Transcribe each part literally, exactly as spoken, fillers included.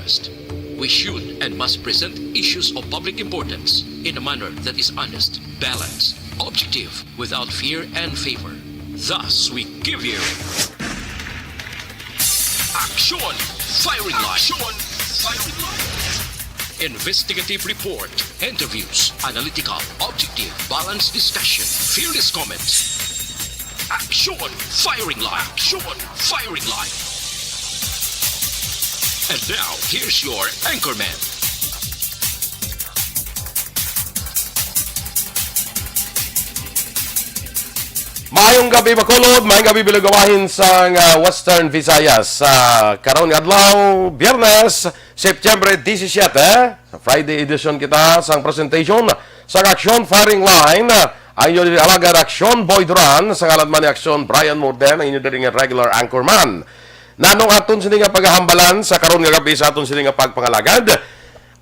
We should and must present issues of public importance in a manner that is honest, balanced, objective, without fear and favor. Thus, we give you Action Firing Line. Action Firing Line. Investigative report, interviews, analytical, objective, balanced discussion, fearless comments. Action Firing Line. Action Firing Line. And now, here's your anchorman. Maayong gabi, Bacolod. Maayong gabi, Bilugawahin sang ah, Western Visayas. Sa karon nga adlaw, Biyernes, September disisiete, sa Friday edition kita sang presentation sa Action Firing Line. Ang inyo diri alagad Action Boy Duran, sa ngalan man ni Action Brian Morden, ang inyo diri nga regular anchorman. Nanong aton sini nga pagahambalan sa karon nga gabi sa aton sini nga pagpangalagad?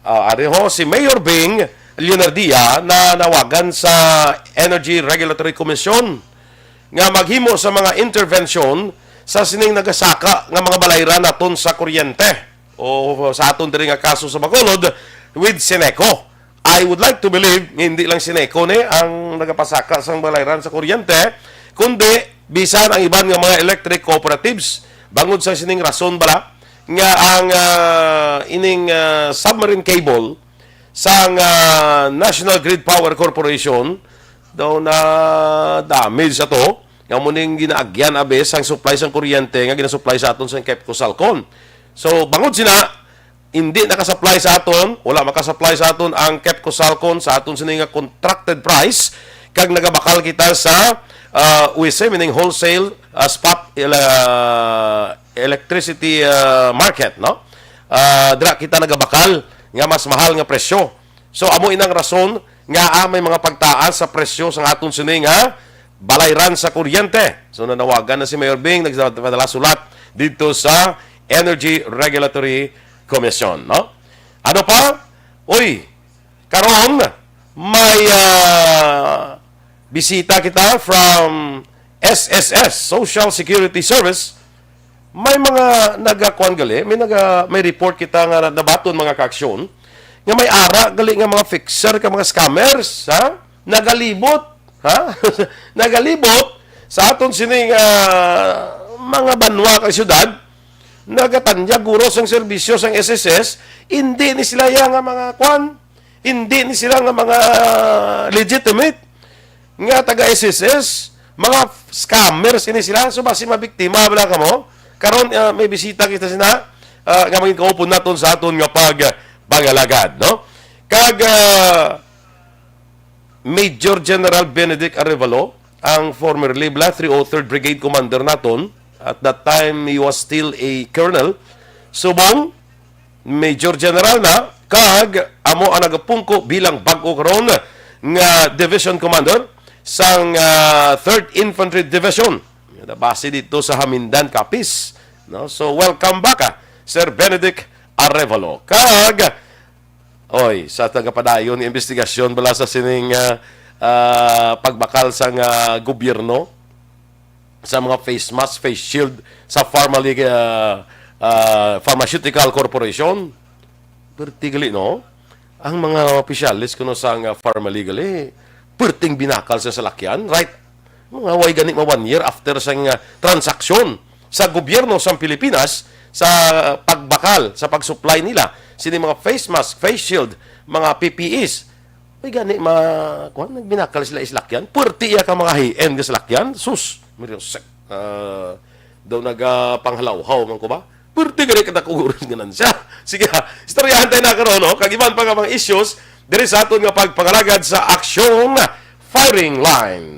Ah, ari ho, si Mayor Bing Leonardia na nawagan sa Energy Regulatory Commission nga maghimo sa mga intervention sa sining nagasaka nga mga balayran naton sa kuryente o sa aton diri nga kaso sa Bacolod with Sineco. I would like to believe nga hindi lang Sineco ni ang nagapasaka sang balayran sa kuryente, kundi bisan ang iban nga mga electric cooperatives. Bangod sa sining rason bala nga ang ah, ining ah, submarine cable sang ah, National Grid Power Corporation daw na damage ato nga mo ning ginaagyan abi sang supply sang kuryente nga ginasupply sa aton sang Kepco Salcon. So bangod sina hindi nakasupply sa aton, wala makasupply sa aton ang Kepco Salcon sa aton sini nga contracted price kag nagabakal kita sa ah, U S M, meaning wholesale ah, spot ah, electricity ah, market, no? Ah, dira kita nagabakal nga mas mahal nga presyo. So amo inang rason nga ah, may mga pagtaas sa presyo sa aton sini nga balayran sa kuryente. So nanawagan na si Mayor Bing, nagpadala sulat dito sa Energy Regulatory Commission, no? Ano pa? Uy, karon may ah, bisita kita from S S S, Social Security Service. May mga nagakuan gali, may naga, may report kita nga nabaton, mga kaaksyon, nga may ara gali nga mga fixer ka mga scammers, ha? Nagalibot, ha? Nagalibot sa aton sining ah, mga banwa kag syudad, nagatanyag guro sang serbisyo sang S S S, hindi ni sila ya nga mga kuan, hindi ni sila nga mga legitimate nga taga S S S, mga scammers ini sila. So basi mabiktima bala kamo. Karon ah, may bisita kita sina ah, nga maging kaupod naton sa aton nga pag pangalagad, no? Kag ah, Major General Benedict Arevalo, ang formerly bala three oh third Brigade Commander naton. At that time, he was still a colonel. Subong, Major General na, kag amo ang nagapungko bilang bag-o karon nga Division Commander sang ah, Third Infantry Division. Nabase dito sa Hamindan, Capiz. No? So, welcome back, ah, Sir Benedict Arevalo. Kag, oy, sa tagapadayon nga investigasyon bala sa sining ah, ah, pagbakal sang ah, gobyerno sa mga face mask, face shield sa Pharmalig, ah, ah, Pharmaceutical Corporation. Perti gali, no? Ang mga opisyales kuno sa nga Pharmaligale, perting binakal sa salakyan, right? Mga way gani ma one year after sa nga transaksyon sa gobyerno sa Pilipinas sa pagbakal, sa pag-supply nila sini mga face mask, face shield, mga P P Es. Way gani ma, kuan, nagbinakal sila islakyan. Puwerte iya ka mga high-end nga salakyan. Sus, Mario Sek. Ah, daw nagapanghalawhaw man ko ba? Puwerte gani ka takuguron nga nan siya. Sige, ha. Istoryahan tayo na karon, no? Kag iban pa nga mga issues diri sa aton nga pagpangalagad sa Aksyong Firing Line.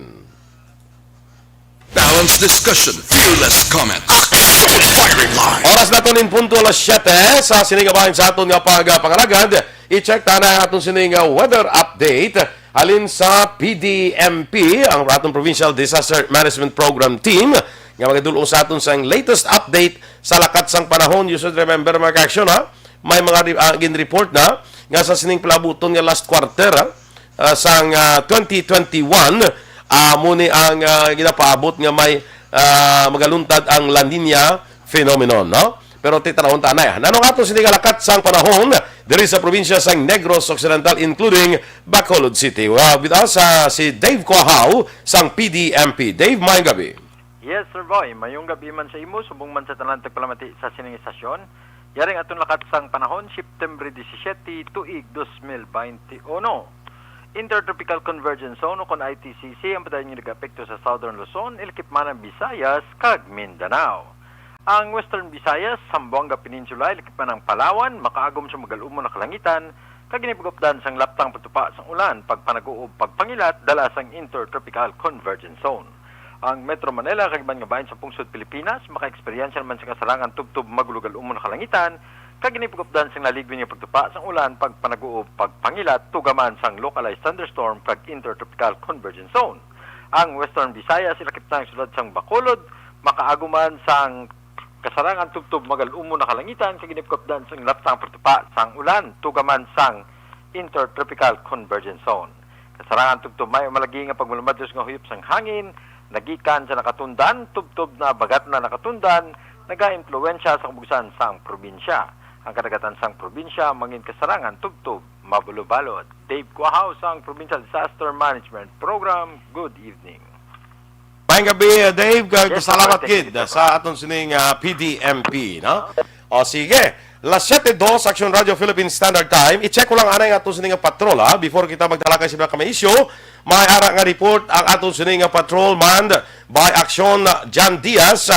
Balanced discussion, fearless comment. Action Firing Line. Oras naton in punto alas siyete sa sining kabahin sa aton nga pagpangalagad. I-check ta na ang aton sining nga weather update halin sa P D M P, ang aton Provincial Disaster Management Program Team, nga magadul-ong sa aton sang latest update sa lakat sang panahon. You should remember, mga ka-action, ha? May mga re- ah, gin-report na nga sa sining palabuton nga last quarter, ha? Ah, sang ah, twenty twenty-one, amo ni ang ah, ginapaabot nga may ah, magaluntad ang La Nina phenomenon, no? Pero ti tanahon ta anay, ah. Nano nga ato sini nga lakat sang panahon diri sa probinsya sang Negros Occidental, including Bacolod City? Well, with us, ah, si Dave Cuajao sang P D M P. Dave, maayong gabi. Yes, Sir Boy. Mayong gabi man sa imo, subong man sa tanan tagpalamati sa sining istasyon. Yari ang aton lakat sang panahon, September disisiete, tuig dos mil bente uno. Intertropical Convergence Zone, o kon I T C C, ang padayon nga nag-apekto sa Southern Luzon, ilakip man ang Visayas kag Mindanao. Ang Western Visayas, Zamboanga Peninsula, ilakip man ang Palawan, makaagom sa magal-umon nga kalangitan, kag ginipag-updan sang laptang pagtupa sang ulan, pagpanaguob, pagpangilat, dala sang Intertropical Convergence Zone. Ang Metro Manila kag iban nga bahin sa pungsod Pilipinas makaeksperyensya naman sa kasarangan tubtob magulogal-umon nga kalangitan, kag ginipag-updan sang naligon nga pagtupa sang ulan, pagpanaguob, pagpangilat, tugaman sang localized thunderstorm kag Intertropical Convergence Zone. Ang Western Visayas, ilakip na ang siyudad sang Bacolod, makaagom man sang kasarangan tubtob magal-umon nga kalangitan, kag ginipag-updan sang laptang pagtupa sang ulan, tugaman sang Intertropical Convergence Zone. Kasarangan tubtob may umalagi nga pagmalumadlos nga huyop sang hangin, nagikan sa nakatundan tubtob na bagat na nakatundan, nagaimpluwensya sa kabugsan sang probinsya. Ang kadagatan sang probinsya mangin kasarangan tubtob mabalubalod. Dave Cuajao sang Provincial Disaster Management Program. Good evening. Maayong gabi, uh, Dave. Kag Yes, salamat, Martin. Gid, uh, sa aton sining, uh, P D M P, no? O, sige. Las siete dos, Action Radio Philippine Standard Time. I-check ko lang anay nga aton sining nga patrol, ha? Before kita magtalakay sa mga kamay isyu, may ara nga report ang aton sining nga patrol manned by Action John Diaz.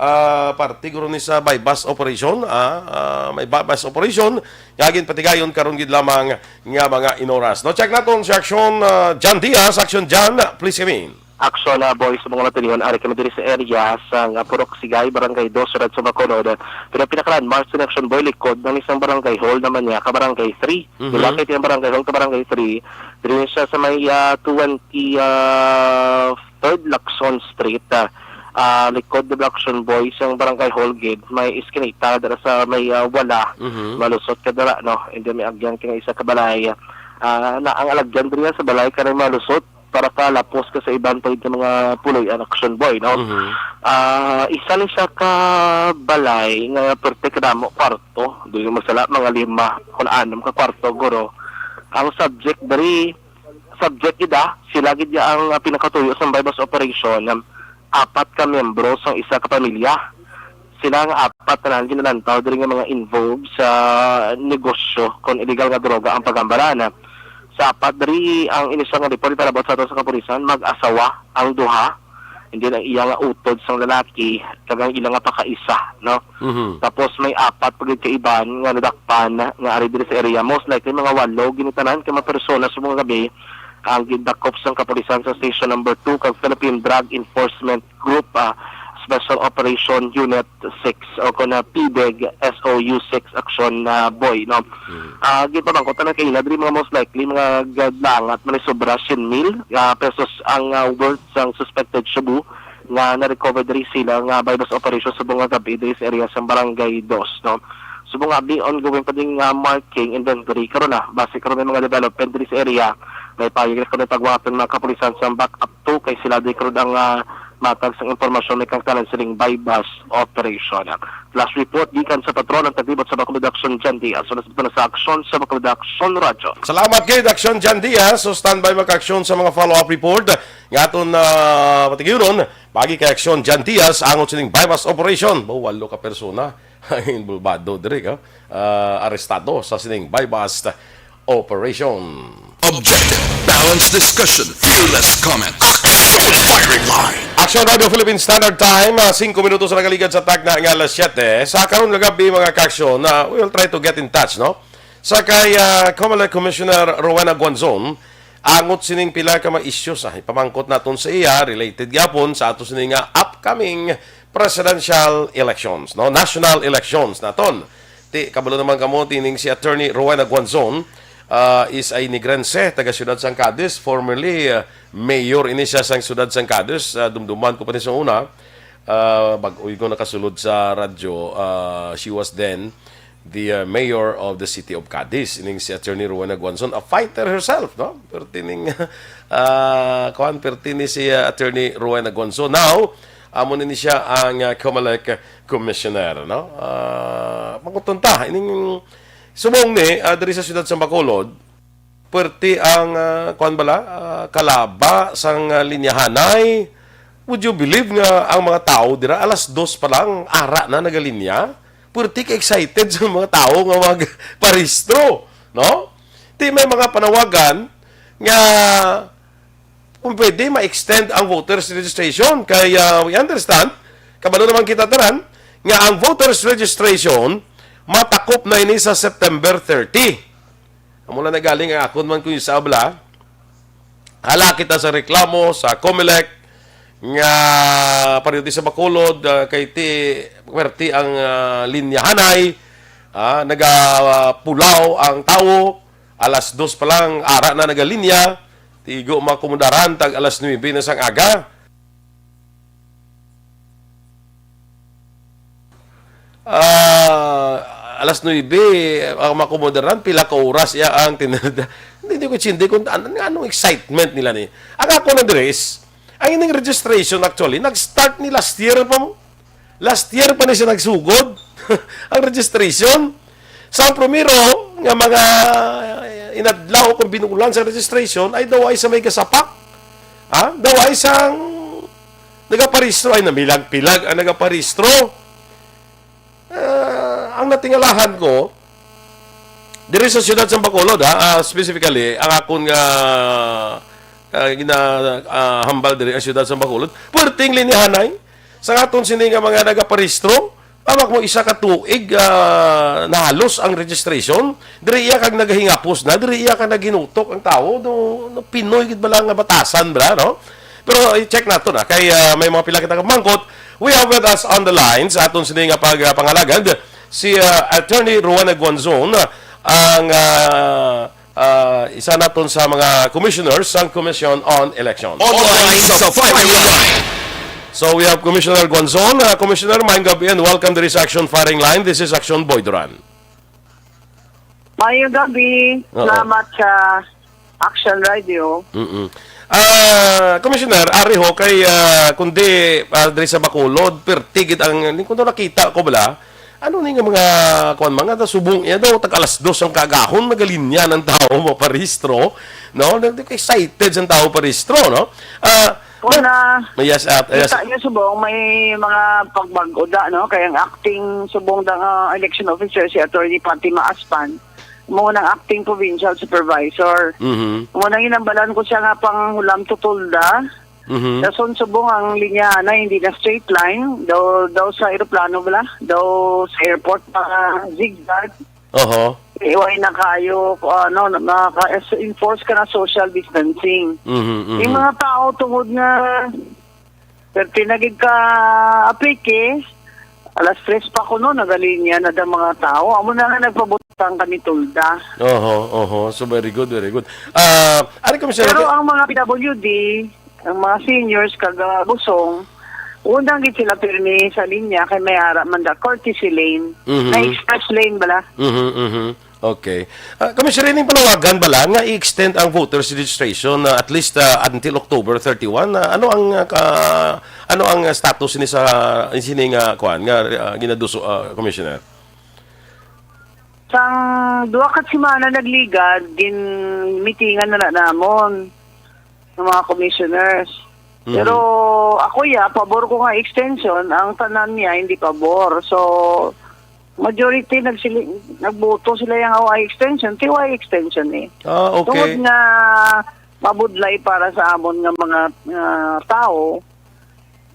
Ah, parte guro ni sa buy-bust operation, ah, ah, may buy-bust operation nga ginpatigayon karon gid lamang nga mga inoras. No, check naton si Action, ah, John Diaz. Action John, please come in. Action, ah, boys, sa mga matinihon, ari kami diri sa area sa, ah, Purok Sigay, Barangay Dos, Siyudad sa Bacolod. Pero pinaka-landmark sa Action Boy, likod ng isang barangay hall naman niya, ka Barangay three. Mhm. Diba, kay ang barangay hall ka Barangay three, diri siya sa may, ah, twenty, ah, third Lacson Street, ah, ah, likod ni Action Boy, sa barangay hall gid, may iskinita dira sa may, ah, wala, Mhm. malusot ka dira, no? And then may agyan ka nga isa ka balay, ah, na ang alagyan diri sa balay kanang malusot, para ka lapos ka sa iban pa gid nga mga puloy-an, Action Boy, no? Mhm. Ah, isa ni siya ka balay nga perti kadamo kwarto, dili masala, mga lima kon anom ka kwarto, guro. Ang subject diri, subject gid, ah, sila gid ya ang, ah, pinakatuyo sa buy-bust operation. Apat ka miyembro sang isa ka pamilya. Sila nga apat tanan ginalantaw diri nga mga involved sa negosyo kon illegal nga droga ang pagambalan. Sa apat diri ang inisyal nga report, ipalabot sa ato sa kapulisan, mag-asawa ang duha. And then ang iya nga utod sang lalaki kag ang ila nga pakaisa, no? Mhm. Tapos may apat pa gid ka iban nga nadakpan nga ari diri sa area. Most likely mga walo gini tanan ka mga persona sa mga gabi ang gindakop sang kapulisan sa Station Number Two kag Philippine Drug Enforcement Group, ah, Special Operation Unit six, o kon, ah, PDEG S O U six Action, ah, Boy, no? Mm. Ah, ginpamangkot na kay ila diri mga most likely mga gaglangat man sobra siyam mil, ah, pesos ang, ah, worth sang suspected shabu nga na-recover diri sila nga buy-bust operation subong nga gabi diri sa area sa Barangay Dos, no? Subong nga abi, ongoing pa ding, ah, marking inventory karon na. Base karon may mga development diri sa area, may payag na karon pagwatan mga kapulisan sa backup two kay sila di karon ang, ah, matag sang impormasyon may kangtanan sining buy-bust operation. Last report gikan sa patrol ang taglibot sa Bacolod Action, John Diaz. Wala sa sa aksyon sa Bacolod Action Radyo. Salamat kay Action John Diaz. So, standby, magka-aksyon sa mga follow-up report nga aton, ah, patigyuron. Pagi kay Action John Diaz, angot sining buy-bust operation. Ba, walo ka persona ang involvado diri, ka? Ah, arestado sa sining buy-bust operation. Objective, balanced discussion, fearless comments. Firing line. Action Radio Philippine Standard Time, ah, singko minutos na nakaligad sa tagna nga alas siyete. Sa karon nga gabi, mga ka-aksyon, ah, we will try to get in touch, no? Sa kay, ah, Comelec Commissioner Rowena Guanzon, angot sining pila ka mga issues, ah, ipamangkot naton sa iya, related gyapon sa ato sini nga upcoming presidential elections, no? National elections naton. Ti, kabalo naman kamo, tining si Attorney Rowena Guanzon, ah, is a Negrense, taga siyudad sang Cadiz. Formerly, ah, mayor ini siya sang siyudad sang Cadiz. Ah, dumduman ko pa ni sa una, ah, bag-o ko nakasulod sa radyo, ah, she was then the, uh, mayor of the city of Cadiz, ining si Attorney Rowena Guanzon, a fighter herself, no? Perti ning, ah, kuwan, perti ni si, uh, Attorney Rowena Guanzon. Now, Amo ni siya ang, ah, Comelec Commissioner, no? Ah, mangkuton ta, ining subong ni, ah, diri sa siyudad sa Bacolod, perti ang, ah, kuwan bala, ah, kalaba sang, ah, linyahanay. Would you believe nga ang mga tawo dira alas dos pa lang, ara na nagalinya? Perti ka excited sa mga tawo nga magparehistro, no? Ti may mga panawagan nga kung pwede, ma-extend ang voters registration. Kay, ah, we understand, kabalo naman kita tanan, nga ang voters registration matakop na ini sa September thirty. Amo lang na galing ang akon man kung sa abla. Hala kita sa reklamo sa Comelec nga pareho sa Bacolod, ah, kay ti, perti ang, ah, linyahanay, ah, nagapulaw ang tawo, alas dos pa lang, ara na nagalinya, tigo makomodaran tag alas nuebe na sang aga. Ah, alas nuebe, ang makomodaran, pila ka oras iya ang tinada. Hindi, hindi ko intindi kung an-, anong excitement nila ni. Ang ako na, Dres, ang ining registration actually, nag-start ni last year pa mo. Last year pa ni siya nagsugod ang registration. Sa primero nga mga inadlaw kung binulan sa registration ay daw ay sa may gasapak. Ha? Daw ay sang nagaparehistro, ay namilag-pilag ang nagaparehistro. Ah, ang natingalahan ko, diri sa siyudad sa Bacolod, ha, ah, specifically, ang akon nga, ah, gina, ah, hambal diri ang siyudad sa Bacolod, perting linyahanay sa aton sini nga mga nagaparehistro, amak mo isa ka tuig, ah, nahalos ang registration, diri iya kag nagahingapos na, diri iya kag naghinutok ang tawo, no, no, Pinoy gid bala nga batasan bala, no? Pero i-check nato na kay, ah, may mga pila kita ka pamangkot. We have with us on the line sa aton sini nga pag, ah, pangalagad si, ah, Attorney Rowena Guanzon, ah, ang, ah, ah, isa naton sa mga commissioners sang Commission on Election. Online sa firing line. So we have Commissioner Guanzon. Ah, Commissioner, maayong gabi and welcome diri sa Action Firing Line. This is Action Boy Duran. Maayong gabi. Oo. Salamat sa Action Radio. Mm-mm. Ah, Commissioner, ari ho kay, ah, kundi, ah, diri sa Bacolod, perti gid ang, ni kuno nakita ko bala, ano ni nga mga, kuwan, mga subong iya daw, tag alas dos ang kagahon, nagalinya ng tao, maparehistro, no? Excited sa tao parehistro, no? Ah, Kung na, yes, ah, yes. Kita niyo subong, may mga pagbag-o da, no? Kay ang acting subong da nga election officer, si Attorney Fatima Aspan, mo nang acting provincial supervisor. Mhm. Mo nang ginambalan ko siya nga panghulam tutulda. Mhm. Dason subong ang linya na hindi na straight line. Daw, daw sa eroplano bala? Daw sa airport pa zigzag. Oho. Iway na kayo, ano, maka-enforce ka na social distancing. Mhm, mhm. Yung mga tao tungod nga, perti na gid ka apiki, alas tres pa kuno, nagalinya na da mga tao. Amo na nga nagpabutang kami tulda. Oho, oho. So, very good, very good. Ah, ari kami sa Pero ang mga P W D, ang mga seniors, kag, ah, busong, undang gid sila pirmi sa linya kay may ara man da courtesy lane, Mhm. na express lane bala. Mhm, mhm. Okay. Ah, Commissioner, ining panawagan bala nga i-extend ang voters registration, ah, at least, ah, until October thirty-one, ah, ano ang, ah, ka-, ano ang, ah, status ni sa, sini nga, kuan, nga, ah, ginaduso, ah, Commissioner? Sang duha ka semana nagligad, ginmitingan na na namon ng mga commissioners. Mhm. Pero ako, ya, pabor ko nga extension, ang tanan niya hindi pabor. So, majority nagsili-, nagboto sila yang, "Oh, ay extension, T Y extension eh." Ah, okay. Tungod nga mabudlay para sa amon nga mga, nga tao,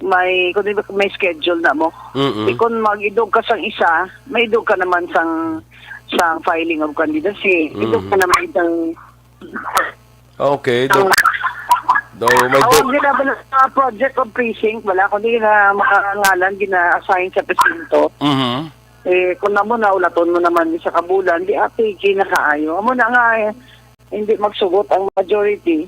may, kung di ba, may schedule na mo. Mm-mm. Di kung mag-idog ka sang isa, may idog ka naman sang, sang filing of candidacy. Idog ka Mhm. naman sang Okay, daw, Ang daw may Tawag do- nila ba ng, ah, project of precinct? Wala, kundi na mga ngalan gina-assign sa presinto. Mhm. Eh, kung namo na, ulaton mo naman sa kabulan, di ate, kinakaayo. Amo na nga, eh, hindi magsugot ang majority.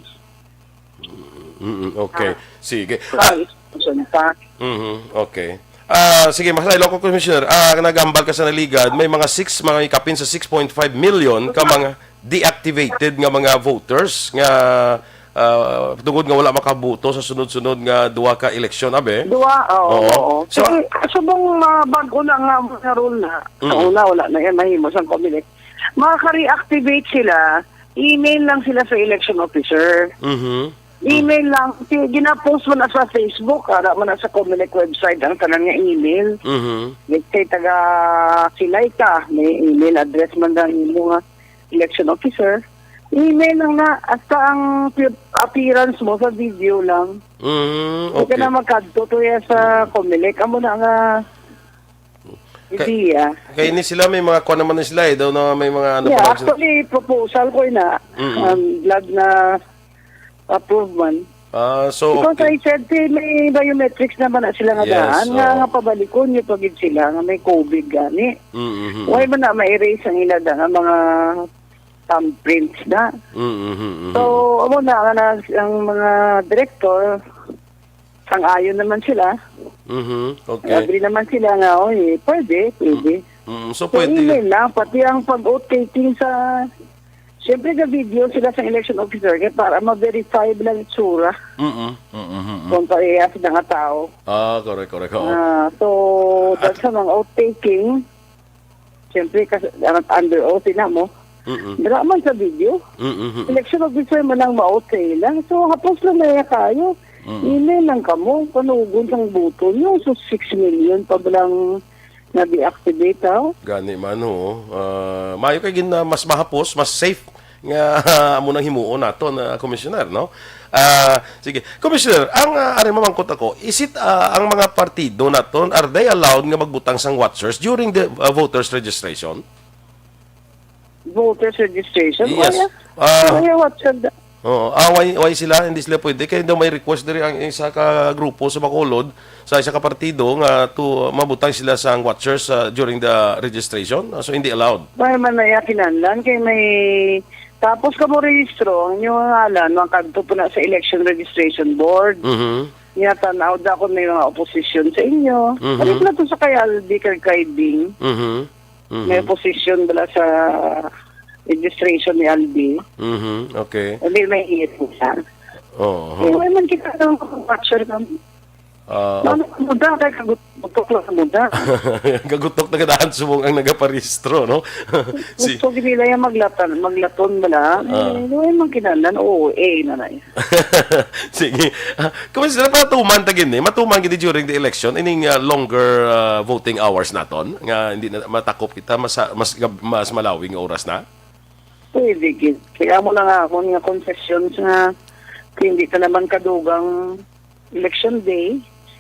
Mm, okay. Ah. Sige. Sa Ah, extension pa. Mhm, okay. Ah, sige, mas local commissioner, ah, nagambal ka sa naligad, may mga six, mga ikapin sa six point five million ka mga deactivated nga mga voters nga, ah, tungod nga wala makaboto sa sunod-sunod nga duha ka eleksyon, abi? Duha, oo, Oo. oo. So, Kasi subong, ah, bag-o lang nga mga rule na. Mm. Sa una, wala na yan mahimo sang Comelec. Makaka-reactivate sila, email lang sila sa election officer. Mhm. Email lang. Ti-, gina-post mo na sa Facebook, ara mo na sa Comelec website ang tanan nga email. Mhm. Let's say, taga Silay ka, may email address man ang imo nga election officer. Email lang na, hasta ang pi-, appearance mo sa video lang. Mm, Hindi ka okay. na magkadto to ya sa Comelec. Amo na nga Kay, idea. kay ni sila may mga kuan naman ni sila eh, daw na may mga ano Yeah, pa lang sila. actually, proposal ko na, Mm-mm. um, glad na approve man. Ah, so Because okay. I said, eh, may biometrics naman na sila nga Yes, daan, nga, oo. nga pabalikon niyo pa gid sila nga may COVID gani. Mm-hmm. Why man na ma-erase ang ila da nga mga thumbprints na? Mm-hmm. So, amo na nga na ang mga direktor, sang-ayon naman sila. Mhm. Okay. Agree naman sila nga, "Oy, pwede, pwede." Mm, so So, pwede. email lang, pati ang pag-oath taking sa, siyempre, ga-video sila sa election officer kay para ma-verify lang itsura Mm, mm, mm, mm. kung parehas na nga tao. Ah, correct, correct. Oo. Ah, so, Ah, that's sa mga oath taking. Siyempre, kas-, ang under oath na mo. Mm-mm. Dira man sa video. Mm-mm. Election officer man ang ma-okay lang. So, hapos lang na kayo. Mm. Email lang kamo, panugon sang boto nyo. So, six million pa ba lang na-deactivate, ha? Gani man, oo. Ah, maayo kay gin-, ah, mas mahapos, mas safe nga amo nang himuon nato na, Commissioner, no? Ah, sige. Commissioner, ang, ah, ari mamangkot ako, is it, ah, ang mga partido naton, are they allowed nga magbutang sang watchers during the, ah, voters registration? Voters registration? Yes. Why, ah, Ah. why, what's the Oo. Ah, why, why sila? Hindi sila pwede. Kaya daw may request diri ang isa ka grupo sa Bacolod, sa isa ka partido nga to mabutang sila sang watchers, ah, during the registration. Ah, so, hindi allowed. Why man na iya kinahanglan? Kay may, tapos ka mo rehistro, ang inyong ngalan, makadto po na sa election registration board. Mhm. Niya, tanaw da kung may mga opposition sa inyo. Mhm. Ano pala to sa kay Albi, kay, kay Ding? Mhm. Mhm. May opposition bala sa registration ni Albi? Mhm. Okay. Hindi, may hearing siya. Oo. Eh, wala man kita ng watcher ng Ah, Mano ka muda, kay kagutok lang sa muda. Kagutok na ganahan subong ang nagaparehistro, no? Si Gusto gid nila yung maglatan, maglaton bala. Ah. Eh, wala man kinahanglan, O A na na eh. Sige. Ah, kung sila matuman ta gini, matuman gini during the election, ining, ah, longer, ah, voting hours naton, nga hindi na matakop kita, mas, mas, mas malawig nga oras na? Pwede gid. Kaya mo lang ako nga concessions nga hindi ka naman kadugang election day.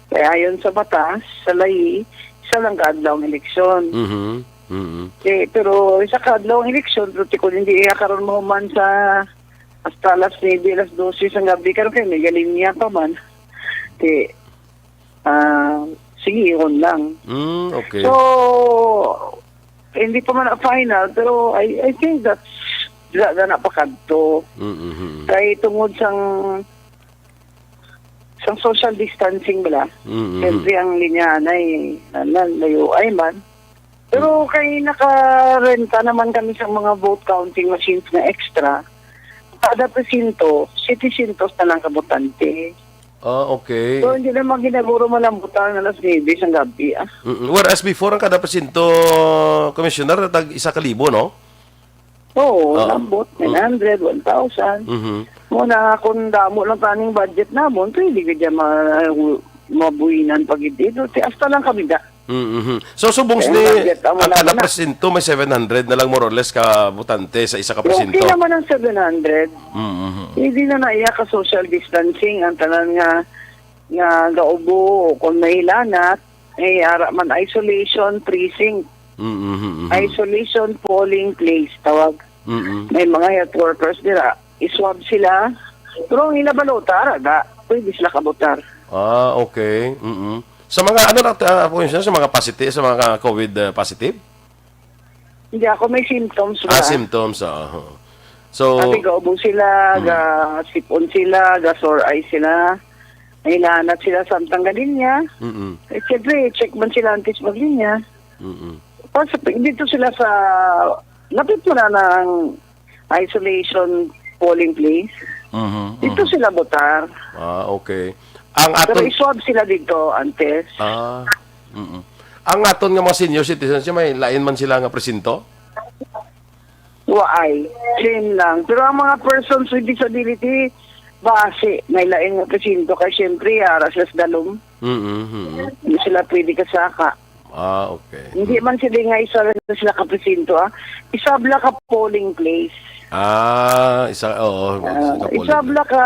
Kaya ayon sa batas, sa layi, isa lang ka adlaw ang eleksyon. Mhm. Mhm. Eh, pero isa ka adlaw ang eleksyon, pero tikod hindi iya karon mahuman sa hasta alas nuebe, alas dose sang gabi, karon kay may galinya pa man. Ti, ah, sige, yun lang. Mm, okay. So, hindi pa man na final, pero I, I think that's, wala na pakadto. Mm, mhm. Kay tungod sang, sang social distancing bala, Mm, mhm. siyempre ang linya na eh, na, na, layo ay man. Pero Mm. kay nakarenta naman kami sa mga vote counting machines na extra, kada presinto, setecientos na lang ka botante. Ah, okay. So, hindi naman ginaguro malambutan alas nuebe sang gabi, ah. Mm-mm. Whereas before, ang kada presinto, Commissioner, tag isa ka libo, no? Oo, Oo. lambot, Mm. nine hundred, one thousand. Mhm. Muna, kung damo lang taning budget namon, pwede ka dyan ma-, mabuhinan pa gid dito. Ti-, hasta lang kami da. Mm-hmm. So, subong Kaya ni, budget, amo ang lang kada na. presinto may seven hundred na lang, more or less, ka botante sa isa ka Okay presinto. naman ang seven hundred. Mm-hmm. Hindi na naiya ka social distancing ang tanan nga, nga gaubo o kung may lanat, eh, ara man isolation precinct. Mm-hmm. Isolation polling place, tawag. Mm-hmm. May mga health workers dira. I-swab sila. Pero ang ila balota, ara da. Pwede sila kabutar. Ah, okay. Mm-hmm. Sa mga ano na, ah, po yun, sa mga positive, sa mga COVID, ah, positive? Hindi ako may symptoms Ah, ba? symptoms, ah, oo. So, Sabi, gaubo sila, Mm. ga sipon sila, ga sore eye sila. May lanat sila samtang ganin niya. Mm-mm. Eh, siyempre, check man sila antes maglinya. Mm-mm. Tapos, dito sila sa, lapit mo na ng isolation polling place. Mhm, Dito mhm. sila botar. Ah, okay. Ang Pero aton iswab sila dito antes. Ah, mm. Ang aton nga mga senior citizens, may lain man sila nga presinto? Waay. Same lang. Pero ang mga persons with disability, basi, may lain nga presinto. Kay siyempre, ara sila sa dalom. Mm-hmm. Hindi sila pwede kasaka. Ah, okay. Hindi man sila nga isa lang sila ka presinto, ah. Isab lang ka polling place. Ah, isa, oo, Ah, isa ka polling isab place. lang ka,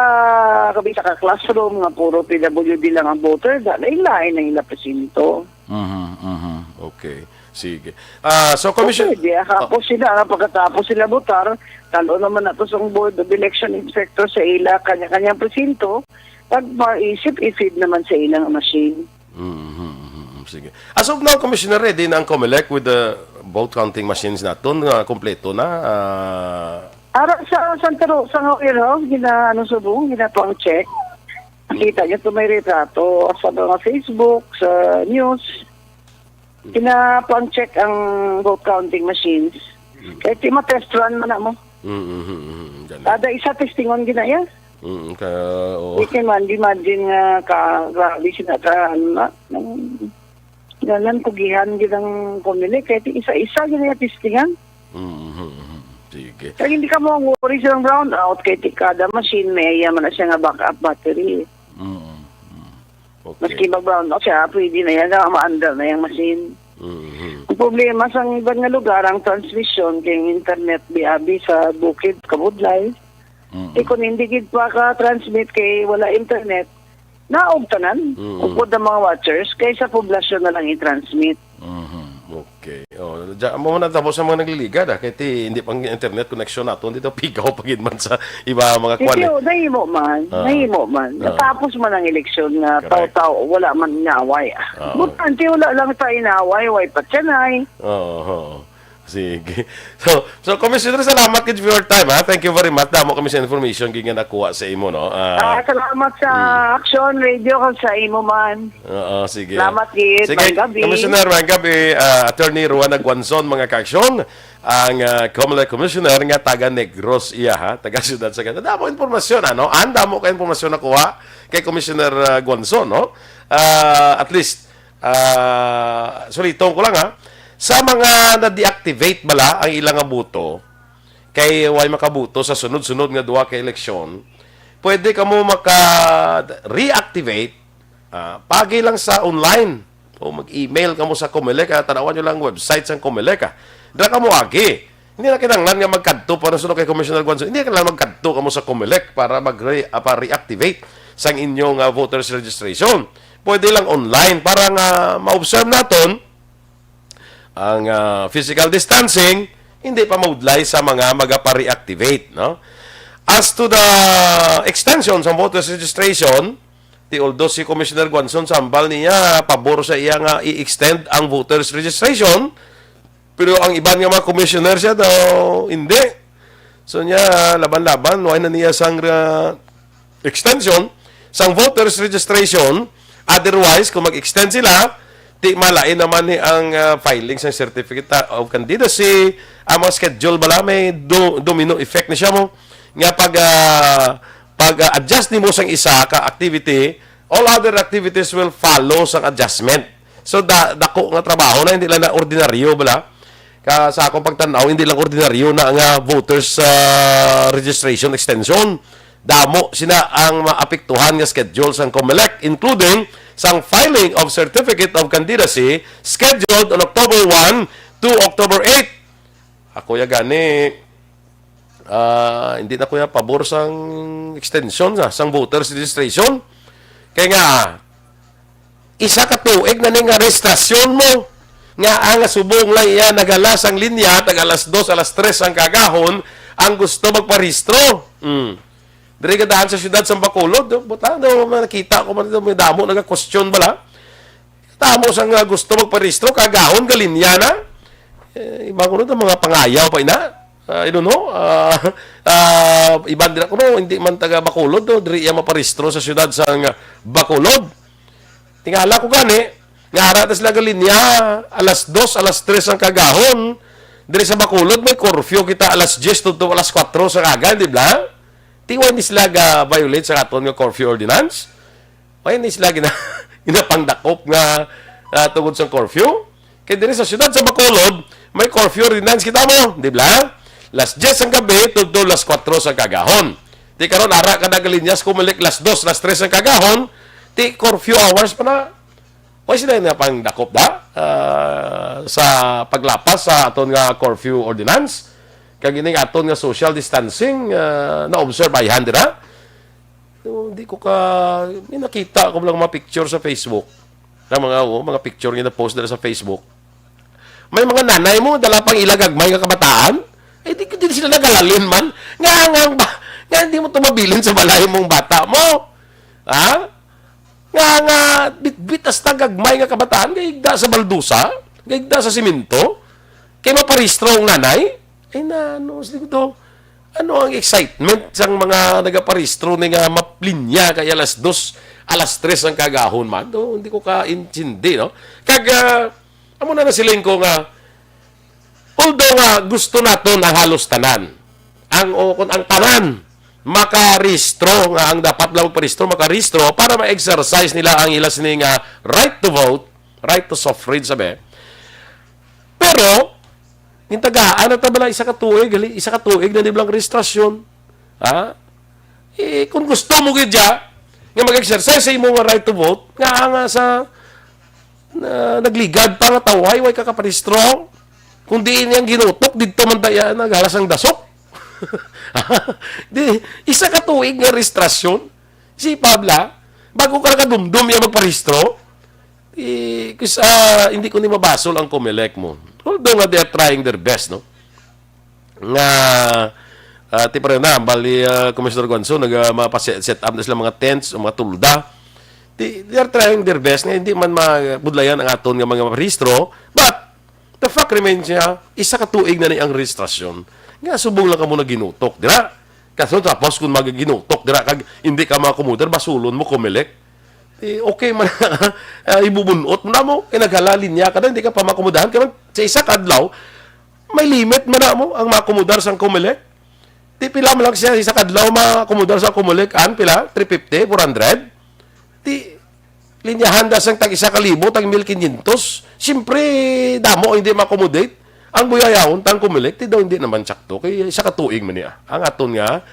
kabi sa ka classroom nga puro P W D lang ang voter, da, lain-lain ang ila presinto. Mhm, mhm. Okay. Sige. Ah, so, So, Commission-, pwede, ah, oh. Hapos sila, ah, pagkatapos sila botar, talo naman nato sa Board of Election Inspector sa ila, kanya-kanyang presinto, pag maisip, i-feed naman sa ilang machine. Mhm, mhm, mhm. Sige. As of now, Commissioner, ready na ang Comelec with the vote counting machines naton nga kompleto na? Ah, Ara sa Santa Rosa nga warehouse, gina, ano, subong, ginapang-check. Nakita niyo to may retrato sa mga Facebook, sa news. Ginapang-check ang vote counting machines. Kaya ti ma-test run man na mo. Mm, mhm, mhm, mhm. Ganun. Kada isa testingon ginaya. Mm, ka, oo. Di kay man, di imagine nga ka, grabe sila ka, ano na, nang, ganan kugihan gid ang Comelec, kaya ti isa-isa gid nga testingan. Mm, mhm, mhm. Sige. Kaya hindi ka mo worry sa brownout, kay ti kada machine may iya man na siya nga backup battery. Mm, mm. Okay. Maski mag-brownout siya, pwede na yan, na ma-under na yung machine. Mhm. Ang problema sa iban nga lugar, ang transmission kay ang internet biabi sa bukid, kabudlay. Mm. Eh, kung hindi gid pa ka-transmit kay wala internet, naog tanan. Mm. Upod ang mga watchers, kay sa poblasyon na lang i-transmit. Mhm. Okay. Oh, ja, mo na tapos sa mga nagliligad, ah, kay ti, hindi pang internet connection nato dito, pigaw pa gid man sa iba mga kwan, eh. Titiyo, nahimo man, Ah. nahimo man. Ah. Natapos man ang eleksyon nga Correct. taw-taw, wala man inaway. Ah. Butante, wala lang sa inaway, way patyanay. Oo, oo. Sige. So, so, Commissioner, salamat gid for your time, ha. Thank you very much. Damo kami sa information gid nga nakuha sa imo, no. Ah, Ah, salamat sa Mm. Action Radio kag sa imo man. Oo, sige. Salamat gid. Sige, Maayong gabi. Commissioner, maayong gabi, ah, Attorney Rowena Guanzon, mga ka-aksyon, ang, ah, Comelec Commissioner nga taga Negros iya, ha, taga siyudad sa Ganda. Damo impormasyon, ano? Ang damo ka impormasyon nakuha kay Commissioner, ah, Guanzon, no? Ah, at least, ah, suliton ko lang, ha. Sa mga na-deactivate bala ang ilang nga boto, kay way makaboto sa sunod-sunod nga duha ka eleksyon, pwede kamo maka-reactivate, ah, paagi lang sa online. O mag-email kamo sa Comelec, ah, tanawan nyo lang website sang Comelec, ah. Dira kamo agi. Hindi na kinahanglan nga magkadto pa, sunod kay Commissioner Guanzon. Hindi na kinahanglan magkadto kamo sa Comelec para mag-re-, ah, pa-reactivate sang inyong, ah, voters registration. Pwede lang online para nga ma-observe naton ang, ah, physical distancing, hindi pa maudlay sa mga magapa-reactivate, no? As to the extension sa voters registration, ti although si Commissioner Guanzon sa hambal niya, pabor sa iya nga i-extend ang voters registration, pero ang iban nga mga commissioner siya daw, hindi. So niya, laban-laban, wala na niya sang, ah, extension sang voters registration. Otherwise, kung mag-extend sila, ti malain naman ni ang, ah, filing sang certificate of candidacy, ang mga schedule bala may do-, domino effect ni siya mo. Nga pag, ah, pag, ah, adjust nimo sang isa ka activity, all other activities will follow sang adjustment. So, da-, dako nga trabaho na, hindi lang na ordinaryo bala. Ka, sa akong pagtan-aw, hindi lang ordinaryo na nga voters, ah, registration extension. Damo sina ang maapektuhan nga schedule sang Comelec, including sang filing of certificate of candidacy scheduled on October one to October eight. Ako ya gani, ah, hindi na ko ya pabor sang extension sa, sang voters registration. Kay nga, isa ka tuig na ni nga rehistrasyon mo. Nga ang subong lang iya nagalas ang linya, tag alas dos, alas tres ang kagahon, ang gusto magparehistro. Mm. Diri gadahan sa siyudad sa Bacolod, oh, buta, daw, nakita ko man ito, may damo nagka-question bala. Damo sa nga gusto magparehistro, kagahon, galinya na. Eh, iba ko rin, mga pangayaw pa ina. Ah, I don't know. Ah, ah, iban din ako, no, hindi man taga Bacolod, no, diri iya maparehistro sa siyudad sa nga Bacolod. Tingala ko gani, nga ara ta sila galinya, alas dos, alas tres ang kagahon. Diri sa Bacolod, may curfew kita alas diyes, tudto alas kuwatro sa kaga, di ba? Ti wala ni sila ga-violate sa aton nga curfew ordinance? Wala ni sila gina-, ginapangdakop nga, ah, tungod sa curfew? Kay diri sa siyudad sa Bacolod, may curfew ordinance kita mo, di ba? Las diyes ang gabi, tudto las kuwatro sa kagahon. Ti karon, ara ka nagalinyas, Comelec las dos, las tres ang kagahon, ti curfew hours pa na. O sila nga pangdakop da, ah, sa paglapas sa aton nga curfew ordinance. Kag ining aton nga social distancing, ah, na-observe ayhan dira. So, di ko ka, may nakita ko lang mga picture sa Facebook. Ang mga, oh, mga picture nga na-post nila sa Facebook. May mga nanay mo, dala pang ila gagmay nga kabataan. Eh, di, di sila nagalalin man. Nga, nga, ba, nga, hindi mo tumabilin sa balay mong bata mo. Ha? Nga, nga, bitbit hasta gagmay nga kabataan, kay igda sa baldusa, kay igda sa simento, kay maparehistro ang nanay. Ay na, ano, sige to. Ano ang excitement sang mga nagaparehistro ni nga maplinya kay alas dos, alas tres ang kagahon man? Do, hindi ko kaintindi, no? Kag, ah, amo na nasiling ko nga, although nga gusto naton ang halos tanan, ang, o kung ang tanan makarehistro, nga ang dapat lang magparehistro, makarehistro para ma-exercise nila ang ila sini nga right to vote, right to suffrage, sabi. Pero, gintagaan na ta bala isa ka tuig, gali, isa ka tuig na niblang registrasyon. Ha? Eh, kung gusto mo gid ya, nga mag-exercise sa imo nga right to vote, nga nga sa na, nagligad pa nga tawhay, way ka kaparehistro. Kung diin niyang ginutok, didto man ta iya naghalas ang dasok. Di, isa ka tuig nga registrasyon, si Pabla, bago ka nakadumdom iya magparehistro, eh, kus-, ah, hindi ko ni mabasol ang Comelec mo. Although nga they are trying their best, no? Nga, ah, ti pa rin na, bali, ah, Commissioner Guanzo, nag, ah, mapase-, set up na sila mga tents o mga tulda. They, they are trying their best nga hindi man mabudlayan ang aton nga mga parehistro, but the fact remains niya, isa ka tuig na ni ang registrasyon. Nga subong lang kamo naginutok, dira? Kaso tapos kung magiginutok, dira, kag hindi ka maakomodar, basulon mo, Comelec. Eh, okay man, ah, ibubunot mo na mo, kay naghalalinya ka na, hindi ka pa maakomodahan. Kaya man, sa isa ka adlaw, may limit man na mo ang maakomodar sang Comelec. Di pila man lang siya, isa ka adlaw maakomodar sa Comelec, an, pila? Three fifty, four hundred? Di, linyahan da sang tag isa ka libo, tag mil quinientos. Siyempre, damo hindi ma-accommodate. Ang buyayawon tang Comelec, ti daw hindi naman sakto. Kay isa ka tuig man niya. Ang aton nga,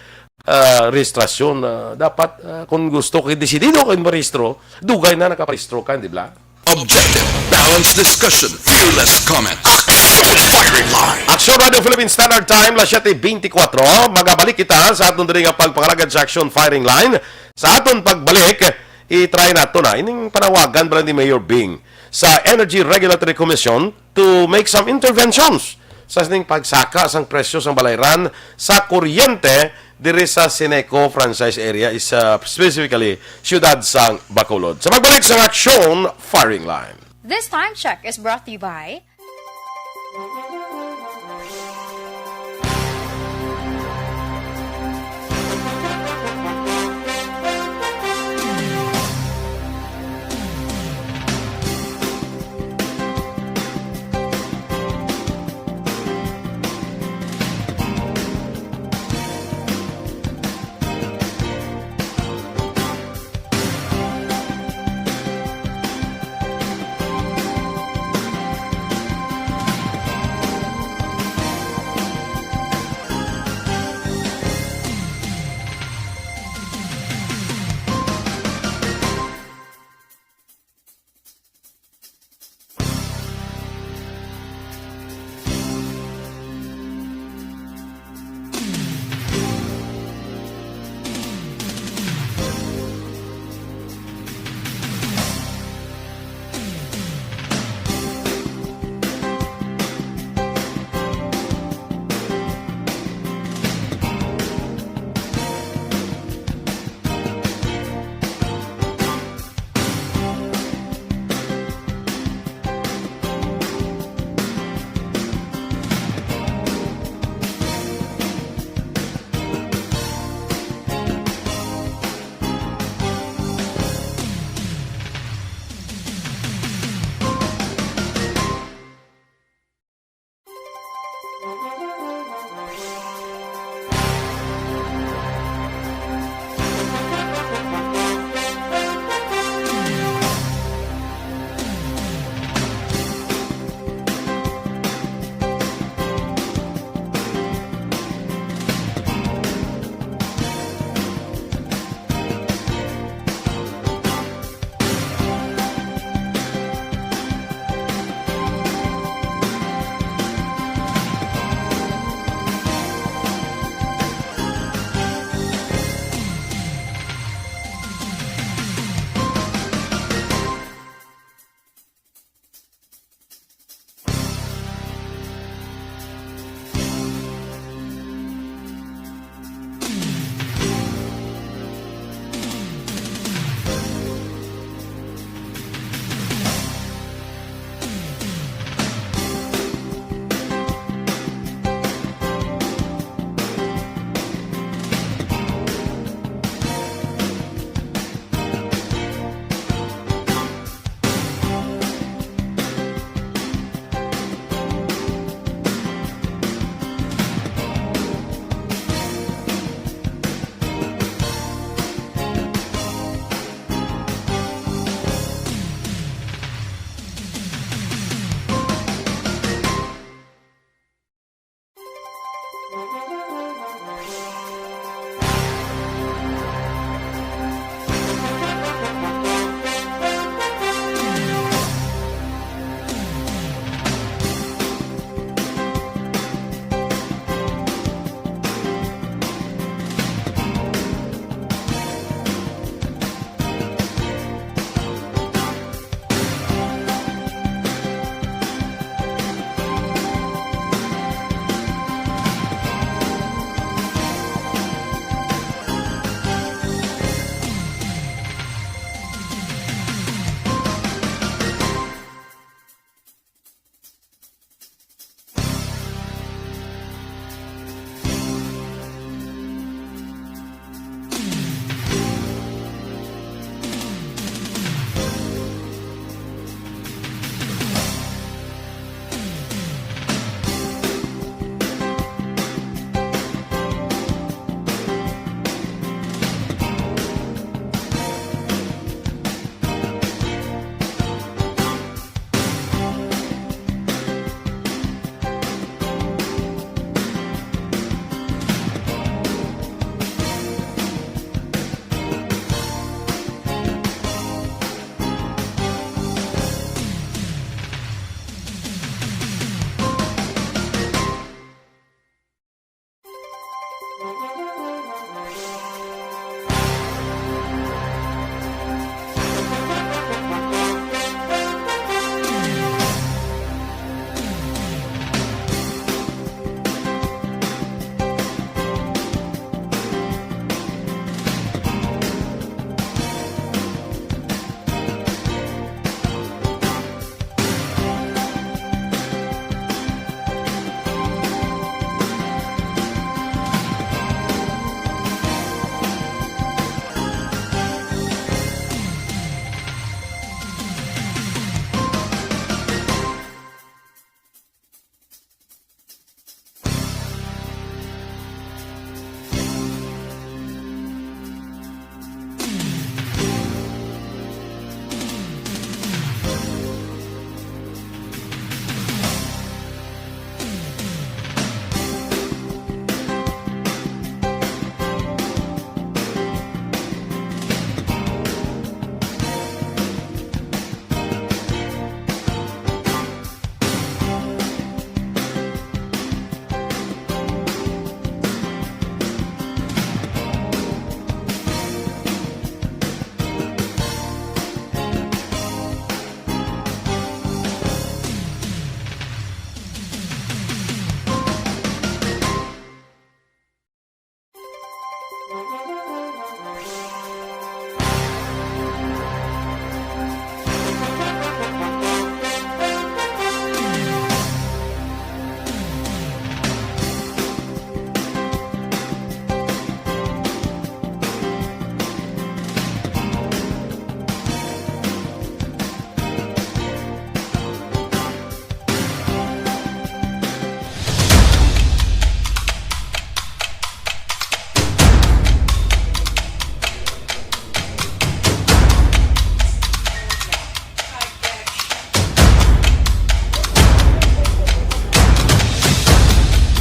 ah, registrasyon, ah, dapat, ah, kung gusto kay desidido kay marehistro, dugay na nakaparehistro ka, di ba? Objective, balanced discussion, fearless comments. Action Firing Line. Action Radio Philippine Standard Time, las siyete beintikwatro. Magabalik kita sa aton diri nga pagpangalagad sa Action Firing Line. Sa aton pagbalik, i-try nato na ining panawagan bala ni Mayor Bing sa Energy Regulatory Commission to make some interventions sa sining pagsaka sang presyo sang balayran sa kuryente diri sa Sineco franchise area is, uh, specifically siyudad sang Bacolod. Sa pagbalik sa Action Firing Line. This time check is brought to you by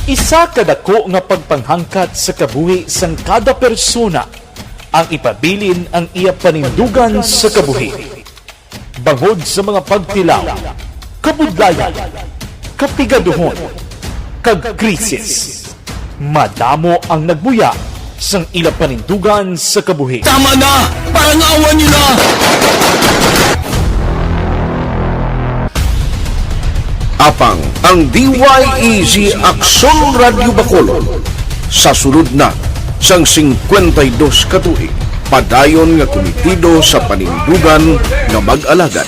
Isa ka dako nga pagpanghangkat sa kabuhi sang kada persona ang ipabilin ang iya panindugan sa kabuhi. Bangod sa mga pagtilaw, kabudlayan, kapigaduhon, kag krisis, madamo ang nagbuya sang ila panindugan sa kabuhi. Tama na! Parangawan niyo na! Apang ang D Y E G Aksyon Radyo Bacolod sa sulod na sang singkwenta y dos ka tuig, padayon nga kumitido sa panindugan nga mag-alagad.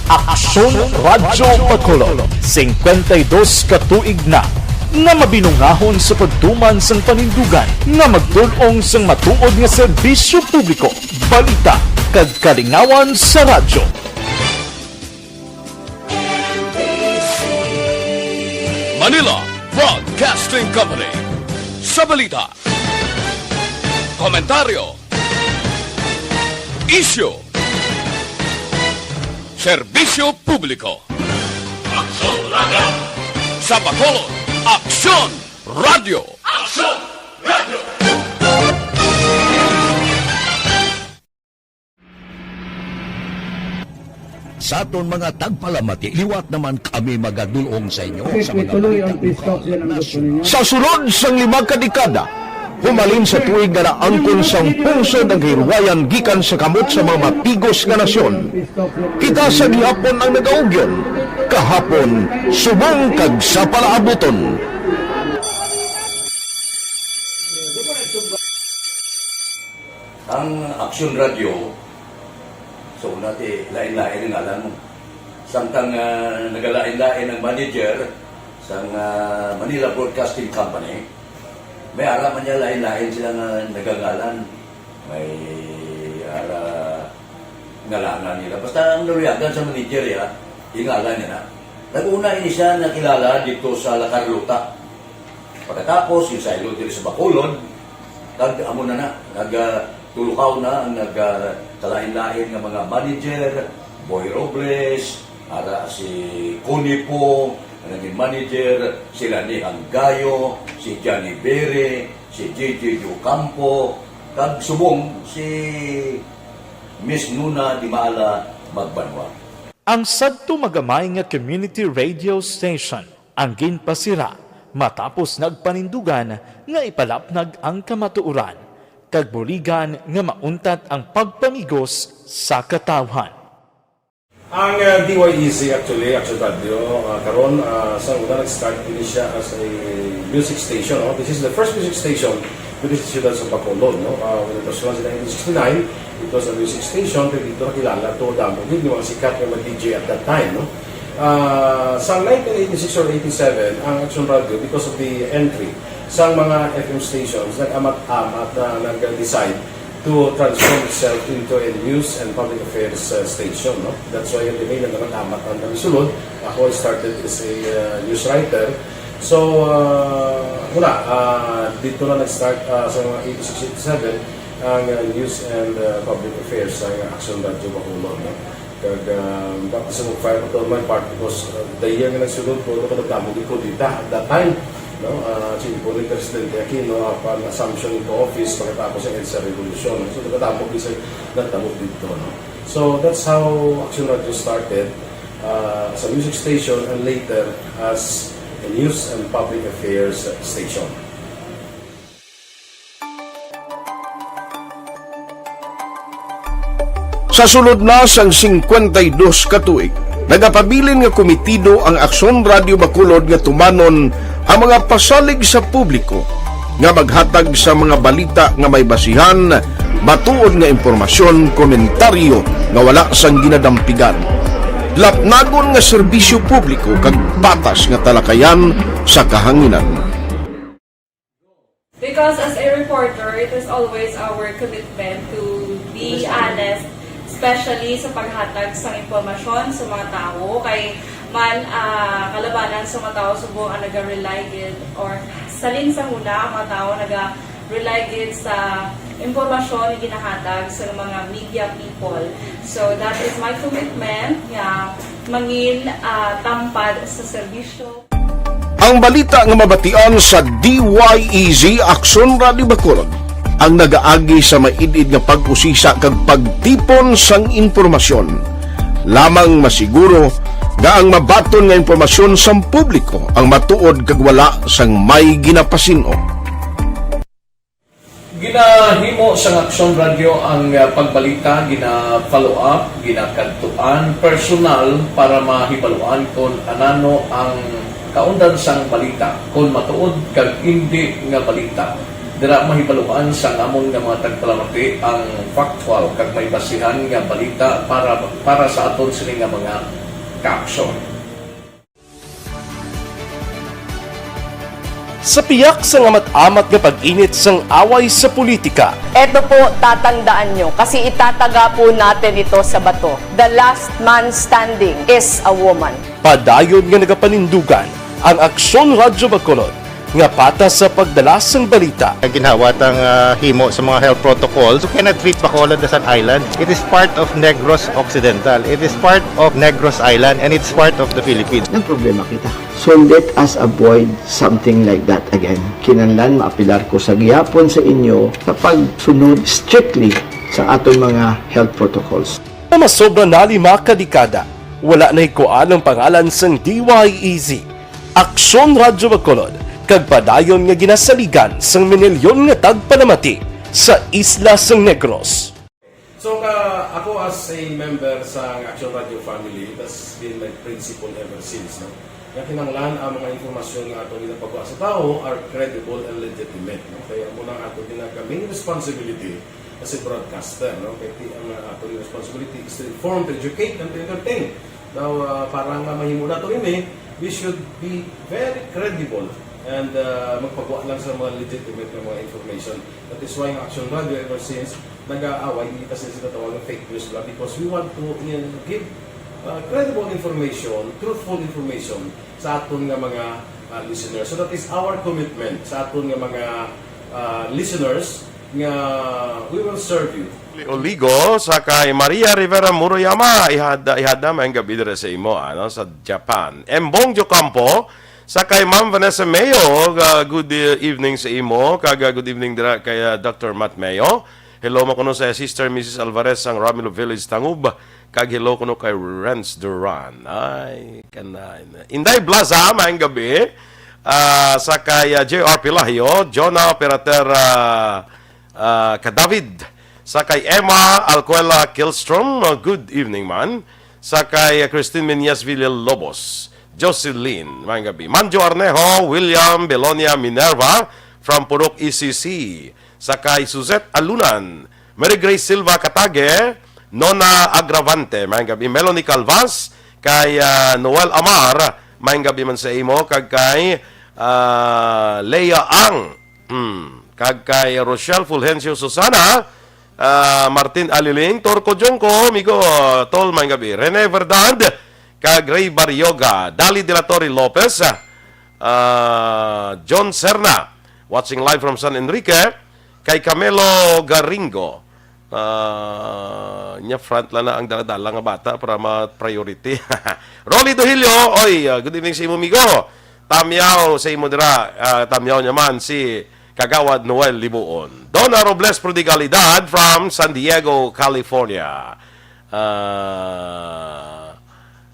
Aksyon Radyo Bacolod, singkwenta y dos ka tuig na nga mabinungahon sa pagtuman sang panindugan nga magtul-ong sang matuod nga serbisyo publiko, balita, kag kalingawan sa radyo. Manila Broadcasting Company. Sa balita, komentaryo, isyu, Serbisyo Publiko. Aksyon Radio. Sa Bacolod, Aksyon Radio. Aksyon Radio. Sa aton mga tagpalamati, liwat naman kami magadulong sa inyo sa mga balitang nasyonal. Sa sulod sang lima ka dekada, humalin sa tuig nga naangkon sang pungsod ang kahilwayan gikan sa kamot sa mga matigos nga nasyon, kita sa gihapon ang nagaugyon, kahapon, subong kag sa palaabuton. Ang Aksyon Radio, so, una ti, lain-lain ang ngalan mo. Samtang, ah, nagalain-lain ang manager sang, ah, Manila Broadcasting Company, may ara man niya lain-lain sila nga nagangalan. May ara ngalanan nila. Basta ang naluyagan sa manager, ya, ingalan niya na. Nag-una ini siya nakilala dito sa La Carlota. Pagkatapos, yung saylo diri sa Bacolod, kag amo na na, nagtulukaw na ang nag, ah, kalain-lain nga mga manager, Boy Robles, ara si Connie Pong, ang naging manager, sila ni Hanggayo, si Johnny Bere, si J J Ocampo, kag subong si Miss Nuna Dimala Magbanwa. Ang sadto magamay nga community radio station ang ginpasira matapos nagpanindugan nga ipalapnag ang kamatuoran kag buligan nga mauntat ang pagpamigos sa katawhan. Ang, ah, D Y E Z actually, Action Radio, ah, karon, ah, sa una nag-start din siya as a music station, no? This is the first music station diri sa siyudad sa Bacolod, no? Ah, when it was launched in nineteen sixty-nine, it was a music station, pero dito nakilala to, damo gid yung mga sikat nga mga D J at that time, no? Ah, sa nineteen eighty-six or eighty-seven, ang Action Radio, because of the entry sa mga F M stations, nag-amat-amat na nag-decide to transform itself into a news and public affairs, uh, station, no? That's why the main nagkakatamat ang nagsulod. Ako, I started as a, uh, news writer. So, uh, muna, uh, dito na nag-start, uh, sa mga eighty-six, eighty-seven, ang, uh, news and, uh, public affairs sa Action Radio Bacolod, no? Kag, ah, baptism of fire pa to my part because, ah, the year nga nagsulod ko, ano ko, nagdamo gid ko dita at that time, no? Ah, si Bonnie Presidente Aquino, upon assumption into office, pagkatapos ang EDSA Revolution, no? So, nagdamo gid sa nagdamo dito, no? So, that's how Action Radio started, ah, as a music station and later as a news and public affairs station. Sa sulod na sang singkwenta y dos ka tuig, nagapabilin nga komitido ang Aksyon Radio Bacolod nga tumanon ang mga pasalig sa publiko nga maghatag sa mga balita nga may basihan, matuod nga impormasyon, komentaryo nga wala sang ginadampigan, lapnagon nga serbisyo publiko kag patas nga talakayan sa kahanginan. Because as a reporter, it is always our commitment to be honest, especially sa paghatag sang impormasyon sa mga tawo. Kay man, ah, kalabanan sa mga tawo subong ang naga-rely gid, or salin sa huna ang mga tawo naga-rely gid sa impormasyon nga ginahatag sa mga media people. So that is my commitment nga mangin, ah, tampad sa serbisyo. Ang balita nga mabatian sa D Y E Z Aksyon Radio Bacolod ang nagaagi sa maid-id nga pag-usisa kag pagtipon sang impormasyon. Lamang masiguro nga ang mabaton nga impormasyon sang publiko ang matuod kag wala sang may ginapasin-o. Ginahimo sang Aksyon Radio ang, ah, pagbalita, gina-follow up, ginakadtuan personal para mahibaluan kon anano ang kaundan sang balita, kon matuod kag indi nga balita. Dira mahibaluan sang amon nga mga tagpalamati ang factual kag may basihan nga balita para, para sa aton sini nga mga kaaksyon. Sa piyak sang amat-amat nga pag-init sang away sa politika, eto po, tatandaan nyo, kasi itataga po natin ito sa bato. The last man standing is a woman. Padayon nga nagapanindugan ang Aksyon Radyo Bacolod nga patas sa pagdala sang balita. Ang ginhawa tang ah, himo sa mga health protocols, you cannot treat Bacolod as an island. It is part of Negros Occidental. It is part of Negros Island and it's part of the Philippines. Nagproblema kita. So let us avoid something like that again. Kinahanglan maapilar ko sa gihapon sa inyo sa pagsunod strictly sa aton mga health protocols. Nga masobra na lima ka dekada, wala na hikuan ang pangalan sang D Y E Z, Aksyon Radyo Bacolod, kag padayon nga ginasaligan sang minilyon nga tagpalamati sa isla sang Negros. So ka ako as a member sa Action Radio family, that's been my principle ever since, no? Nga kinahanglan ang mga impormasyon nga ato ginapagawa sa tawo are credible and legitimate, no? Kaya mo nang ato ginaka main responsibility as a broadcaster, no? Kaya ti- ang uh, ato responsibility is to inform, to educate, and to entertain. Now, uh, para nga mahimo nato ini, we should be very credible and uh, magpagawa lang sa mga legitimate nga mga information. That is why ang Action Radio ever since nag-aaway, hindi kasi sila tawag ng fake news lang because we want to uh, give uh, credible information, truthful information sa aton nga mga uh, listeners. So that is our commitment sa aton nga mga uh, listeners nga we will serve you. Oligo sa kay Maria Rivera Muroyama, ihada ihada may gabi dira sa imo ano sa Japan. Embong Jocampo sa kay Ma'am Vanessa Mayo, uh, good evening sa imo, kag uh, good evening dira kay uh, Doctor Matt Mayo. Hello mo kuno sa Sister Missus Alvarez sang Ramilo Village Tangub, kag hello kuno kay Renz Duran. Ay, kanay na. Inday Blaza, maayong gabi. Ah, sa kay ah, J R Pilahio, Jonah Perater ah, ah, ka David. Sa kay Emma Alcuela Kilstrom, ah, good evening man. Sa kay ah, Christine Menyas Villalobos, Jocelyn, maayong gabi. Manjo Arnejo, William, Belonia Minerva, from Purok E C C. Sa kay Suzette Alunan, Mary Grace Silva Katage, Nona Agravante, maayong gabi. Melanie Calvas, kay ah, Noel Amar, maayong gabi man sa imo, kag kay ah, Lea Ang, hmm, kag kay Rochelle Fulgencio Susana, ah, Martin Aliling, Torco Jongco, amigo, ah, Tol, maayong gabi. Rene Verdad, kag Ray Barrioga, Dali de la Torre Lopez, ah, John Serna, watching live from San Enrique, kay Camelo Garingo, ah, nya front lang na ang daladala nga bata para ma-priority. Rolly Dohilio, oy, ah, good evening sa imo, amigo. Tamyaw sa imo dira, ah, tamyaw niya man si Kagawad Noel Libuon. Donna Robles Prodigalidad from San Diego, California. Ah,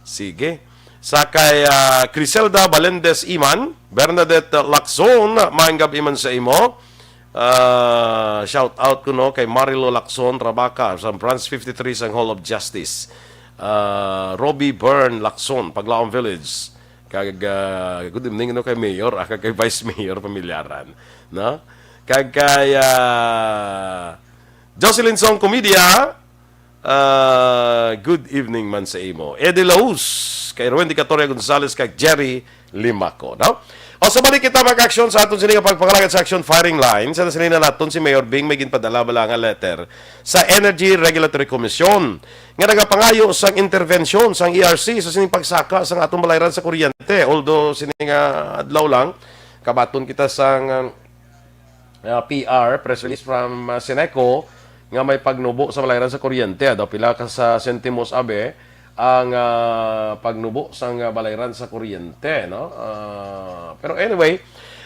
sige. Sa kay ah, Criselda Balendez Iman, Bernadette Lacson, maayong gabi man sa imo. Ah, shout out ko no kay Marilo Lacson Rabaca sa Branch fifty-three sang Hall of Justice. Ah, Robbie Byrne Lacson, Paglaom Village. Kag ah, good evening no kay Mayor, ah, kag kay Vice Mayor pamilyaran, no? Kag kay ah, Jocelyn Song Comedia, ah, good evening man sa imo. Eddie Laus, kay Erwin Dicatoria Gonzalez, kag Jerry Limaco, no? O sa balik kita mag-aksyon sa aton sini nga pagpangalagad sa action firing line, sa sini na naton si Mayor Bing may ginpadala bala nga letter sa Energy Regulatory Commission nga nagapangayo sang intervensyon sang E R C sa sining pagsaka sang atong balayran sa kuryente. Although sini nga adlaw lang, kabaton kita sang ah, ah, P R, press release from ah, Seneco, nga may pagnubo sa balayran sa kuryente. Ah, daw pila ka sa sentimos, abi, ang ah, pagnubo sang ah, balayran sa kuryente, no? Ah, pero anyway,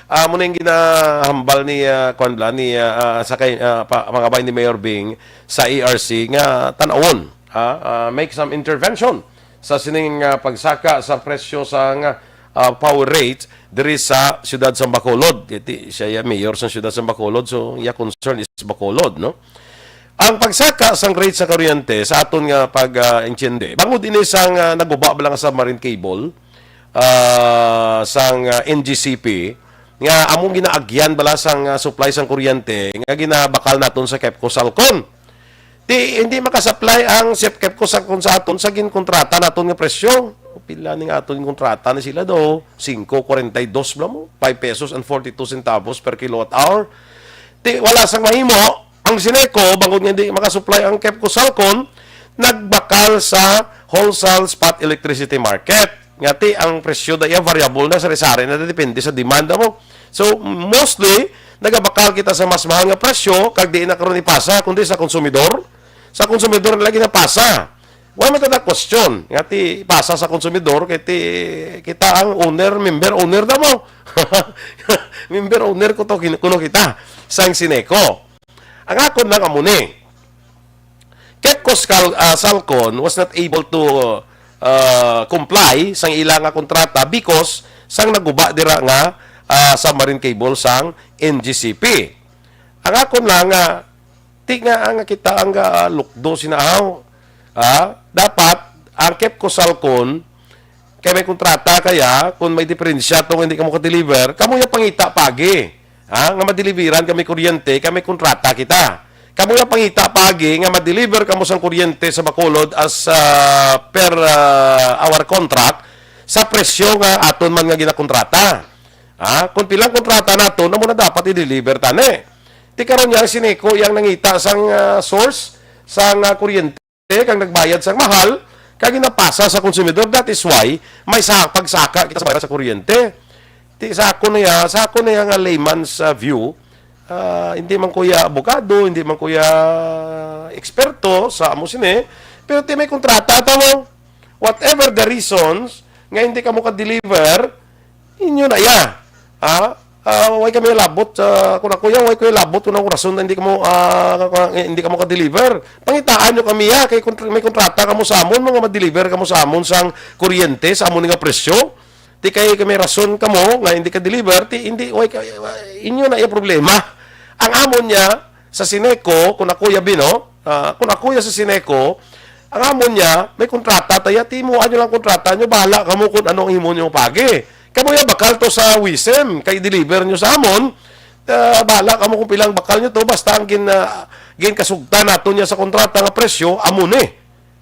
ah, muna yung ginahambal ni ah, Kwan Bla, ni ah, ah, sa kay, ah, pa, mga bay ni Mayor Bing sa E R C nga tanawon, ah, ah, make some intervention sa sining ah, pagsaka sa presyo sa nga ah, power rate diri sa siyudad sa Bacolod. Kay ti- siya ya mayor sa siyudad sa Bacolod, so iya concern is Bacolod, no? Ang pagsaka sang rate sa kuryente sa aton nga pag ah, intiende, bangod ini sang ah, naguba ba lang sa marine cable ah, sang ah, N G C P nga among ginaagyan bala sang ah, supply sang kuryente nga ginabakal naton sa Kepco Salcon. Di, hindi makasaplay ang Sep Kepco sa kung sa aton sa ginkontrata naton nga presyo. Pila ni nga aton ginkontrata ni sila do? Singko kwarenta y dos bala mo, five pesos and forty-two centavos per kilowatt hour. Di, wala sang mahimo. Ang Sineco, bangod nga hindi makasupply ang Kepco Salcon, nagbakal sa wholesale spot electricity market. Nga ti ang presyo da iya variable na, sari-sari na, depende sa demand mo. So, mostly, nagabakal kita sa mas mahal nga presyo, kag di na karon ipasa, kundi sa konsumidor. Sa konsumidor na lagi napasa. Wa man ta na question nga ti ipasa sa konsumidor, kay ti kita ang owner, member owner ta mo. Member owner ko to, kin-, kuno kita, sang Sineco. Ang akon lang amo ni, Kepco Scal-, ah, Salcon was not able to, ah, comply sang ila nga kontrata because sang naguba dira nga, ah, submarine cable sang N G C P. Ang akon lang nga, ti nga, nga kita ang, ah, lukdo sina aw. Ah, dapat ang Kepco Salcon, kay may kontrata kaya, kung may diferensya to nga hindi kamo ka-deliver, kamo yung pangita pagi. Ha? Nga madeliveran kami kuryente, kay may kontrata kita. Kamo yung pangita pagi nga madeliver kamo sang kuryente sa Bacolod as, ah, per, ah, our contract sa presyo nga aton man nga ginakontrata. Ha? Kung pilang kontrata nato, na mo na dapat i-deliver tani. Ti karon niya ang Sineco yang nangita sang, ah, source sang, ah, kuryente kag nagbayad sang mahal, kag ginapasa sa konsumidor. That is why may sa pagsaka kita sa bayad sa kuryente. Ti sa ako na ya, sa ako na ya nga layman's, ah, view, ah, hindi man ko ya abogado, hindi man ko ya eksperto sa amo sini, pero ti may kontrata ta mo. Whatever the reasons nga hindi kamo ka-deliver, inyo na iya. Ha? Ah, way kami labot sa, kung ako yan, way ko labot kung anong rason na hindi kamo, ah, ka-, ka-, hindi kamo ka-deliver. Pangitaan nyo kami, ha? Kay kontr-, may kontrata kamo sa amon, mga ma-deliver kamo sa amon sang kuryente, sa amon nga presyo. Di kay, kay may rason kamo nga hindi ka-deliver, ti hindi, way ka, inyo na yung problema. Ang amon niya, sa Sineco, kung ako ya, Bino, ah, kung ako ya sa Sineco, ang amon niya, may kontrata ta ya, ti imo, ano lang kontrata nyo, bahala kamo kung ano ang imo nyo pagi. Kamo ya, bakal to sa WISM, kay deliver nyo sa amon, ah, bahala kamo kung pilang bakal nyo to, basta ang gin-, ah, ginkasugtan nato niya sa kontrata nga presyo, amo ni.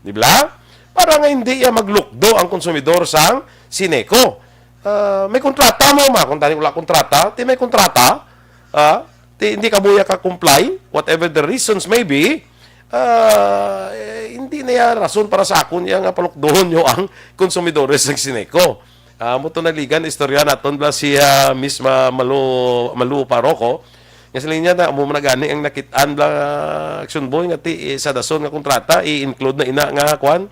Di ba? Para nga hindi ya maglukdo ang konsumidor sang Sineco. Ah, may kontrata mo, ma. Kung tani wala kontrata, ti may kontrata, ah, ti hindi ka buya ka-comply, whatever the reasons may be, ah, eh, hindi na ya rason para sa akon ya nga palukdohon nyo ang konsumidores sang Sineco. Ah, mo to naligan, istorya naton bala si, ah, Miss Ma-, Malu, Malu Paroko. Nga sila niya na, amo man na gani ang nakit-an bala, Action Boy, nga ti, eh, sa dason nga kontrata, i-include na ina nga, kwan,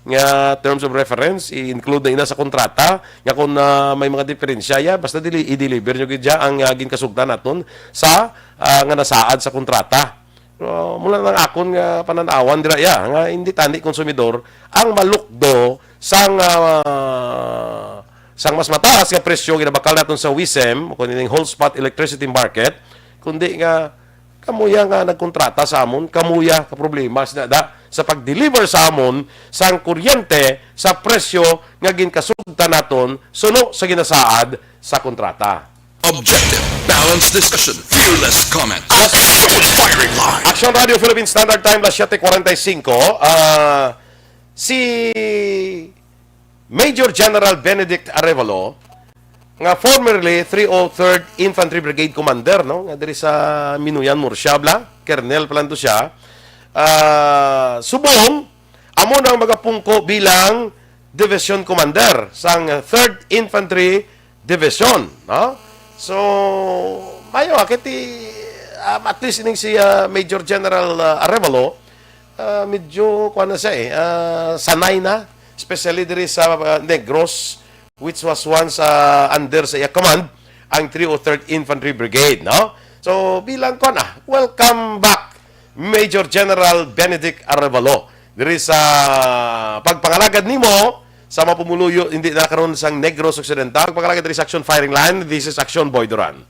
nga terms of reference, i-include na ina sa kontrata, nga kung, ah, may mga diferensya, ya, basta dili, i-deliver nyo gid siya ang, ah, ginkasugtan naton sa, ah, nga nasaad sa kontrata. Pero mula lang akon nga pananawan dira, ya, nga hindi tani konsumidor ang malukdo sang, ah, sang mas mataas nga presyo ginabakal naton sa WISM o kung ining whole spot electricity market, kundi nga kamuya nga nagkontrata sa amon, kamuya ka problema sina da sa pag-deliver sa amon sang kuryente sa presyo nga ginkasugtan naton suno sa ginasaad sa kontrata. Objective, balanced discussion, fearless comment. Firing line. Action Radio Philippine Standard Time, las siete cuarenta y cinco. Ah, si Major General Benedict Arevalo, nga formerly three oh third Infantry Brigade Commander, no? Nga diri sa Minuyan, Murcia, bala, Colonel pa lang to siya. Ah, subong, amo nang magapungko bilang Division Commander sang third Infantry Division, no? So, mayo, ah, kay ti, um, at least ining si, ah, Major General, ah, Arevalo, ah, medyo, kuwan na siya eh, ah, sanay na, especially diri sa, ah, Negros, which was once, ah, under sa iya command, ang three oh third Infantry Brigade, no? So, bilang, kuwan, ah, welcome back, Major General Benedict Arevalo, diri sa pagpangalagad nimo sa mga pumuluyo, hindi na karon sang Negros Occidental, pagpangalagad diri sa Action Firing Line. This is Action Boy Duran.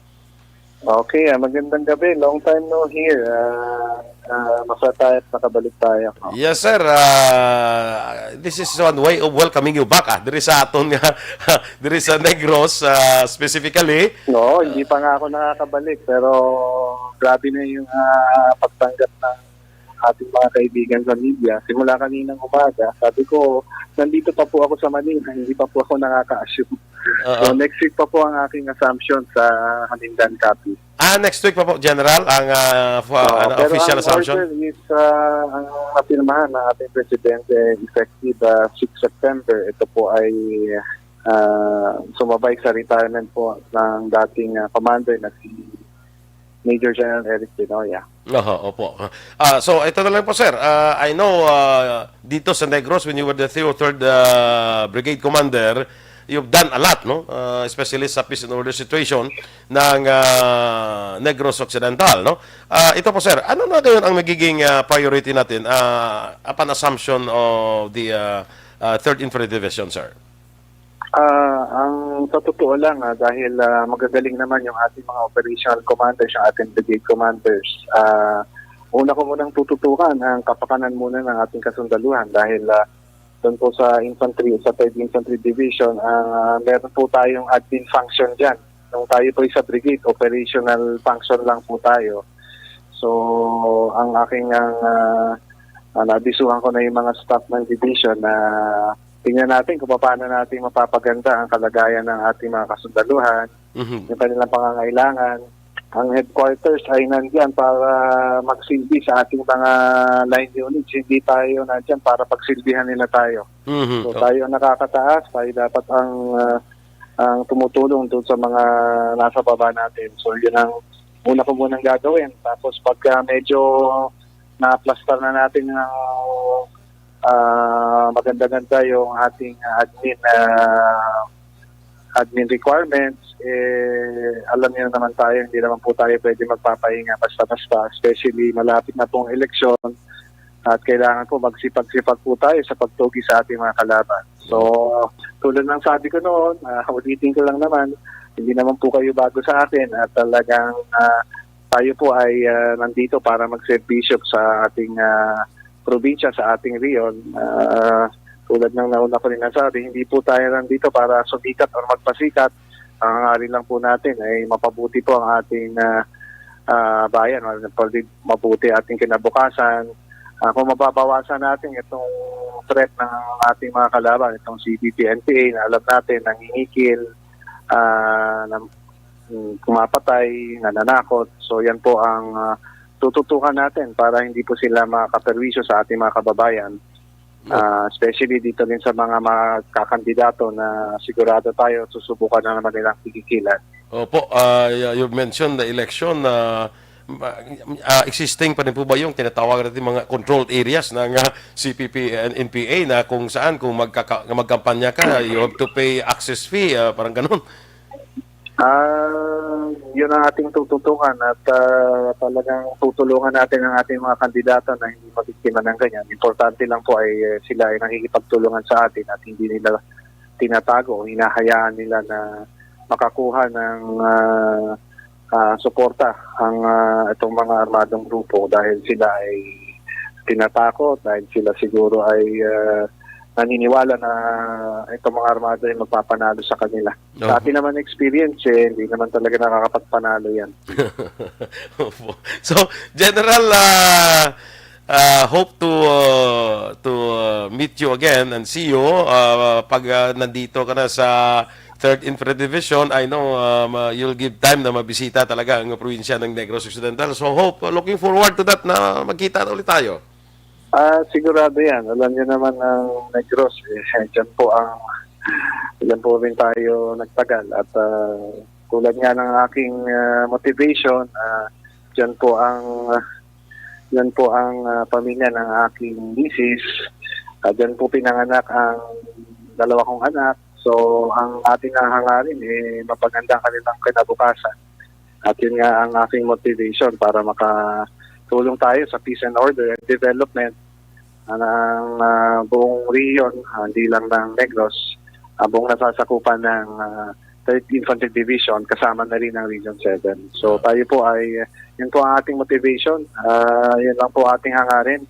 Okay, ah, magandang gabi. Long time no hear. Ah, ah, masaya tayo at nakabalik tayo. Yes, sir. Ah, this is one way of welcoming you back, ah, diri sa aton nga, diri sa Negros, ah, specifically. No, hindi pa nga ako nakakabalik, pero grabe na yung, ah, pagtanggap ng ating mga kaibigan sa media. Simula kaninang umaga, sabi ko, nandito pa po ako sa Manila, hindi pa po ako nakaka-assume. Oo. So, next week pa po ang aking assumption sa Hamindan, Capiz. Ah, next week pa po, General, ang, ah, f-, Oo, ano, pero official ang assumption? Order is, ah, ang napirmahan ng ating presidente, effective, ah, six September. Ito po ay ah, sumabay sa retirement po ng dating, ah, commander na si Major General Eric Denoya. Oho, opo. Ah, so, ito na lang po, sir. Ah, I know, ah, dito sa Negros, when you were the three oh third, ah, Brigade Commander, you've done a lot, no? Ah, especially sa peace and order situation ng, ah, Negros Occidental, no? Ah, ito po, sir. Ano na ngayon ang magiging, ah, priority natin, ah, upon assumption of the, ah, ah, third Infantry Division, sir? Ah, ang sa totoo lang, ah, dahil, ah, magagaling naman yung ating mga operational commanders, yung ating brigade commanders, ah, una ko munang tututukan ang kapakanan muna ng ating kasundaluhan dahil, ah, doon po sa infantry, sa third Infantry Division, ah, meron po tayong admin function dyan. Nung tayo po ay sa brigade, operational function lang po tayo. So, ang aking, ang, ah, ah, naabisuhan ko na yung mga staff ng division na tingnan natin kung paano natin mapapaganda ang kalagayan ng ating mga kasundaluhan, Mhm. yung kanilang pangangailangan. Ang headquarters ay nandiyan para magsilbi sa ating mga line units. Hindi tayo nandiyan para pagsilbihan nila tayo. Mhm. So, Oh. tayo ang nakakataas, tayo dapat ang, ah, ang tumutulong doon sa mga nasa baba natin. So, yun ang una ko munang gagawin. Tapos, pagka medyo na-plaster na natin ng, ah, maganda-ganda yung ating admin, ah, admin requirements, eh, alam niyo naman tayo, hindi naman po tayo pwede magpapahinga basta-basta, especially malapit na pong eleksyon at kailangan po magsipag-sipag po tayo sa pagtugi sa ating mga kalaban. So, tulad ng sabi ko noon, ah, ulitin ko lang naman, hindi naman po kayo bago sa akin at talagang, ah, tayo po ay, ah, nandito para magserbisyo sa ating, ah, probinsya, sa ating rehiyon. Ah, tulad ng nauna ko rin nasabi, hindi po tayo nandito para sumikat or magpasikat. Ang hangarin lang po natin ay mapabuti po ang ating, ah, ah, bayan, mapabuti ating kinabukasan. Ah, kung mababawasan natin itong threat ng ating mga kalaban, itong C P P N P A na alam natin, nangingikil, ah, nam-, mm, pumapatay, nananakot. So, yan po ang, ah, tututukan natin para hindi po sila makaperwisyo sa ating mga kababayan. Ah, especially dito din sa mga magkakandidato na sigurado tayo susubukan na naman nilang pigilan. Opo, ah, y-, you've mentioned the election na, ah, ah, existing pa rin po ba yung tinatawag natin mga controlled areas ng, ah, C P P and N P A na kung saan kung magkaka-, magkampanya ka, you have to pay access fee, ah, parang ganun? Ah, yun ang ating tututukan at, ah, talagang tutulungan natin ang ating mga kandidato na hindi mabiktima ng ganyan. Importante lang po ay, eh, sila ay nakikipagtulungan sa atin at hindi nila tinatago o hinahayaan nila na makakuha ng, ah, ah, suporta ang, ah, itong mga armadong grupo dahil sila ay tinatakot, dahil sila siguro ay, ah, naniniwala na itong mga armado ay magpapanalo sa kanila. Sa Oho. atin naman experience, eh, hindi naman talaga nakakapagpanalo yan. Opo. So, General, ah, ah, hope to, ah, to, ah, meet you again and see you, ah, pag, ah, nandito ka na sa Third Infantry Division. I know, um, ah, you'll give time na mabisita talaga ang probinsya ng Negros Occidental. So, hope, ah, looking forward to that na magkita na ulit tayo. Ah, sigurado yan. Alam niyo naman ang Negros, eh, dyan po ang, dyan po rin tayo nagtagal. At, ah, tulad nga ng aking, ah, motivation, ah, dyan po ang, ah, dyan po ang, ah, pamilya ng aking misis. Ah, dyan po pinanganak ang dalawa kong anak. So, ang ating hangarin, eh, mapaganda ang kanilang kinabukasan. At yun nga ang aking motivation para makatulong tayo sa peace and order and development ng, ah, buong rehiyon, ah, hindi lang ng Negros, ah, buong nasasakupan ng, ah, Third Infantry Division, kasama na rin ang Region seven. So, tayo po ay, yun po ang ating motivation. Ah, yun lang po ating hangarin.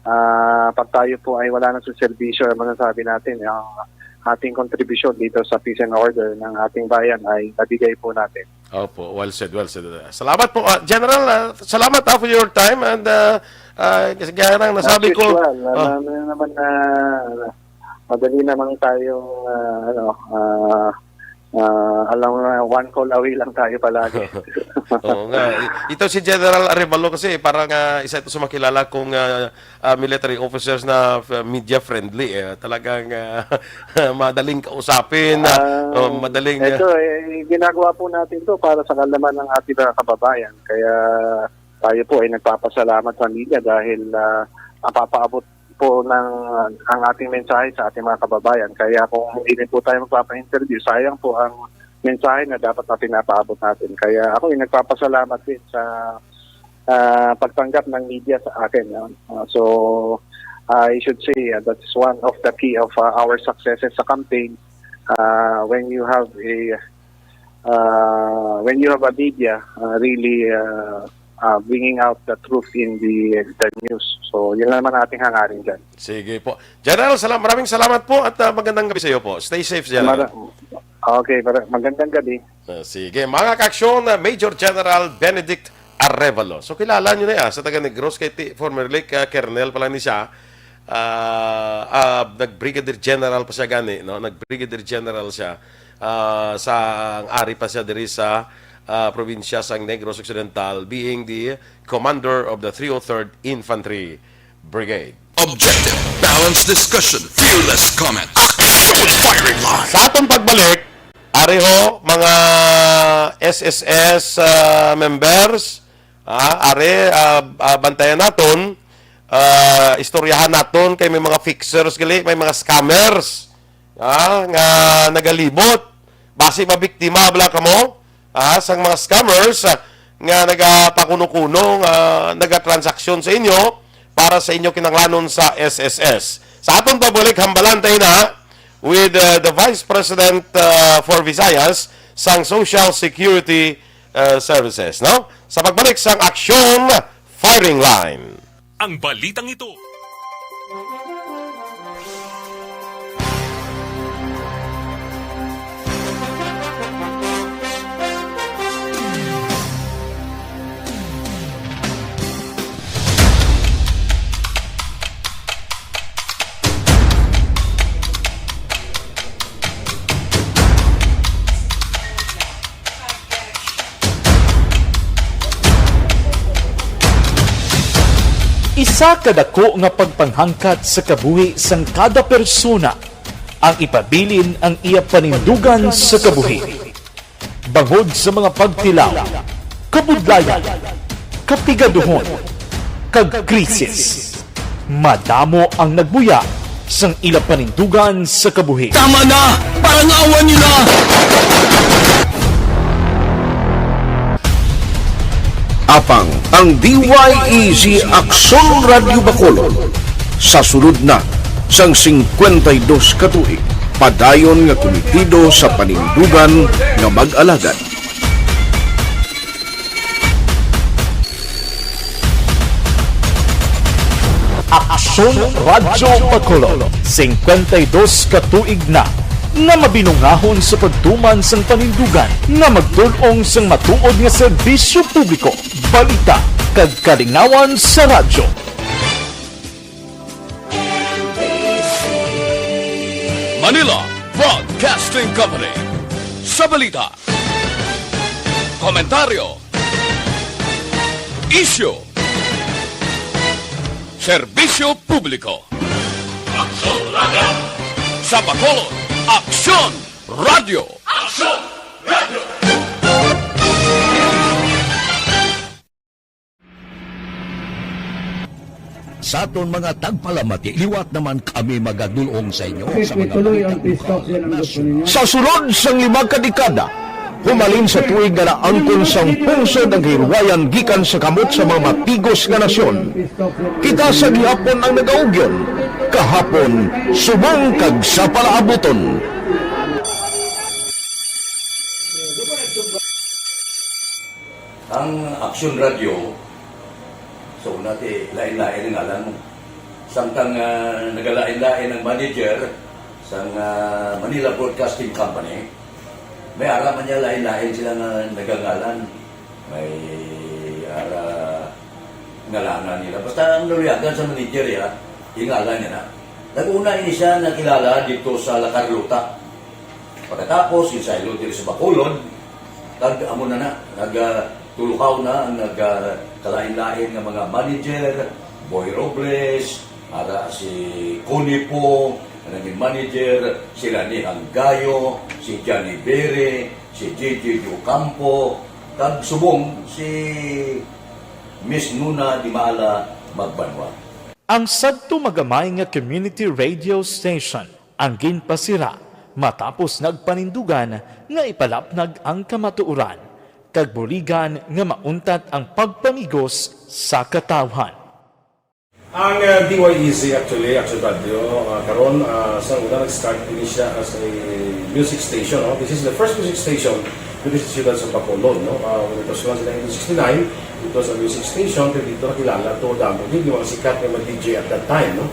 Ah, pag tayo po ay wala na sa serbisyo, ang masasabi natin, ang ating kontribusyon dito sa peace and order ng ating bayan ay nabigay po natin. Opo, well said, well said. Salamat po, ah, General, ah, salamat, ah, for your time and, ah, ah, kasi gaya ng nasabi As ko, usual, ah, alam mo naman na madali naman tayong, ah, ano, ah, Ah, alam mo na, one call away lang tayo palagi. Oo nga. I-, ito si General Arevalo kasi parang, ah, isa ito sa makilala kong, ah, ah, military officers na f-, media friendly, eh. Talagang, ah, madaling kausapin, ah, Ah, oh, madaling, ah, ito, eh, ginagawa po natin 'to para sa kaalaman ng ating mga kababayan. Kaya tayo po ay nagpapasalamat sa media dahil, ah, napapaabot po ng, ang ating mensahe sa ating mga kababayan. Kaya kung hindi rin po tayo magpapa-interview, sayang po ang mensahe na dapat na pinapaabot natin. Kaya ako ay nagpapasalamat din sa, ah, pagtanggap ng media sa akin, no? Ah, so, I should say, ah, that's one of the key of, ah, our successes sa campaign. Ah, when you have a, ah, when you have a media, ah, really, ah, ah, bringing out the truth in the, the news. So, yun lang naman ating hangarin dyan. Sige po. General, salam-, maraming salamat po at, ah, magandang gabi sa iyo po. Stay safe, General. Mara-, okay, mara-, magandang gabi. Ah, sige. Mga kaaksyon, ah, Major General Benedict Arevalo. So, kilala nyo na yan sa taga Negros, kay ti-, former, like, ah, Colonel pa lang ni siya. Ah, ah, nag-Brigadier General pa siya gani, no? Nag-Brigadier General siya. Ah, sa, ang ari pa siya diri sa, ah, probinsya sang Negros Occidental, being the commander of the three oh third Infantry Brigade. Objective, balanced discussion, fearless comment. Action, firing line. Sa atong pagbalik, ari ho, mga S S S, ah, members, ah, ari, ah, ah, bantayan naton, ah, istoryahan naton kay may mga fixers gali, may mga scammers, ah, nga nagalibot. Basi mabiktima bala kamo, ah, sang mga scammers, ah, nga nagapakuno-kuno, nga nagatransaksyon sa inyo para sa inyo kinahanglanon sa S S S. Sa aton pagbalik, hambalan tayo na with, uh, the Vice President, uh, for Visayas sang Social Security, uh, Services, no? Sa pagbalik sang Aksyon Firing Line. Ang balitang ito. Isa ka dako nga pagpanghangkat sa kabuhi sang kada persona ang ipabilin ang iya panindugan sa kabuhi. Bangod sa mga pagtilaw, kabudlayan, kapigaduhon, kag krisis, madamo ang nagbuya sang ila panindugan sa kabuhi. Tama na! Parangawan nila! Apang ang D Y E G Aksyon Radyo Bacolod sa sulod na sang singkwenta y dos ka tuig, padayon nga kumitido sa panindugan nga mag-alagad. Aksyon Radyo Bacolod, singkwenta y dos ka tuig na nga mabinungahon sa pagtuman sang panindugan nga magtul-ong sang matuod nga serbisyo publiko, balita, kag kalingawan sa radyo. Manila Broadcasting Company. Sa balita, komentaryo, isyu, serbisyo publiko. Aksyon Radyo. Sa Bacolod, Aksyon Radyo. Aksyon Radyo. Sa aton mga tagpalamati, liwat naman kami magadul-ong sa inyo sa mga balita lokal, nasyonal. Sa sulod sang lima ka dekada, humalin sa tuig nga naangkon sang pungsod ang kahilwayan gikan sa kamot sa mga matigos nga nasyon, kita sa gihapon ang nagaugyon, kahapon subong kag sa palaabuton. Ang Aksyon Radyo, sa una ti, lain-lain ang ngalan mo. Samtang, ah, nagalain-lain ang manager sang, ah, Manila Broadcasting Company, may ara man niya lain-lain sila nga nagangalan. May ara ngalanan nila. Basta ang naluyagan sa manager, ya, yung ngalan niya na. Nag-una ini siya nakilala dito sa La Carlota. Pagkatapos, ginsaylo diri sa Bacolod, kag amo na na, nagtuluhaw na ang nagkalain-lain nga mga manager, Boy Robles, ara si Connie Poo, ang naging manager, si Lani Hanggayo, si Johnny Bere, si J J Ocampo, kag subong si Miss Nuna Dimala Magbanwa. Ang sadto magamay nga community radio station ang ginpasira matapos nagpanindugan nga ipalapnag ang kamatuoran kag buligan nga mauntat ang pagpamigos sa katawhan. Ang, uh, D Y E Z actually, Action Radio, uh, karon, uh, sa una nag-start ini siya as a music station, no? This is the first music station diri sa siyudad sa Bacolod, no? Uh, when it was launched in nineteen sixty-nine, it was a music station, kay dito nakilala to, damo gyud yung mga sikat nga mga D J at that time, no?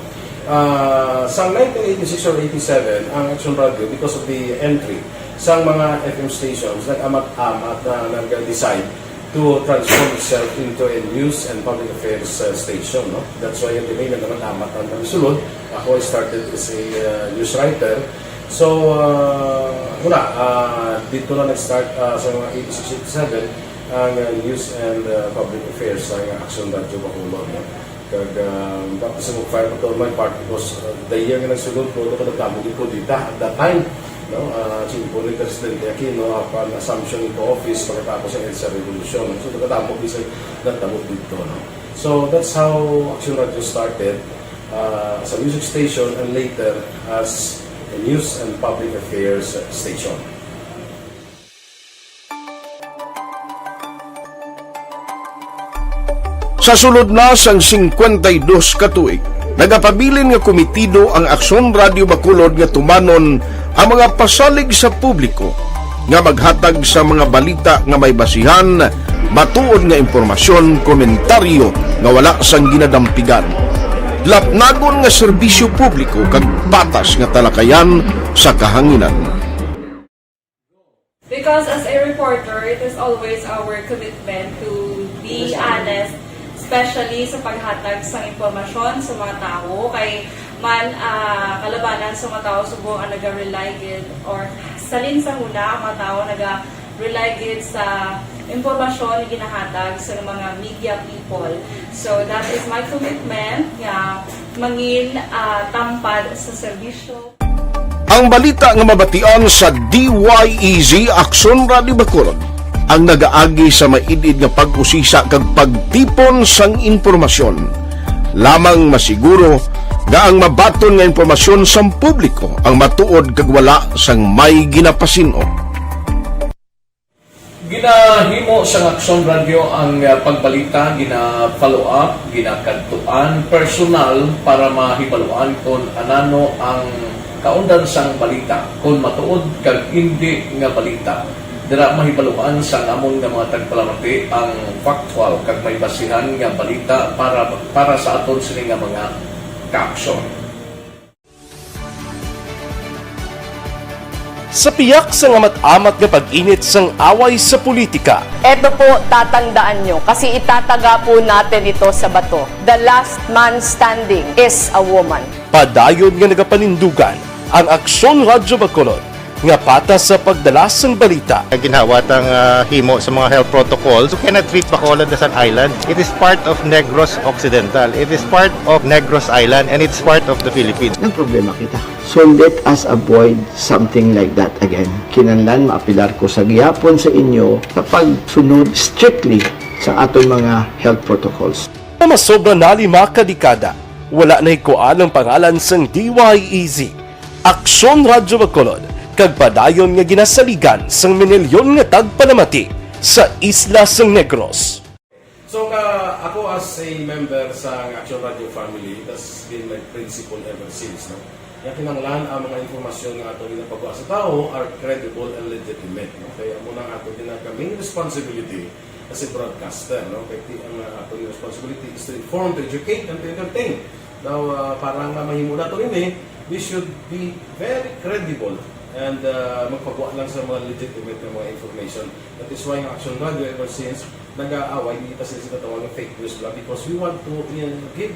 Uh, sa nineteen eighty-six or eighty-seven, ang Action Radio, because of the entry sa mga F M stations, nag-amat-amat na nag-decide to transform itself into a news and public affairs, uh, station, no? That's why yung name na naman, amat ang nagsulod. Ako, I started as a, uh, news writer. So, uh, muna, uh, dito na nag-start, uh, sa mga eighty-six, eighty-seven, ang, uh, news and, uh, public affairs sa Action Radio Bacolod, no? Kag, ah, tapos sa mag-file ko to on my part because, ah, the year nga nagsulod ko, ito kadamo yung kudita at that time, no? Ah, simple ni Presidente Aquino, upon assumption into office, pagkatapos ng EDSA Revolution. So, kadamo bisag natabo dito, no? So, that's how Action Radio started, ah, as a music station and later as a news and public affairs station. Sa sulod na sang singkwenta y dos ka tuig, nagapabilin nga komitido ang Aksyon Radio Bacolod nga tumanon ang mga pasalig sa publiko nga maghatag sa mga balita nga may basihan, matuod nga impormasyon, komentaryo nga wala sang ginadampigan, lapnagon nga serbisyo publiko kag patas nga talakayan sa kahanginan. Because as a reporter, it is always our commitment to be honest, especially sa paghatag sang impormasyon sa mga tawo. Kay man, ah, kalabanan sa mga tawo subong ang naga-rely gid or salin sa huna ang mga tawo naga-rely gid sa impormasyon nga ginahatag sa mga media people. So that is my commitment nga mangin, ah, tampad sa serbisyo. Ang balita nga mabatian sa D Y E Z Aksyon Radio Bacolod ang nagaagi sa maid-id nga pag-usisa kag pagtipon sang impormasyon. Lamang masiguro nga ang mabaton nga impormasyon sang publiko ang matuod kag wala sang may ginapasin-o. Ginahimo sang Aksyon Radio ang, ah, pagbalita, gina-follow up, ginakadtuan personal para mahibaluan kon anano ang kaundan sang balita, kon matuod kag indi nga balita. Dira mahibaluan sang amon nga mga tagpalamati ang factual kag may basihan nga balita para, para sa aton sini nga mga kaaksyon. Sa piyak sang amat-amat nga pag-init sang away sa politika, Eto po, tatandaan nyo, kasi itataga po natin ito sa bato. The last man standing is a woman. Padayon nga nagapanindugan ang Aksyon Radyo Bacolod nga patas sa pagdala sang balita. Ginhawat ang, ah, himo sa mga health protocols. You cannot treat Bacolod as an island. It is part of Negros Occidental. It is part of Negros Island, and it's part of the Philippines. Nagproblema kita. So let us avoid something like that again. Kinahanglan maapilar ko sa gihapon sa inyo sa pagsunod strictly sa aton mga health protocols. Nga masobra na lima ka dekada, wala nahikuan ang pangalan sang D Y E Z, Aksyon Radyo Bacolod, kag padayon nga ginasaligan sang minilyon nga tagpalamati sa isla sang Negros. So, ka, ako as a member sa Action Radio family, that's been my principle ever since, no? Nga kinahanglan ang mga impormasyon nga ato ginapagwa sa tawo are credible and legitimate, no? Kaya amo na ang ato ginag-, main responsibility as a broadcaster, no? Kaya ti-, ang, uh, ato responsibility is to inform, to educate, and to entertain. Now, uh, para nga mahimo nato ini, we should be very credible and, uh, magpagwa lang sa mga legitimate nga mga information. That is why ang Action Radio ever since nag-aaway, di kita sila ginatawag nga fake news bla, because we want to, uh, give,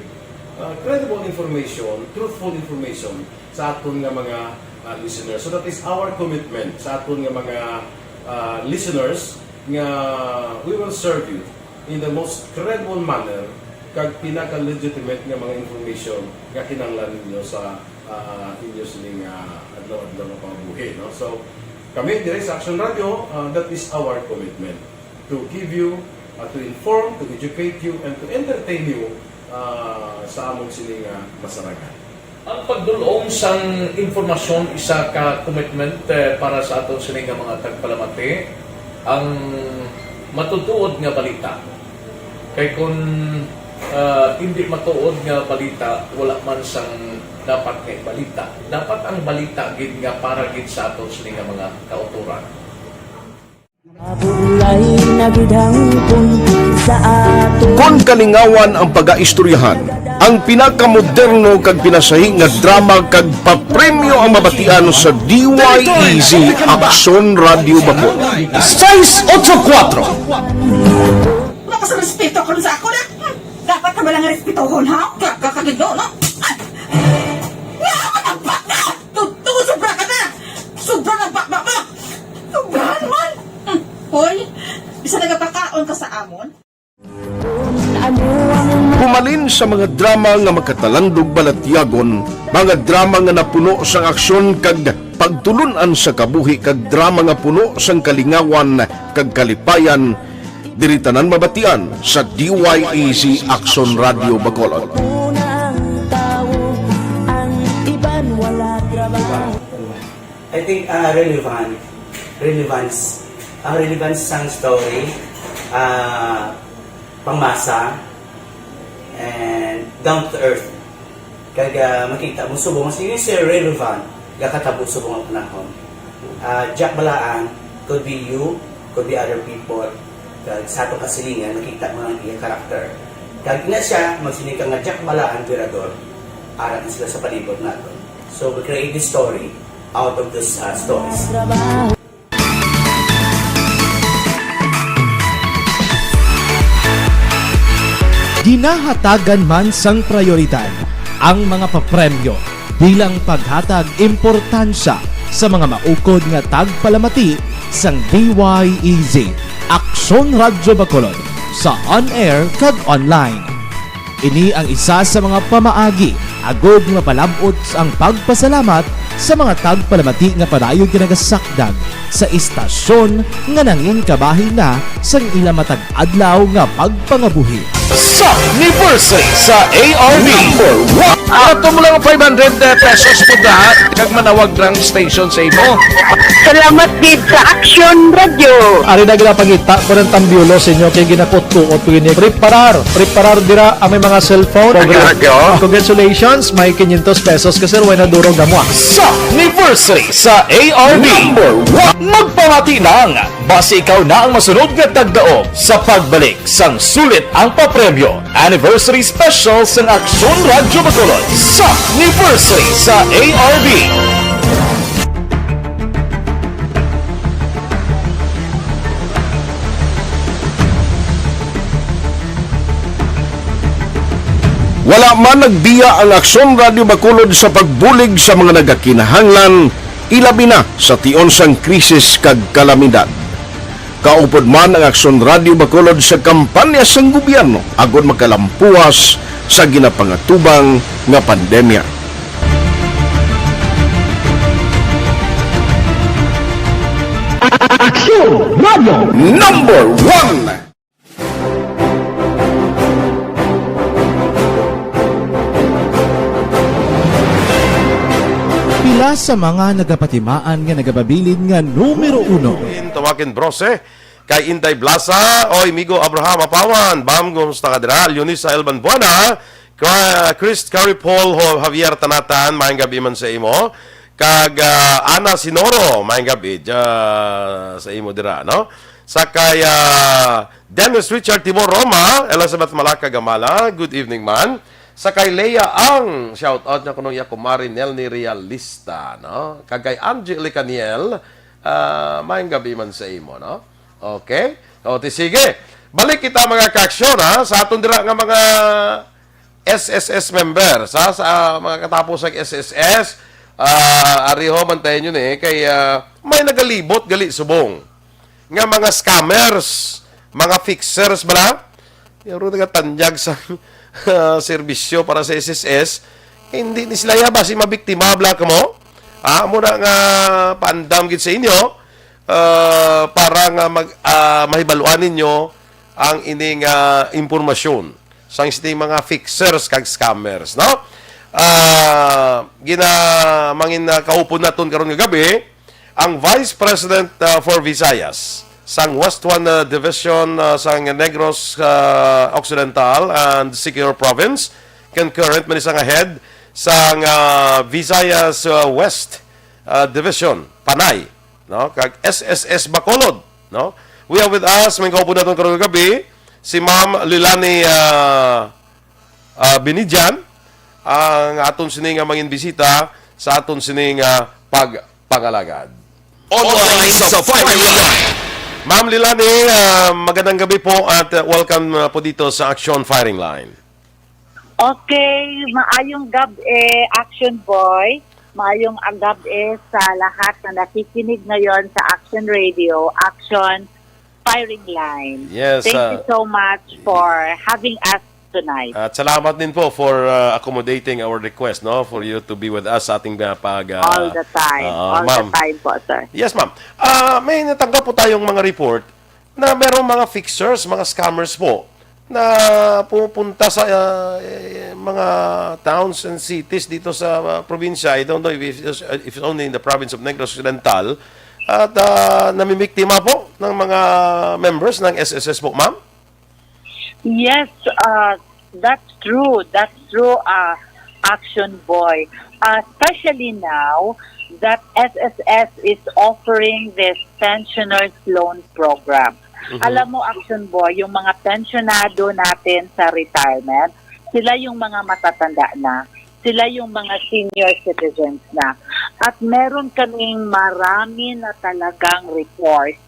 uh, credible information, truthful information sa aton nga mga, uh, listeners. So that is our commitment sa aton nga mga, uh, listeners, nga we will serve you in the most credible manner kag pinaka-legitimate nga mga information nga kinahanglan ninyo sa, uh, inyo sining, uh, adlaw-adlaw nga pangabuhi, no? So, kami dire sa Action Radio, uh, that is our commitment to give you, uh, to inform, to educate you, and to entertain you, uh, sa amon sining, uh, masarangan. Ang pagdul-ong sang impormasyon isa ka commitment, eh, para sa aton sini nga mga tagpalamati, ang matutuod nga balita. Kay kun, ah, indi matuod nga balita, wala man sang dapat nga ibalita. Dapat ang balita gid nga para gid sa aton sini nga mga kautoran. Mabulay na gid hangpon sa ato. Kon kalingawan ang pagaistoryahan, ang pinakamoderno kag pinasahi nga drama kag papremyo ang mabatian sa D Y E Z Aksyon Radio Bacol. Sais otso kuwatro. Wala ka sa respeto karon sa ako na. Hmm. Dapat ka ba lang respetohon, ha? Ka, ka, kagindo, no? Ay! Nga ako nagbaka! Totoo, sobra ka na! Sobra na baba mo! Sobrahan man! Hmm. Hoy, bisa nagapakaon ka sa amon? Pumalin sa mga drama nga makatalandog balatyagon, mga drama nga napuno sang aksyon kag pagtulun-an sa kabuhi kag drama nga puno sang kalingawan kag kalipayan, diri tanan mabatian sa D Y E Z Aksyon Radio Bacolod. Una ang tawo, ang iban wala trabaho. I think, ah, relevant, relevance, ang relevance sang story, ah, pangmasa, and down to earth. Kag, ah, makita mo subong mas yun, sir, relevant, gakatabo subong ang panahon. Ah, Jack Balaan, could be you, could be other people. Kag sa atong kasilingan, makita mo ang iya character. Kag ina siya, magsiling ka nga Jack Balaan, Virador, ara na sila sa palibot nato. So, we create this story out of those, ah, stories. Ginahatagan man sang prayoridad ang mga papremyo bilang paghatag importansya sa mga maukod nga tagpalamati sang D Y E Z Aksyon Radyo Bacolod sa on-air kag online. Ini ang isa sa mga pamaagi agud nga mapalab-ot ang pagpasalamat sa mga tagpalamati nga padayon nga nagasakdag sa istasyon nga nangin kabahin na sang ila matag adlaw nga pagpangabuhi. Sa anniversary sa A R B. Number one. Ato mo lang five hundred pesos po da, kag manawag lang station sa imo. Salamat gid sa Action Radio. Ari na ginapangita ko ng tambiolo sa inyo kay ginakutkuot ko ini. Preparar, preparar dira ang may mga cellphone. Ang radyo. Congratulations, may quinientos pesos ka, sir, way na durog amo, ah. Sa anniversary sa A R B. Number one. Magpamati lang. Basi ikaw na ang masunod nga tagdaog sa pagbalik sang sulit ang papremyo. Anniversary Special sang Aksyon Radyo Bacolod sa anniversary sa A R B. Wala man nagbiya ang Aksyon Radyo Bacolod sa pagbulig sa mga nagakinahanglan, ilabi na sa tion sang krisis kag kalamidad. Kaupod man ang Aksyon Radyo Bacolod sa kampanya sang gobyerno agod makalampuwas sa ginapangatubang nga pandemya. Aksyon Radyo Number One. Pila sa mga nagapatimaan nga nagapabilin nga numero uno. Tawakin Brose, kay Inday Blasa, oy, Migo Abraham Apawan, Bam, kumusta ka dira? Leonisa Elban Buana, Ka-, Chris Caripol Ho-, Javier Tanatan, maayong gabi man sa imo. Kag, ah, Ana Sinoro, maayong gabi, ah, sa imo dira, no? Sa kay, ah, Dennis Richard Timor Roma, Elizabeth Malaka Gamala, good evening man. Sa kay Lea Ang, shout out niya kuno iya kumari Nelny Realista, no? Kag kay Angie Licaniel, ah, maayong gabi man sa imo, no? Okay? O, ti sige. Balik kita, mga kaaksyon, ha, sa aton dira nga mga S S S member, sa, sa mga katapos sa S S S, Ah, ari ho, bantayan nyo ni, kay, ah, may nagalibot gali subong nga mga scammers, mga fixers bala. Pero nagatanyag sa, ah, serbisyo para sa S S S, hindi ni sila ya basi mabiktima, bala kamo. Ah, amo na nga paandam gid sa inyo, ah, para nga mag, ah, mahibaluan ninyo ang ining, ah, impormasyon sang sining mga fixers kag scammers, no? Ah, gina-, mangin, ah, kaupod naton karon nga gabi ang Vice President, ah, for Visayas sang West One, ah, Division, ah, sang Negros, ah, Occidental and Siquijor Province, concurrent man ni sang head sang, ah, Visayas, ah, West, ah, Division, Panay, no? Kag S S S Bacolod, no? We have with us, may kaupod naton karong gabi, si Ma'am Lilani, ah, ah, Binijan, ang aton sini nga mangin bisita sa aton sini nga pagpangalagad. Online sa firing line. Ma'am Lilani, ah, magandang gabi po at, ah, welcome, ah, po dito sa Action Firing Line. Okay, maayong gab-e, Action Boy. Maayong gab-e sa lahat na nakikinig ngayon sa Action Radio, Action Firing Line. Yes, Thank uh, you so much for having us tonight. At salamat din po for, uh, accommodating our request, no, for you to be with us sa ating, uh, pag, uh, All the time. uh, All ma'am. the time po, sir. Yes, ma'am. Ah, may natanggap po tayong mga report na merong mga fixers, mga scammers po, na pumupunta sa, ah, eh, mga towns and cities dito sa, ah, probinsya. I don't know if it's, if it's only in the province of Negros Occidental. At, ah, namimiktima po ng mga members ng S S S po, ma'am? Yes, uh, that's true. That's true, uh, Action Boy. Uh, especially now that S S S is offering this pensioners loan program. Mhm. Alam mo, Action Boy, yung mga pensionado natin sa retirement, sila yung mga matatanda na. Sila yung mga senior citizens na. At meron kaming marami na talagang reports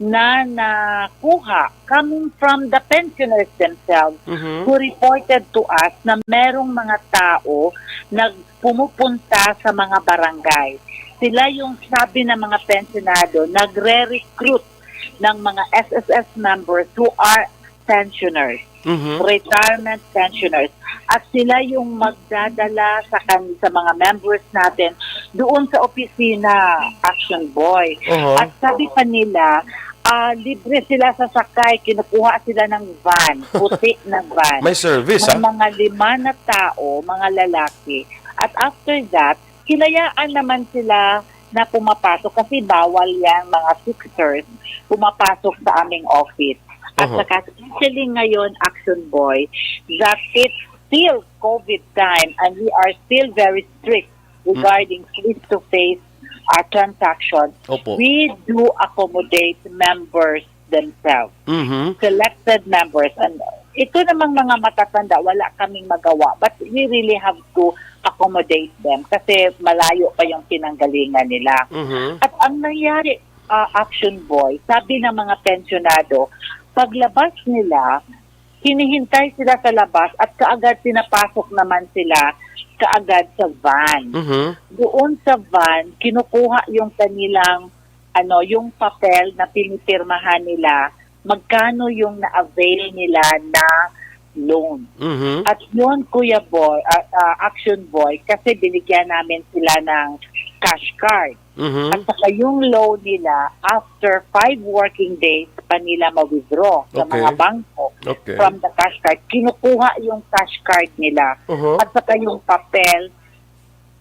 na nakuha coming from the pensioners themselves Mhm. who reported to us na merong mga tao nagpumupunta sa mga barangay. Sila yung, sabi ng mga pensionado, nagre-recruit ng mga S S S members who are pensioners, Mhm. retirement pensioners. At sila yung magdadala sa kan-, sa mga members natin doon sa opisina, Action Boy. Uh-huh. At sabi pa nila, ah, libre sila sa sakay, kinukuha sila ng van, puti na van. May service, May ah. mga lima na tao, mga lalaki. At after that, hinayaan naman sila na pumapasok kasi bawal yan, mga fixers, pumapasok sa aming office. At Uh-huh. saka especially ngayon, Action Boy, that it's still COVID time and we are still very strict regarding face-to-face, uh, transactions. Opo. We do accommodate members themselves. Mhm. Selected members. And ito namang mga matatanda, wala kaming magawa. But we really have to accommodate them kasi malayo pa yung pinanggalingan nila. Mhm. At ang nangyari, ah, Action Boy, sabi ng mga pensyonado, paglabas nila, hinihintay sila sa labas at kaagad pinapasok naman sila kaagad sa van. Mhm. Doon sa van, kinukuha yung kanilang, ano, yung papel na pinipirmahan nila, magkano yung na-avail nila na loan. Mhm. At yun, Kuya Boy, ah, ah, Action Boy, kasi binigyan namin sila ng cash card. Mhm. At saka yung loan nila, after five working days pa nila ma-withdraw sa Okay. mga bangko Okay. from the cash card, kinukuha yung cash card nila. Uh-huh. At saka yung papel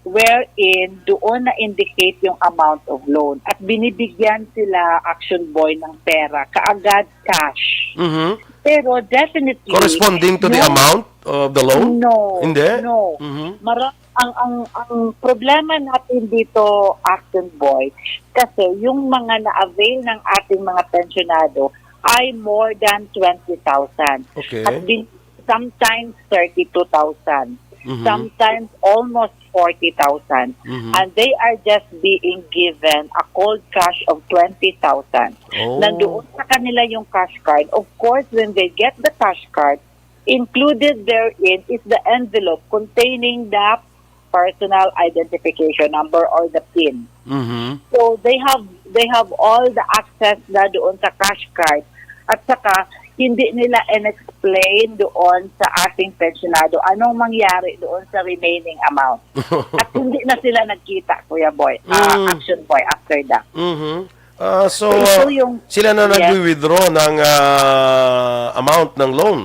wherein doon na-indicate yung amount of loan. At binibigyan sila, Action Boy, ng pera, kaagad cash. Mhm. Pero definitely, Corresponding to the yung amount of the loan? No, Hindi? no. Mhm. Mara-, ang, ang, ang problema natin dito, Action Boy, kasi yung mga na-avail ng ating mga pensyonado ay more than twenty thousand. Okay. At bin-, sometimes thirty-two thousand. Mhm. Sometimes almost forty thousand. Mhm. And they are just being given a cold cash of twenty thousand. Oh. Nandoon sa kanila yung cash card. Of course, when they get the cash card, included therein is the envelope containing the personal identification number or the pin. Mhm. So they have they have all the access na doon sa cash card, at saka hindi nila in-explain doon sa ating pensionado anong mangyari doon sa remaining amount. At hindi na sila nagkita, Kuya Boy, ah, Mm. Action Boy, after that. Mhm. Ah, so, So, ito ah, yung- sila na Yes. nagwi-withdraw ng ah, amount ng loan.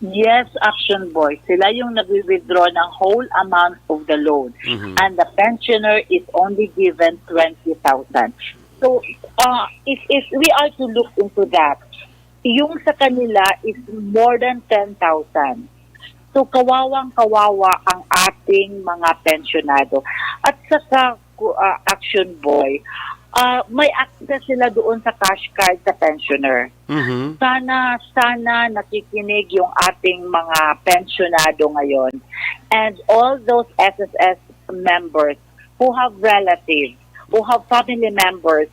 Yes, Action Boy. Sila yung nagwi-withdraw ng whole amount of the loan. Mhm. And the pensioner is only given twenty thousand. So, uh, if, if we are to look into that, yung sa kanila is more than ten thousand. So, kawawang-kawawa ang ating mga pensionado. At saka, ku- ah, Action Boy, ah, may access sila doon sa cash card sa pensioner. Mhm. Sana, sana nakikinig yung ating mga pensionado ngayon and all those S S S members who have relatives, who have family members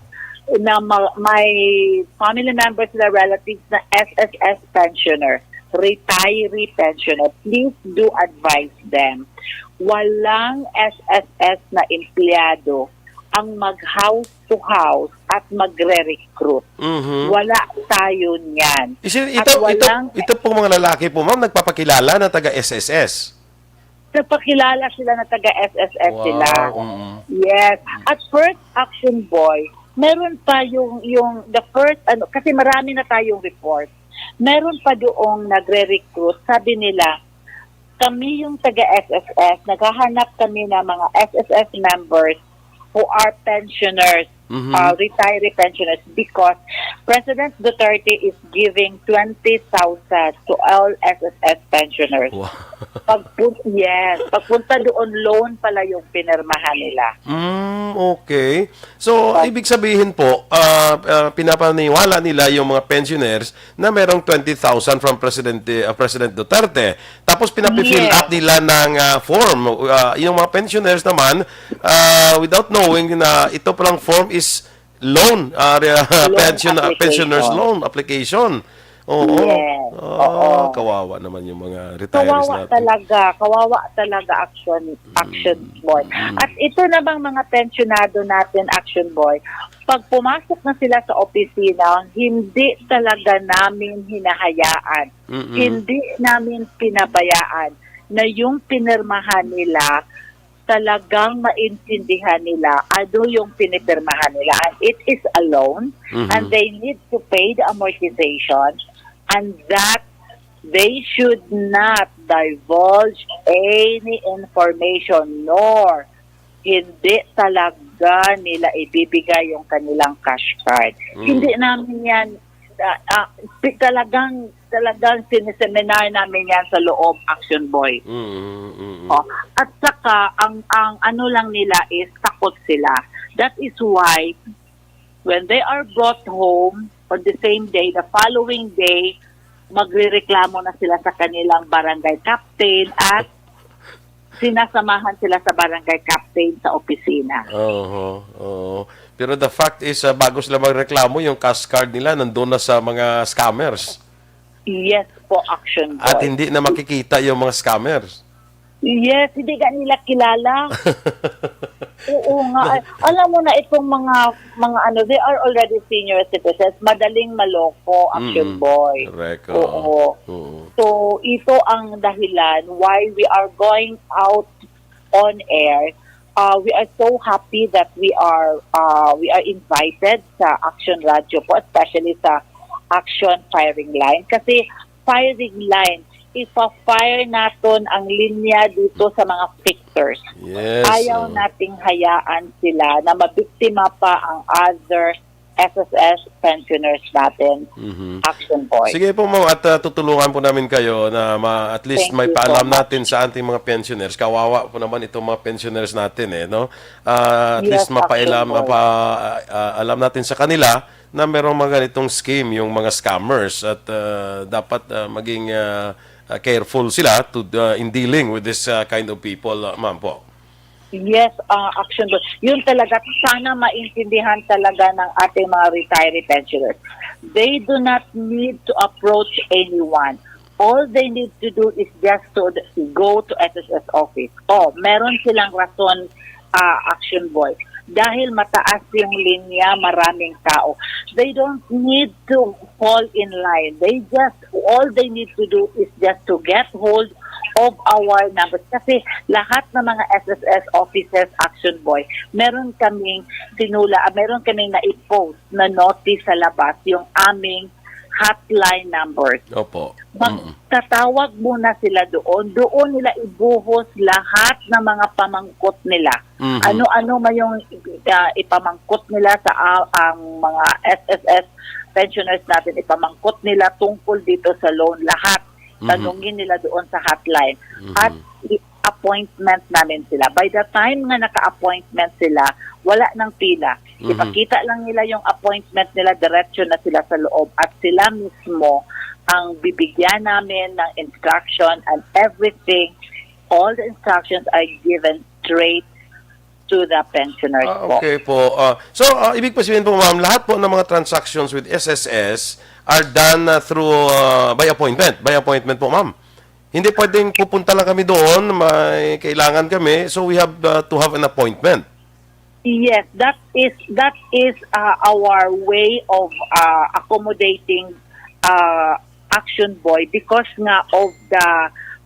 na ma- may family members na relatives na S S S pensioner, retiree pensioner. Please do advise them. Walang S S S na empleyado ang mag-house to house at magre-recruit. Mhm. Wala tayo niyan. Is it, At ito, ito, walang- ito pong mga lalaki po, ma'am, nagpapakilala na taga S S S. Nagpakilala sila na taga S S S sila. Mm. Yes. At first, Action Boy, meron pa yung, yung the first, ano, kasi marami na tayong report. Meron pa doong nagre-recruit. Sabi nila, kami yung taga S S S, naghahanap kami ng mga S S S members who are pensioners, Mhm. uh, retiree pensioners, because President Duterte is giving twenty thousand to all S S S pensioners. Wow. Pagpun- yes, pagpunta doon, loan pala yung pinirmahan nila. Mm, okay. So, ibig sabihin po, ah, ah, pinapaniwala nila yung mga pensioners na merong twenty thousand from President, ah, President Duterte. Tapos pinapi-fill Yes. up nila ng ah, form. Ah, yung mga pensioners naman, ah, without knowing na ito palang form is loan, ah, re- Loan pension, application. pensioners loan application. Oo. Yes. Ah, Oo. Kawawa naman yung mga retirees Kawawa natin. talaga. Kawawa talaga, Action, Action Boy. At ito namang mga pensionado natin, Action Boy, pag pumasok na sila sa opisina, hindi talaga namin hinahayaan, Mm-mm. hindi namin pinabayaan na yung pinirmahan nila, talagang maintindihan nila ano yung pinipirmahan nila. And it is a loan, Mhm. and they need to pay the amortization, and that they should not divulge any information, nor hindi talaga nila ibibigay yung kanilang cash card. Mm. Hindi namin yan, ah, ah, pi- talagang, talagang sineseminar namin yan sa loob, Action Boy. Mm, mm, mm. Oh, at saka, ang, ang ano lang nila is takot sila. That is why, when they are brought home on the same day, the following day, magrereklamo na sila sa kanilang barangay captain at sinasamahan sila sa barangay captain sa opisina. Oo, oo. Pero the fact is, ah, bago sila magreklamo, yung cash card nila nandun na sa mga scammers. Yes po, Action Boy. At hindi na makikita yung mga scammers. Yes, hindi ka nila kilala. Oo nga. Ay, alam mo na itong mga, mga ano, they are already senior citizens. Madaling maloko, Action Mm-mm. Boy. Correct. Oo. Oo. So, ito ang dahilan why we are going out on air. Uh, we are so happy that we are uh, we are invited sa Action Radio po, especially sa Action Firing Line. Kasi firing line, ipa-fire naton ang linya dito sa mga fixers. Yes. Ayaw Oo. nating hayaan sila na mabiktima pa ang other S S S pensioners natin. Mhm. Action Boy. Sige po, ma'am, at ah, tutulungan po namin kayo na ma- at least Thank may you paalam so much. Natin sa ating mga pensioners. Kawawa po naman itong mga pensioners natin eh, no? Ah, at Yes, least mapailam, Action Boy. mapa, ah, alam natin sa kanila na merong mga ganitong scheme yung mga scammers at ah, dapat ah, maging ah, ah, careful sila to ah, in dealing with this ah, kind of people, ah, ma'am po. Yes, uh, Action Boy. Yun talaga, sana maintindihan talaga ng ating mga retiree pensioners. They do not need to approach anyone. All they need to do is just to go to S S S office. Oh, meron silang rason, ah, Action Boy. Dahil mataas yung linya, maraming tao. They don't need to fall in line. They just, all they need to do is just to get hold of our numbers. Kasi lahat ng mga S S S offices, Action Boy, meron kaming sinula, ah, meron kaming na-post na notice sa labas, yung aming hotline numbers. Opo. Mm. Magtatawag muna sila doon. Doon nila ibuhos lahat ng mga pamangkot nila. Mhm. Ano-ano man yung, ah, ipamangkot nila sa, ah, ang mga S S S pensioners natin, ipamangkot nila tungkol dito sa loan, lahat. Mhm. Tanungin nila doon sa hotline. Mhm. At i-appointment namin sila. By the time nga naka-appointment sila, wala nang pila. Mhm. Ipakita lang nila yung appointment nila, diretso na sila sa loob. At sila mismo ang bibigyan namin ng instruction and everything. All the instructions are given straight to the pensioners Ah, po. okay po. Ah, so, ah, ibig po sabihin po, ma'am, lahat po ng mga transactions with S S S are done ah, through ah, by appointment. By appointment po, ma'am. Hindi pwedeng pupunta lang kami doon, may kailangan kami. So, we have ah, to have an appointment. Yes, that is that is uh, our way of uh, accommodating uh, Action Boy because nga of the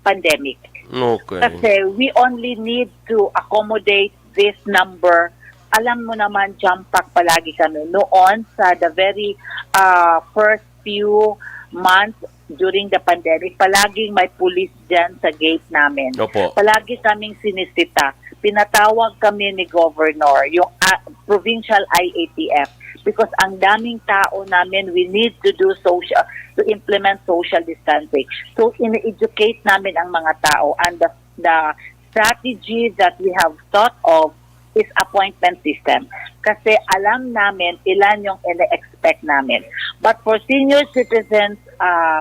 pandemic. Okay. Kasi we only need to accommodate this number. Alam mo naman, jam-pack palagi kami. Noon, sa the very uh, first few months during the pandemic, palaging may pulis dyan sa gate namin. Opo. Palagi kaming sinisita. Pinatawag kami ni Governor, yung ah, provincial I A T F, because ang daming tao namin, we need to do social, to implement social distancing. So, ini-educate namin ang mga tao, and the, the strategy that we have thought of is appointment system. Kasi alam namin ilan yung ina-expect namin. But for senior citizens, uh,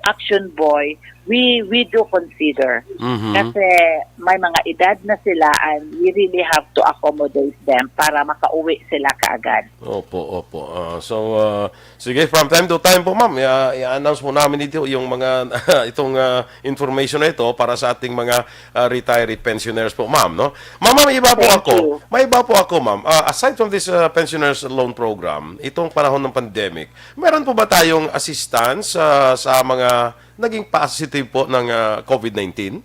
Action Boy, we we do consider. Mhm. Kasi may mga edad na sila and we really have to accommodate them para makauwi sila kaagad. Opo, opo. Ah, so, ah, sige, from time to time po, ma'am, i- i-announce po namin dito yung mga itong ah, information na ito para sa ating mga ah, retiree pensioners po, ma'am, no? Ma'am, ma'am, iba po Thank ako. you. May iba po ako, ma'am. Ah, aside from this ah, pensioners loan program, itong panahon ng pandemic, meron po ba tayong assistance ah, sa mga naging positive po ng ah, COVID nineteen?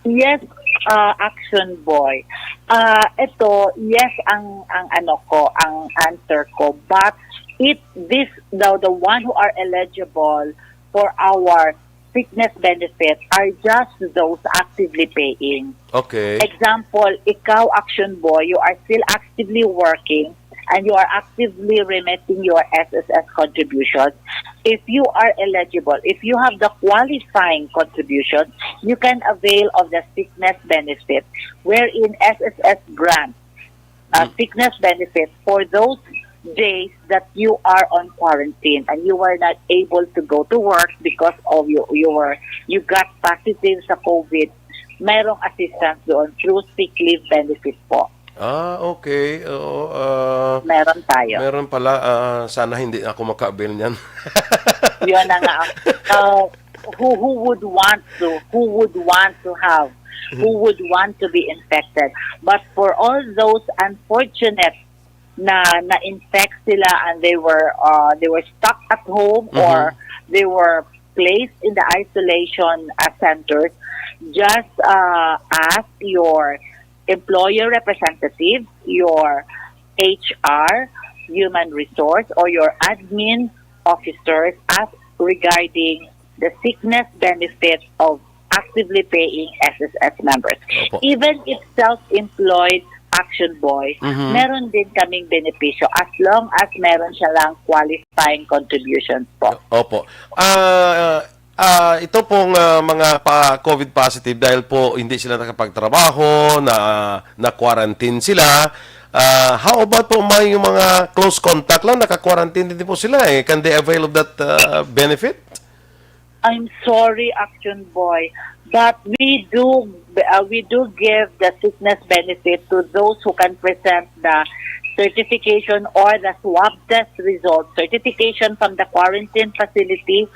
Yes, uh, Action Boy. Uh, ito, yes ang ang ano ko, ang answer ko. But it this the the one who are eligible for our sickness benefit are just those actively paying. Okay. Example, ikaw, Action Boy, you are still actively working and you are actively remitting your S S S contributions. If you are eligible, if you have the qualifying contributions, you can avail of the sickness benefit, wherein S S S grants uh, Mm. sickness benefit for those days that you are on quarantine and you were not able to go to work because of you you were you got positive sa COVID, merong assistance doon through sick leave benefit po. Ah, okay. Oo, ah, Meron tayo. Meron pala. Ah, sana hindi ako maka-avail niyan. Yun na nga. Uh, who who would want to who would want to have who would want to be infected? But for all those unfortunate na na-infect sila and they were uh, they were stuck at home Mhm. or they were placed in the isolation uh, centers, just uh, ask your employer representative, your H R, human resource, or your admin officers ask regarding the sickness benefit of actively paying S S S members. Opo. Even if self-employed Action Boy, Mhm. meron din kaming benepisyo as long as meron siya lang qualifying contributions po. Opo. Ah, ah, ito pong ah, mga pa COVID positive dahil po hindi sila nakapagtrabaho, na na-quarantine sila. Ah, how about po may yung mga close contact lang, naka-quarantine din po sila eh. Can they avail of that ah, benefit? I'm sorry, Action Boy, but we do uh, we do give the sickness benefit to those who can present the certification or the swab test result, certification from the quarantine facility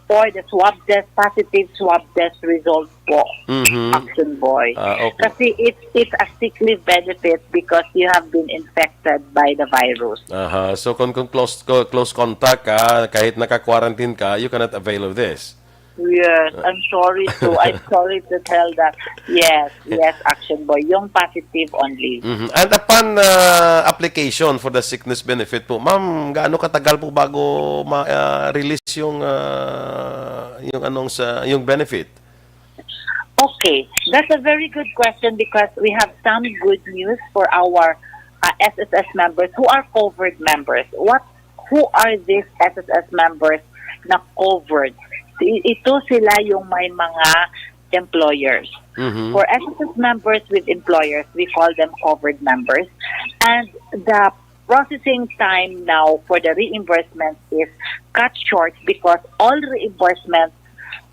for the swab test, positive swab test result po, Mhm. Action Boy. Ah, okay. Kasi it's, it's a sick leave benefit because you have been infected by the virus. Aha. So, kung, kung close, co-, close contact ka, kahit naka-quarantine ka, you cannot avail of this. Yes, I'm sorry to, I'm sorry to tell that. Yes, yes, Action Boy. Yung positive only. Mhm. And upon, ah, application for the sickness benefit po, ma'am, gaano katagal po bago ma-, ah, release yung, ah, yung anong sa, yung benefit? Okay, that's a very good question because we have some good news for our, uh, S S S members who are covered members. What, who are these S S S members na covered? I- Ito sila yung may mga employers. Mhm. For S S S members with employers, we call them covered members. And the processing time now for the reimbursement is cut short because all reimbursements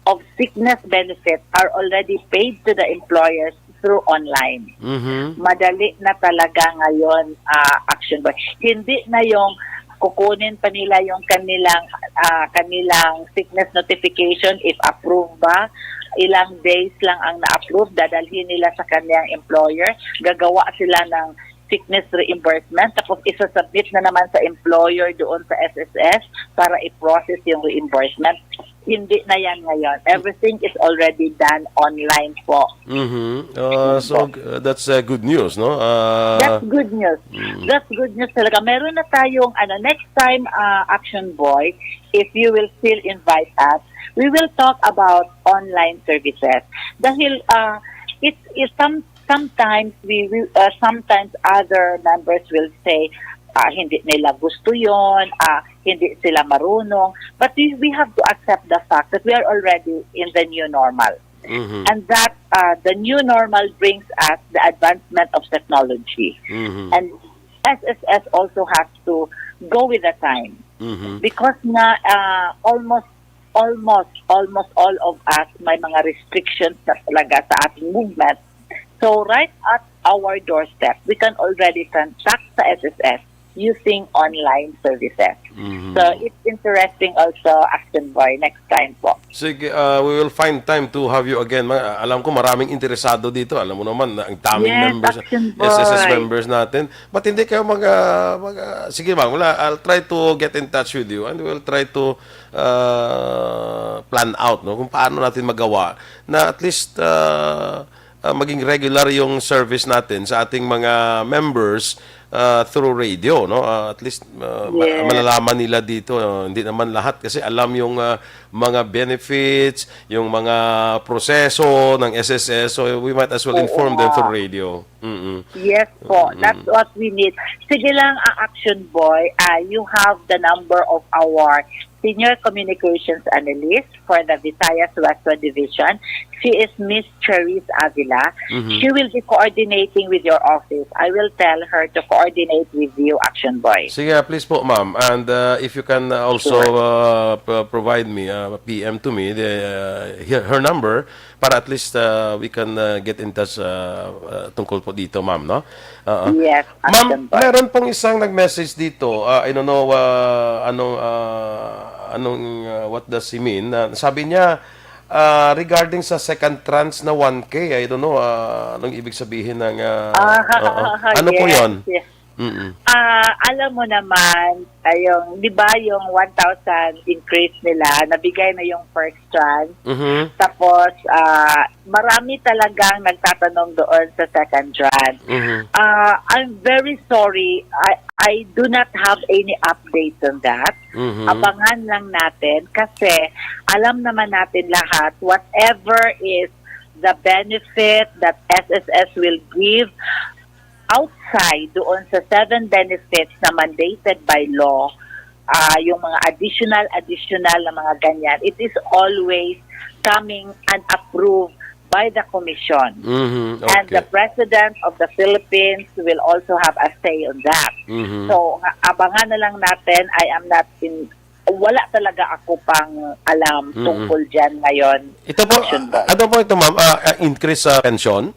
of sickness benefits are already paid to the employers through online. Mhm. Madali na talaga ngayon, ah, Action Boy. Hindi na yung kukunin pa nila yung kanilang, ah, kanilang sickness notification if approved ba. Ilang days lang ang na-approve, dadalhin nila sa kanilang employer, gagawa sila ng sickness reimbursement, tapos isasubmit na naman sa employer doon sa S S S para i-process yung reimbursement. Hindi na yan ngayon. Everything is already done online po. Mhm. Uh, so, uh, that's, uh, good news, no? Uh, That's good news. Mm. That's good news talaga. Meron na tayong, ano, next time, uh, Action Boy, if you will still invite us, we will talk about online services. Dahil, uh, it's, it's some, sometimes we, we, uh, sometimes other members will say, uh, hindi nila gusto yon, uh, hindi sila marunong. But we, we have to accept the fact that we are already in the new normal. Mhm. And that, uh, the new normal brings us the advancement of technology. Mhm. And S S S also has to go with the time. Mhm. Because nga, uh, almost, almost, almost all of us may mga restrictions na talaga sa ating movement. So right at our doorstep, we can already transact sa S S S using online services. Mhm. So it's interesting also, Action Boy, next time po. Sige, uh, we will find time to have you again. Ma-, alam ko maraming interesado dito. Alam mo naman, na ang daming Yes, members, Action S S S Boy. members natin. But hindi kayo mag, uh, mag, uh, sige, ma'am, wala, I'll try to get in touch with you and we'll try to, uh, plan out, no, kung paano natin magawa na at least, uh, uh, maging regular yung service natin sa ating mga members, uh, through radio, no? Uh, at least, uh, ma-, Yes. malalaman nila dito, uh, hindi naman lahat kasi alam yung, uh, mga benefits, yung mga proseso ng S S S. So we might as well Oo inform them nga. through radio. Mm-mm. Yes po, Mm-mm. that's what we need. Sige lang, ah, Action Boy, ah, you have the number of our Senior Communications Analyst for the Visayas Western Division. She is Miss Cherise Avila. Mhm. She will be coordinating with your office. I will tell her to coordinate with you, Action Boy. Sige, please po, ma'am. And, uh, if you can, uh, also, Sure. uh, p-, provide me, uh, P M to me, the, uh, her, her number, para at least, uh, we can, uh, get in touch, uh, uh, tungkol po dito, ma'am, no? Oo. Yes, Ma'am, Action Boy. meron pong isang nag-message dito. Uh, I don't know, uh, anong, uh, anong, uh, what does he mean? Uh, sabi niya, uh, regarding sa second tranche na one K, I don't know, uh, anong ibig sabihin ng, uh, Ah, oo. Ano po yes, yon? yes. Mm-mm. Ah, alam mo naman, ah, yung, di ba, yung one thousand increase nila, nabigay na yung first tranche. Mhm. Tapos, ah, marami talagang nagtatanong doon sa second tranche. Mhm. Ah, I'm very sorry. I, I do not have any update on that. Mhm. Abangan lang natin kasi alam naman natin lahat, whatever is the benefit that S S S will give outside doon sa seven benefits na mandated by law, ah, yung mga additional, additional na mga ganyan, it is always coming and approved by the Commission. Mhm, And the okay. President of the Philippines will also have a say on that. Mhm. So, nga, abangan na lang natin. I am not in, wala talaga ako pang alam Mm-mm. tungkol dyan ngayon. Ito po, Action Boy. ano po ito, ma'am? Ah, ah, increase sa pensyon?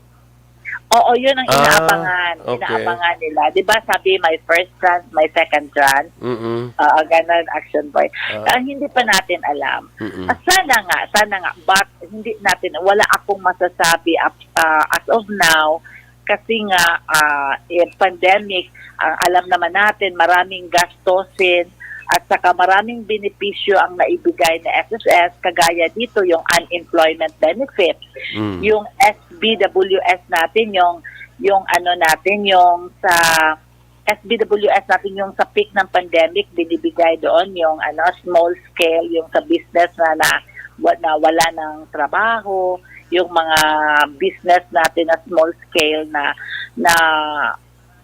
Oo, yun ang Ah, inaabangan. Okay. Inaabangan nila. Di ba sabi, may first tranche, may second tranche? Mm-mm. Oo, ganun, Action Boy. Ah. Ang hindi pa natin alam. Mm-mm. Ah, sana nga, sana nga. But hindi natin, wala akong masasabi ap- ah, as of now. Kasi nga, ah, eh, pandemic, ang alam naman natin, maraming gastusin at saka maraming benepisyo ang naibigay ng S S S, kagaya dito yung unemployment benefit, Mm. yung S B W S natin, yung, yung ano natin, yung sa S B W S natin, yung sa peak ng pandemic, binibigay doon yung ano, small scale, yung sa business na, na, wa- na wala ng trabaho, yung mga business natin na small scale na na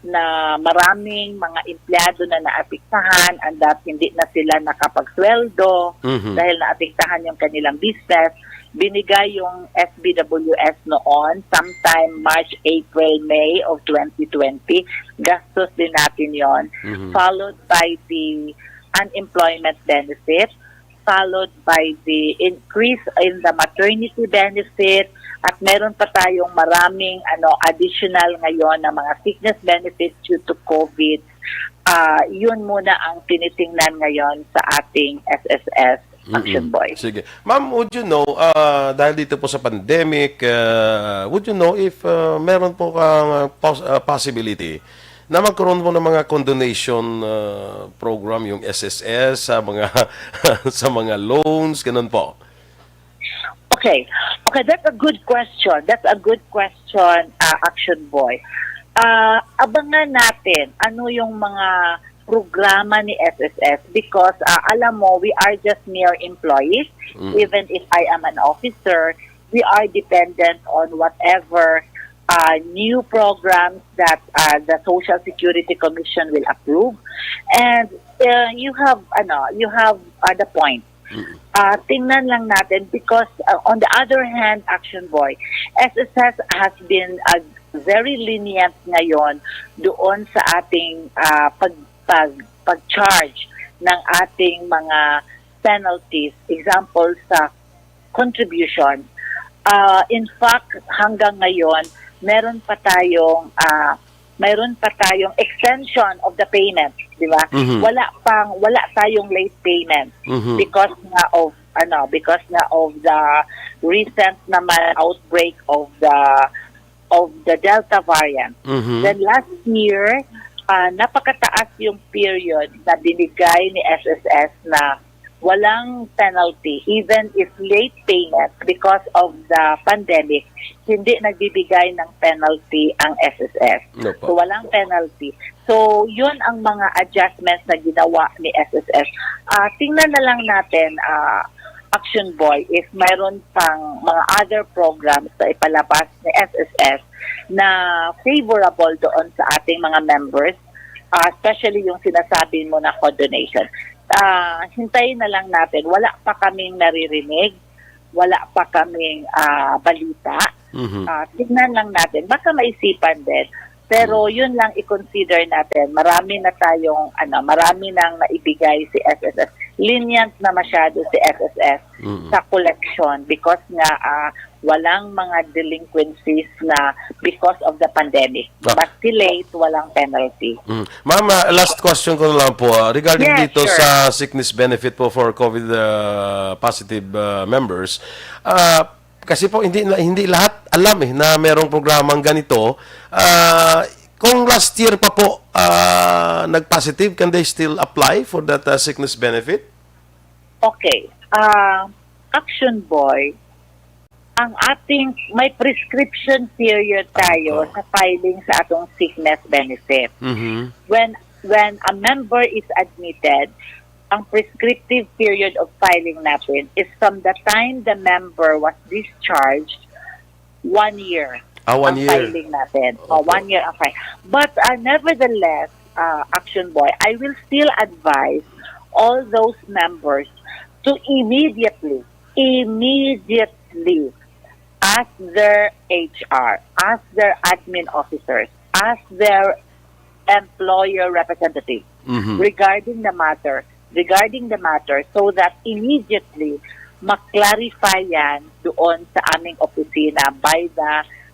na maraming mga empleyado na naapektahan, and that hindi na sila nakapagsweldo Mhm. dahil naapektahan yung kanilang business. Binigay yung S B W S noon, sometime March, April, May of twenty twenty. Gastos din natin yon. Mhm. Followed by the unemployment benefit, followed by the increase in the maternity benefit, at meron pa tayong maraming ano, additional ngayon na mga sickness benefits due to COVID. Ah, yun muna ang tinitingnan ngayon sa ating S S S, Action Mm-mm. Boy. Sige. Ma'am, would you know, ah, dahil dito po sa pandemic, ah, would you know if, ah, meron po kang, ah, pos- ah, possibility na magkaroon po ng mga condonation, ah, program yung S S S sa mga sa mga loans, ganun po? Okay. Okay, that's a good question. That's a good question, uh, Action Boy. Uh, abangan natin ano yung mga programa ni S S S because, uh, alam mo, we are just mere employees. Mm. Even if I am an officer, we are dependent on whatever uh, new programs that uh, the Social Security Commission will approve. And uh, you have, ano, you have uh, the point. Mm. Uh, tingnan lang natin because uh, on the other hand, Action Boy, S S S has been uh, very lenient ngayon doon sa ating uh, pag, pag, pag-charge ng ating mga penalties. Example sa contribution. Uh, in fact, hanggang ngayon, meron pa tayong uh, mayroon pa tayong extension of the payment, di ba? Mhm. Wala pang wala tayong late payment Mhm. because nga of ano, because nga of the recent naman outbreak of the of the Delta variant. Mhm. Then last year, uh, napakataas yung period na binigay ni S S S na walang penalty, even if late payment because of the pandemic, hindi nagbibigay ng penalty ang S S S. Opo. So, walang penalty. So, yun ang mga adjustments na ginawa ni S S S. Ah, tingnan na lang natin, ah, Action Boy, if mayroon pang mga other programs na ipalabas ni S S S na favorable doon sa ating mga members, ah, especially yung sinasabi mo na condonation. Ah, hintayin na lang natin. Wala pa kaming naririnig, wala pa kaming ah, balita. Mhm. Ah, tingnan lang natin. Baka maisipan din. Pero Mm. yun lang i-consider natin. Marami na tayong, ano, marami nang naibigay si S S S. Lenient na masyado si S S S Mm. sa collection because nga ah, walang mga delinquencies na because of the pandemic. Ah. But till late, walang penalty. Mm. Ma'am, ah, last question ko na lang po, ah, regarding Yes, dito sure. sa sickness benefit po for COVID, ah, positive, ah, members. Ah, kasi po hindi na, hindi lahat alam eh na merong programang ganito. Ah, kung last year pa po, ah, nag-positive, can they still apply for that, ah, sickness benefit? Okay. Ah, Action Boy, ang ating, may prescription period tayo Ano to? sa filing sa atong sickness benefit. Mhm. When when a member is admitted, ang prescriptive period of filing natin is from the time the member was discharged, one year Ah, one ang year. filing natin. O, Opo. one year ang file. But uh, nevertheless, uh, Action Boy, I will still advise all those members to immediately, immediately ask their H R, ask their admin officers, ask their employer representative Mhm. regarding the matter, regarding the matter, so that immediately ma-clarify yan doon sa aming opisina by the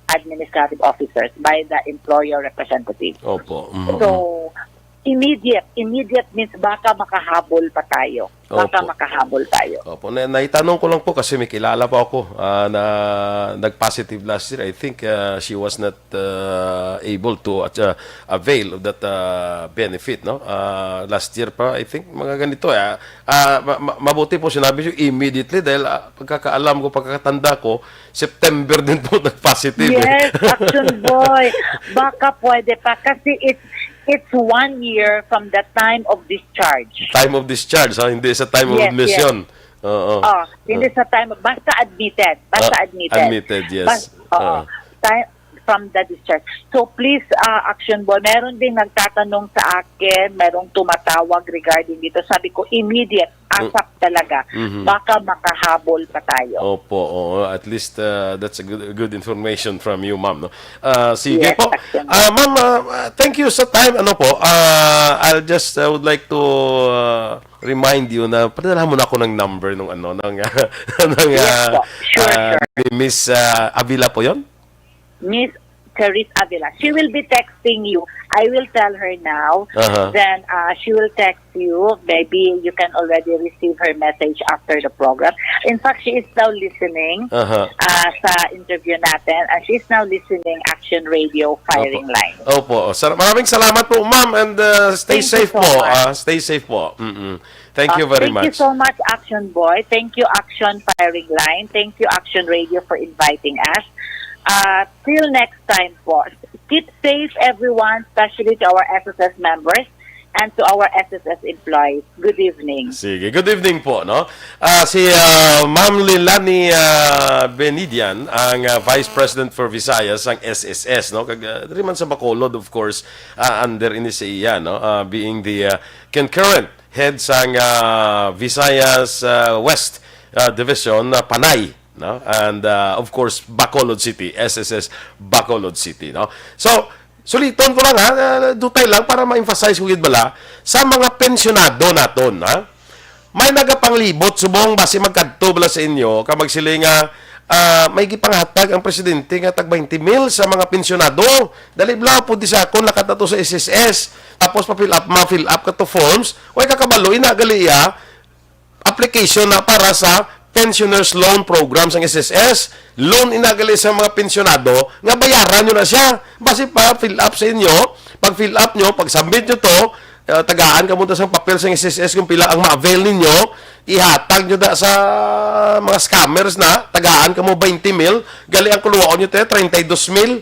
administrative officers, by the employer representative. Opo. Mhm. So, immediate, immediate means baka makahabol pa tayo. Baka Opo. makahabol tayo. Opo. Na, naitanong ko lang po kasi may kilala po ako, ah, na nag-positive last year. I think, ah, she was not, ah, able to, ah, avail of that, ah, benefit, no? Ah, last year pa, I think, mga ganito, ah. Ah, ma-, ma-, mabuti po sinabi niyo immediately dahil, ah, pagkakaalam ko, pagkakatanda ko, September din po nag-positive, eh. Yes, Action Boy. Baka pwede pa kasi it's, it's one year from the time of discharge. Time of discharge, ha? Hindi sa time of Yes, yes. admission. Oo. Oh, hindi Ah. sa time, basta admitted. Basta Ah, admitted. admitted, yes. Bas-, oo. Ah. Time from the discharge. So please, ah, Action Boy, meron ding nagtatanong sa akin, merong tumatawag regarding dito. Sabi ko, immediate, Mm. asap talaga. Mhm. Baka makahabol pa tayo. Opo, oo. At least, ah, that's a good, good information from you, ma'am, no? Ah, sige Yes, po. Action Boy. Ah, ma'am, ah, ah, thank you sa time. Ano po, ah, I'll just, ah, would like to, ah, remind you na padala mo na ako ng number nung ano, ng, ng, Yes ah, po. Sure, ah, sure. ni Miss, ah, Avila po yon? Miss Clarice Avila. She will be texting you. I will tell her now. Aha. Then, ah, she will text you. Maybe you can already receive her message after the program. In fact, she is now listening, Aha. ah, sa interview natin. And she is now listening Action Radio Firing Opo. Line. Opo. Sar-, maraming salamat po, ma'am, and, uh, stay Thank you safe so po. much. Ah, stay safe po. Mm-mm. Thank you Uh, very thank you much. so much, Action Boy. Thank you, Action Firing Line. Thank you, Action Radio, for inviting us. Uh, till next time po. Keep safe, everyone, especially to our S S S members and to our S S S employees. Good evening. Sige, good evening po, no? Ah, si, ah, Ma'am Lilani, ah, Benidian, ang, ah, Vice President for Visayas sang S S S, no? Kag, ah, diri man sa Bacolod, of course, ah, under ini sa iya, no? Ah, being the, ah, concurrent head sang, ah, Visayas, ah, West, ah, Division, ah, Panay, no? And, ah, of course, Bacolod City, S S S Bacolod City, no? So, suliton ko lang, ha, ah, dutay lang para ma-emphasize ko gid bala sa mga pensyonado naton, ha? May nagapanglibot subong basi magkadto bala sa inyo ka magsiling nga, ah, may gipanghatag ang presidente nga tag twenty mil sa mga pensyonado. Dali bala, pwede sa akon, lakat na to sa S S S. Tapos pa-fill up, ma-fill up ka to forms. Way ka kabalo, ina gali iya, application na para sa Pensioners Loan Program sang S S S. Loan ina gali sa mga pensyonado nga bayaran nyo na siya. Basi pa fill up sa inyo, pag fill up nyo, pag submit nyo to, ah, tagaan kamo ta sang papel sang S S S kung pila ang ma-avail ninyo, ihatag nyo da sa mga scammers na, tagaan kamo twenty mil, gali ang kuluwaon nyo te, treinta y dos mil.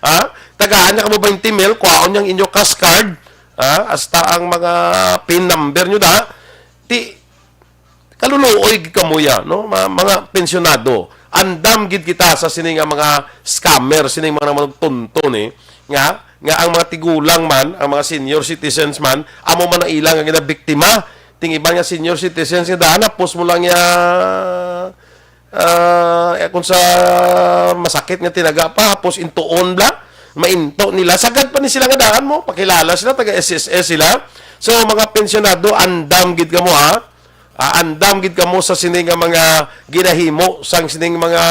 Ha? Tagaan niya kamo twenty mil, kwaon niya ang inyo cash card, ha? Hasta ang mga pin number nyo da. Ti, kaluluoy gid kamo ya, no? Ma-, mga pensyonado. Andam gid kita sa sini nga mga scammer, sini nga mga manugtunto ni, nga, nga ang mga tigulang man, ang mga senior citizens man, amo man ang ilang nga ginabiktima. Ting iban nga senior citizens nga daan, hapos mo lang ya, ah, eh, kung sa masakit nga tinaga pa, hapos intuon bla, mainto nila. Sagad pa ni sila nga daan mo, pakilala sila, taga S S S sila. So, mga pensyonado, andam gid kamo, ha? Ah, andam gid kamo sa sini nga mga ginahimo sang sining mga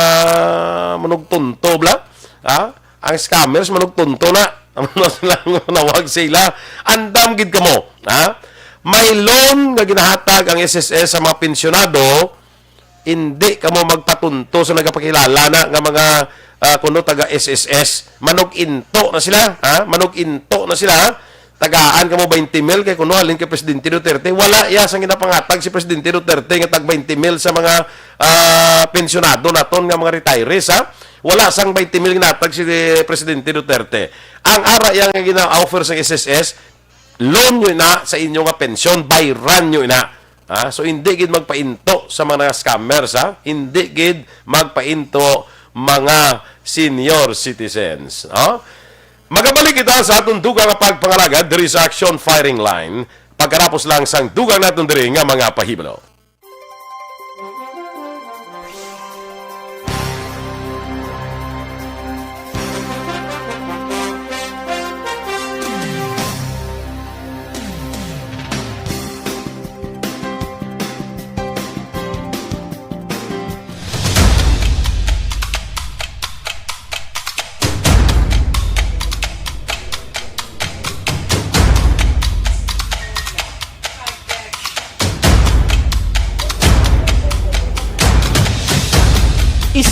manugtunto, bla? Ha? Ang scammers, manugtunto na. Amo na sila nga nawag sila. Andam gid kamo, ha? May loan nga ginahatag ang S S S sa mga pensyonado, hindi kamo magpatunto sa nagapakilala na nga mga, ah, kuno taga S S S. Manug-into na sila, ha? Manug-into na sila, ha? Tagaan kamo twenty mil kay kuno halin kay Presidente Duterte. Wala iya sang ginapangatag si Presidente Duterte nga tag twenty mil sa mga, ah, pensyonado naton nga mga retirees, ha? Wala sang twenty mil ginatag si Presidente Duterte. Ang ara iya nga gina-offer sa S S S, loan nyo na sa inyo nga pensyon, bayran nyo na. Ha? So, hindi gid magpainto sa mga scammers, ha? Hindi gid magpainto mga senior citizens, ha? Magabalik kita sa aton dugang nga pagpangalagad diri sa Action Firing Line. Pagkatapos lang sang dugang naton diri nga mga pahibalo.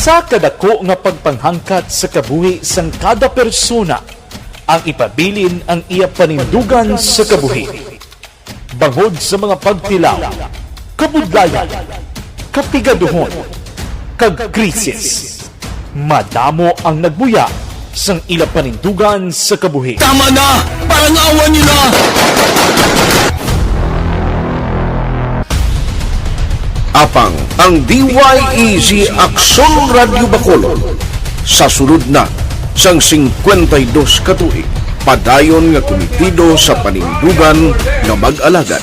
Sa kadako nga pagpanghangkat sa kabuhi sang kada persona, ang ipabilin ang iya panindugan sa kabuhi. Bangod sa mga pagtilaw, kabudlayan, kapigaduhon, kag krisis, madamo ang nagbuya sang ila panindugan sa kabuhi. Tama na! Parangawan niyo na! Apang ang D Y E Z Aksyon Radyo Bacolod sa sulod na sang singkwenta y dos ka tuig, padayon nga kumitido sa panindugan nga mag-alagad.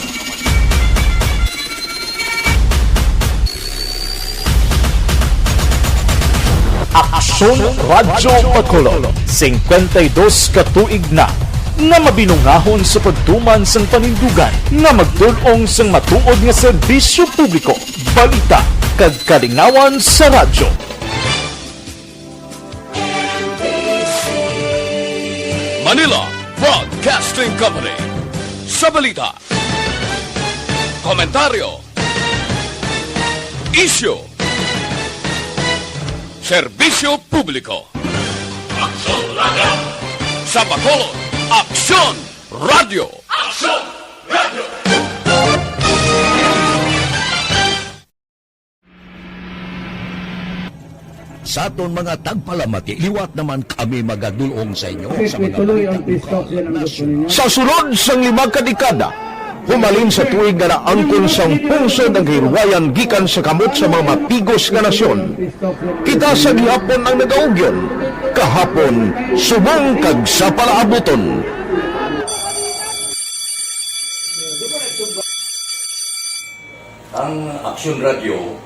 Aksyon Radyo Bacolod, singkwenta y dos ka tuig na nga mabinungahon sa pagtuman sang panindugan nga magtul-ong sang matuod nga serbisyo publiko, balita, kag kalingawan sa radyo. Manila Broadcasting Company. Sa balita, komentaryo, isyu, serbisyo publiko. Aksyon Radyo. Sa Bacolod, Aksyon Radyo. Aksyon Radyo. Sa aton mga tagpalamati, liwat naman kami magadul-ong sa inyo sa mga balita lokal, nasyonal. Sa sulod sang lima ka dekada, humalin sa tuig nga naangkon sang pungsod ang kahilwayan gikan sa kamot sa mga mapigos nga nasyon, kita sa gihapon ang nagaugyon, kahapon subong kag sa palaabuton. Ang Aksyon Radyo,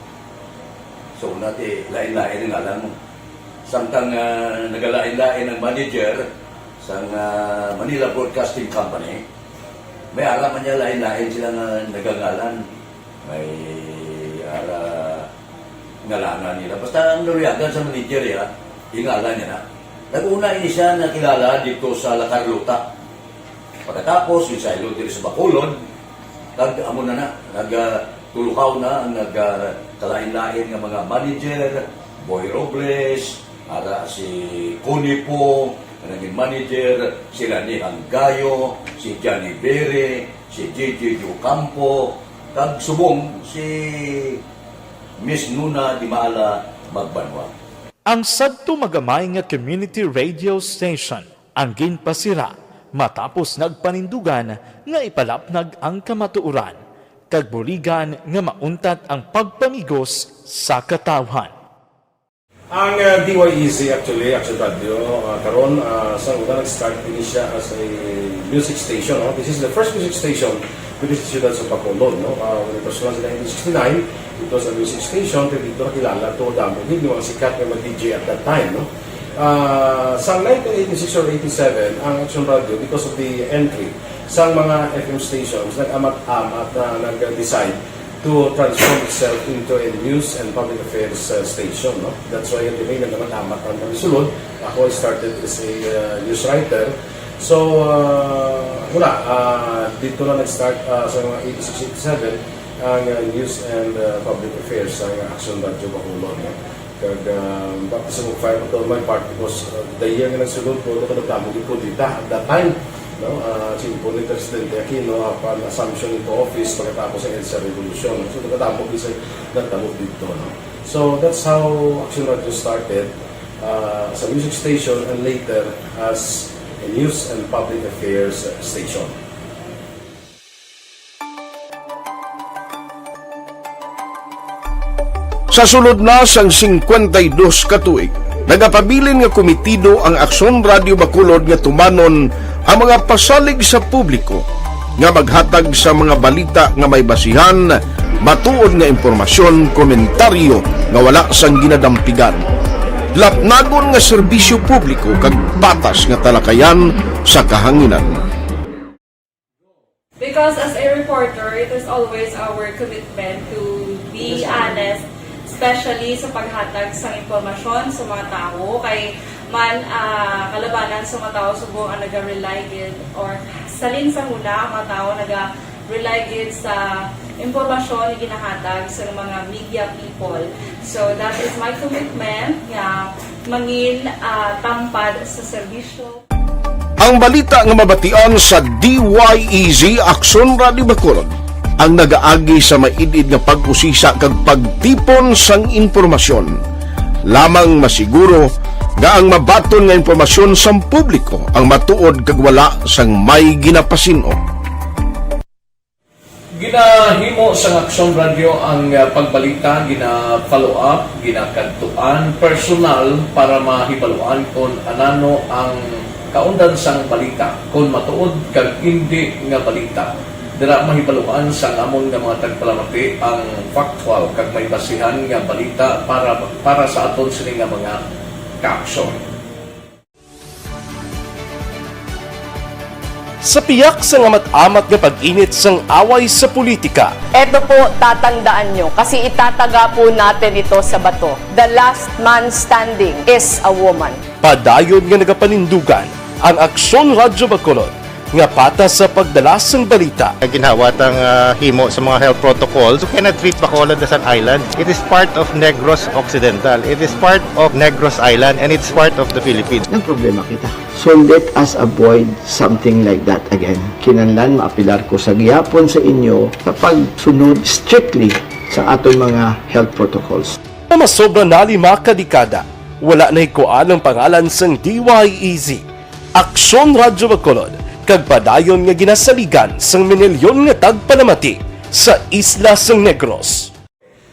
so, una ti, lain-lain ang ngalan mo. Samtang, ah, nagalain-lain ang manager sang, ah, Manila Broadcasting Company, may ara man niya lain-lain sila nga nagangalan. May ara ngalanan nila. Basta ang naluyagan sa manager, ya, yung ngalan niya na. Nag-una ini siya nakilala dito sa La Carlota. Pagkatapos, yung saylo diri sa Bacolod, kag amo na na, nag, ah, tulukaw na ang nag, ah, kalain-lain nga mga manager, Boy Robles, ara si Connie Po, nga naging manager, si Rani Hanggayo, si Johnny Bere, si J J Ocampo, kag subong si Miss Nuna Dimaala Magbanwa. Ang sadto magamay nga community radio station ang ginpasira matapos nagpanindugan nga ipalapnag ang kamatuoran kag buligan nga mauntat ang pagpamigos sa katawhan. Ang, uh, D Y E Z actually, Action Radio, uh, karon, uh, sa una nag-start ini siya as a music station, no? This is the first music station within the siyudad sa Bacolod, no? Uh, when it was launched in nineteen sixty-nine, it was a music station, pero dito nakilala to, damo gid yung mga sikat nga mga D J at that time, no? Ah, sa nineteen eighty-six or eighty-seven, ang Action Radio, because of the entry sa mga F M stations, nag-amat-amat na nag-decide to transform itself into a news and public affairs, uh, station, no? That's why, hindi may nag-amat-amat ang kami sulod. Ako, I started as a, uh, news writer. So, uh, wala, uh, dito na nag-start, uh, sa mga eighty-six, eighty-seven, ang, uh, news and, uh, public affairs sa Action Radio Bacolod, no? Kag, ah, baptism of fire pa to my part because, ah, the year nga nagsulod ko, ito kadamo gid kudeta at that time, no? Ah, simple ni Presidente Aquino, apan assumption into office pagkatapos sa EDSA Revolution. So, kadamo gid sa nagtabo dito, no? So, that's how Action Radio started, ah, as a music station and later as a news and public affairs station. Sa sulod na sang singkwenta y dos ka tuig, nagapabilin nga kumitido ang Aksyon Radio Bacolod nga tumanon ang mga pasalig sa publiko nga maghatag sa mga balita nga may basihan, matuod nga impormasyon, komentaryo nga wala sang ginadampigan, lapnagon nga serbisyo publiko kag patas nga talakayan sa kahanginan. Because as a reporter, it is always our commitment to be honest, especially sa paghatag sa impormasyon sa mga tawo. Kay man, ah, kalabanan sa mga tawo subong ang naga-rely gid or salin sa huna ang mga tawo naga Rely gid sa impormasyon nga ginahatag sa mga media people. So, that is my commitment nga mangin, ah, tampad sa serbisyo. Ang balita nga mabatian sa D Y E Z Aksyon Radio Bacolod ang nagaagi sa maid-id nga pag-usisa kag pagtipon sang impormasyon. Lamang masiguro nga ang mabaton nga impormasyon sang publiko ang matuod kag wala sang may ginapasin-o. Ginahimo sang Aksyon Radio ang, ah, pagbalita, gina-follow up, ginakadtuan personal para mahibaluan kon anano ang kaundan sang balita, kon matuod kag indi nga balita. Dira mahibaluan sang amon nga mga tagpalamati ang factual kag may basihan nga balita para, para sa aton sini nga mga kaaksyon. Sa piyak sang amat-amat nga pag-init sang away sa politika, Eto po, tatandaan nyo, kasi itataga po natin ito sa bato. The last man standing is a woman. Padayon nga nagapanindugan ang Aksyon Radyo Bacolod nga patas sa pagdala sang balita. Ginhawa tang, ah, himo sa mga health protocols. You cannot treat Bacolod as an island. It is part of Negros Occidental. It is part of Negros Island, and it's part of the Philippines. Nagproblema kita. So let us avoid something like that again. Kinahanglan maapilar ko sa gihapon sa inyo sa pagsunod strictly sa aton mga health protocols. Nga masobra na lima ka dekada, wala nahikuan ang pangalan sang D Y E Z, Aksyon Radyo Bacolod, kag padayon nga ginasaligan sang minilyon nga tagpalamati sa isla sang Negros.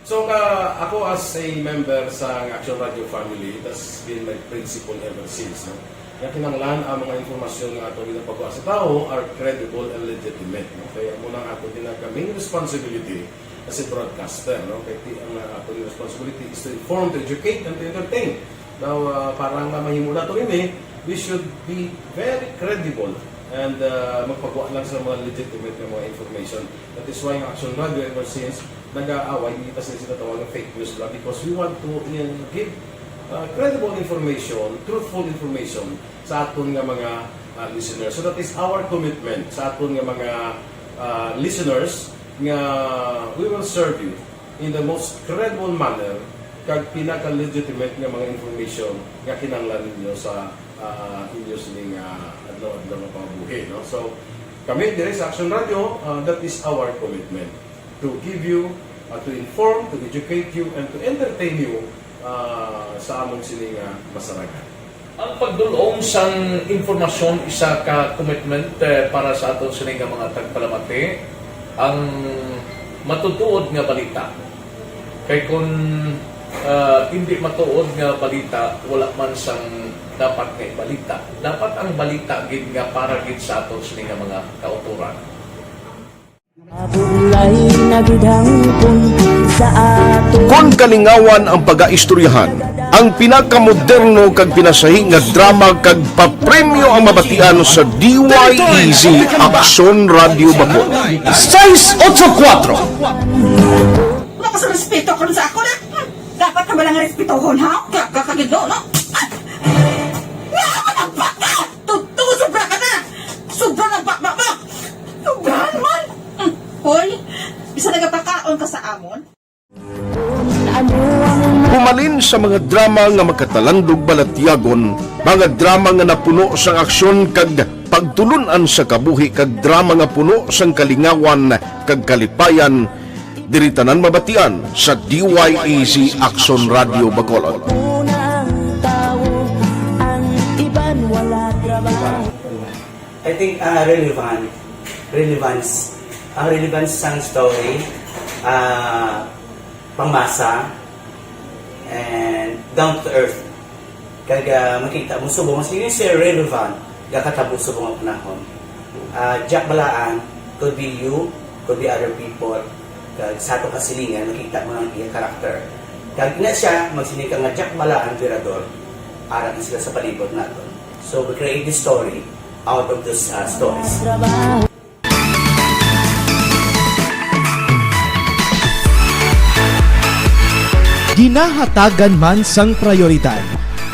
So, uh, ako as a member sa Action Radio family, that's been my principle ever since, no? Nga kinahanglan ang mga impormasyon nga ato ginapagawa sa tawo are credible and legitimate, no? Kaya amo nang ato ginag-, main responsibility as a broadcaster, no? Kay ti-, ang, uh, ato responsibility is to inform, to educate, and to entertain. Now, uh, para nga mahimo nato ini, we should be very credible and, uh, magpagawa lang sa mga legitimate nga mga information. That is why ang Action Radio ever since nag-aaway, hindi ta sila sinatawag nga fake news lang because we want to, uh, give, uh, credible information, truthful information sa aton nga mga, uh, listeners. So that is our commitment sa aton nga mga, uh, listeners nga we will serve you in the most credible manner kag pinaka-legitimate nga mga information nga kinahanglan ninyo sa, ah, inyo sining, ah, adlaw-adlaw nga pangabuhi, no? So, kami diri sa Action Radio, ah, that is our commitment, to give you, ah, to inform, to educate you, and to entertain you, ah, sa amon sini nga masaragan. Ang pagdul-ong sang impormasyon isa ka commitment, eh, para sa aton sini nga mga tagpalamati, ang matutuod nga balita. Kay kun, ah, indi matuod nga balita, wala man sang dapat nga ibalita. Dapat ang balita gid nga para gid sa aton sini nga mga kautoran. Mabulay na gid hangpon sa aton. Kon kalingawan ang pagaistoryahan, ang pinakamoderno kag pinasahi nga drama kag papremyo ang mabatian sa D Y E Z Aksyon Radio Bacolod. Seis ocho kuatro. Wala ka sa respeto karon sa ako na. Hmm. Dapat ka ba lang respetohon, ha? Ka-, ka-, kagido, no? Ah! Nga ako nagbaka! Tuto, sobra ka na! Sobra na ba, ba, ba? Sobra naman! Hmm. Hoy, bisa nagapakaon ka sa amon? Humalin sa mga drama nga makatalandog balatyagon, mga drama nga napuno sang aksyon kag pagtulun-an sa kabuhi, kag drama nga puno sang kalingawan kag kalipayan, diri tanan mabatian sa D Y E Z Aksyon Radio Bacolod. I think, ah, relevant. Relevance. Ang relevance sang story, ah, pangmasa, and down to earth. Kag, ah, makita mo subong, sige, sir, relevant, gakatabo subong ang panahon. Ah, Jack Balaan, could be you, could be other people. Kag sa ato kasilingan, makita mo ang iyang karakter. Kag ina siya, magsiling ka nga Jack Balaan, Virador, ara na sila sa palibot naton. So, we create this story out of those, uh, stories. Ginahatagan man sang prayoridad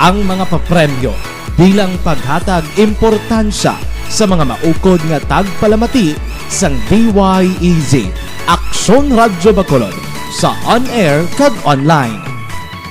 ang mga papremyo bilang paghatag importansya sa mga maukod nga tagpalamati sang D Y E Z, Aksyon Radyo Bacolod, sa on-air kag online.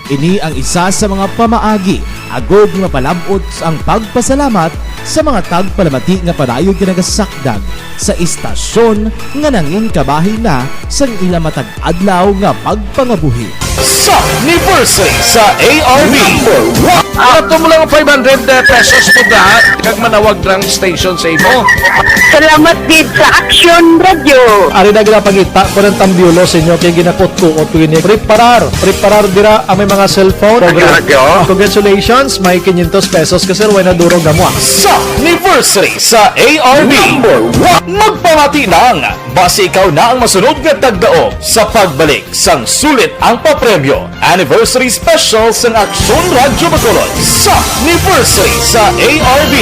Ini ang isa sa mga pamaagi agud nga mapalab-ot ang pagpasalamat sa mga tagpalamati nga padayon nga nagasakdag sa istasyon nga nangin kabahin na sang ila matag adlaw nga pagpangabuhi. Sa anniversary sa A R B. Number one. Ato mo lang five hundred pesos po da, kag manawag lang station sa imo. Salamat gid sa Action Radio. Ari na ginapangita ko ng tambiolo sa inyo kay ginakutkuot ko ini. Preparar, preparar dira ang may mga cellphone. Radyo. Congratulations, may quinientos pesos ka, sir, way na durog na mo, ah. Sa anniversary sa A R B. Number one. Magpamati lang. Basi ikaw na ang masunod nga tagdaog sa pagbalik sang Sulit ang Papremyo Anniversary Special sang Aksyon Radyo Bacolod sa Anniversary sa A R B.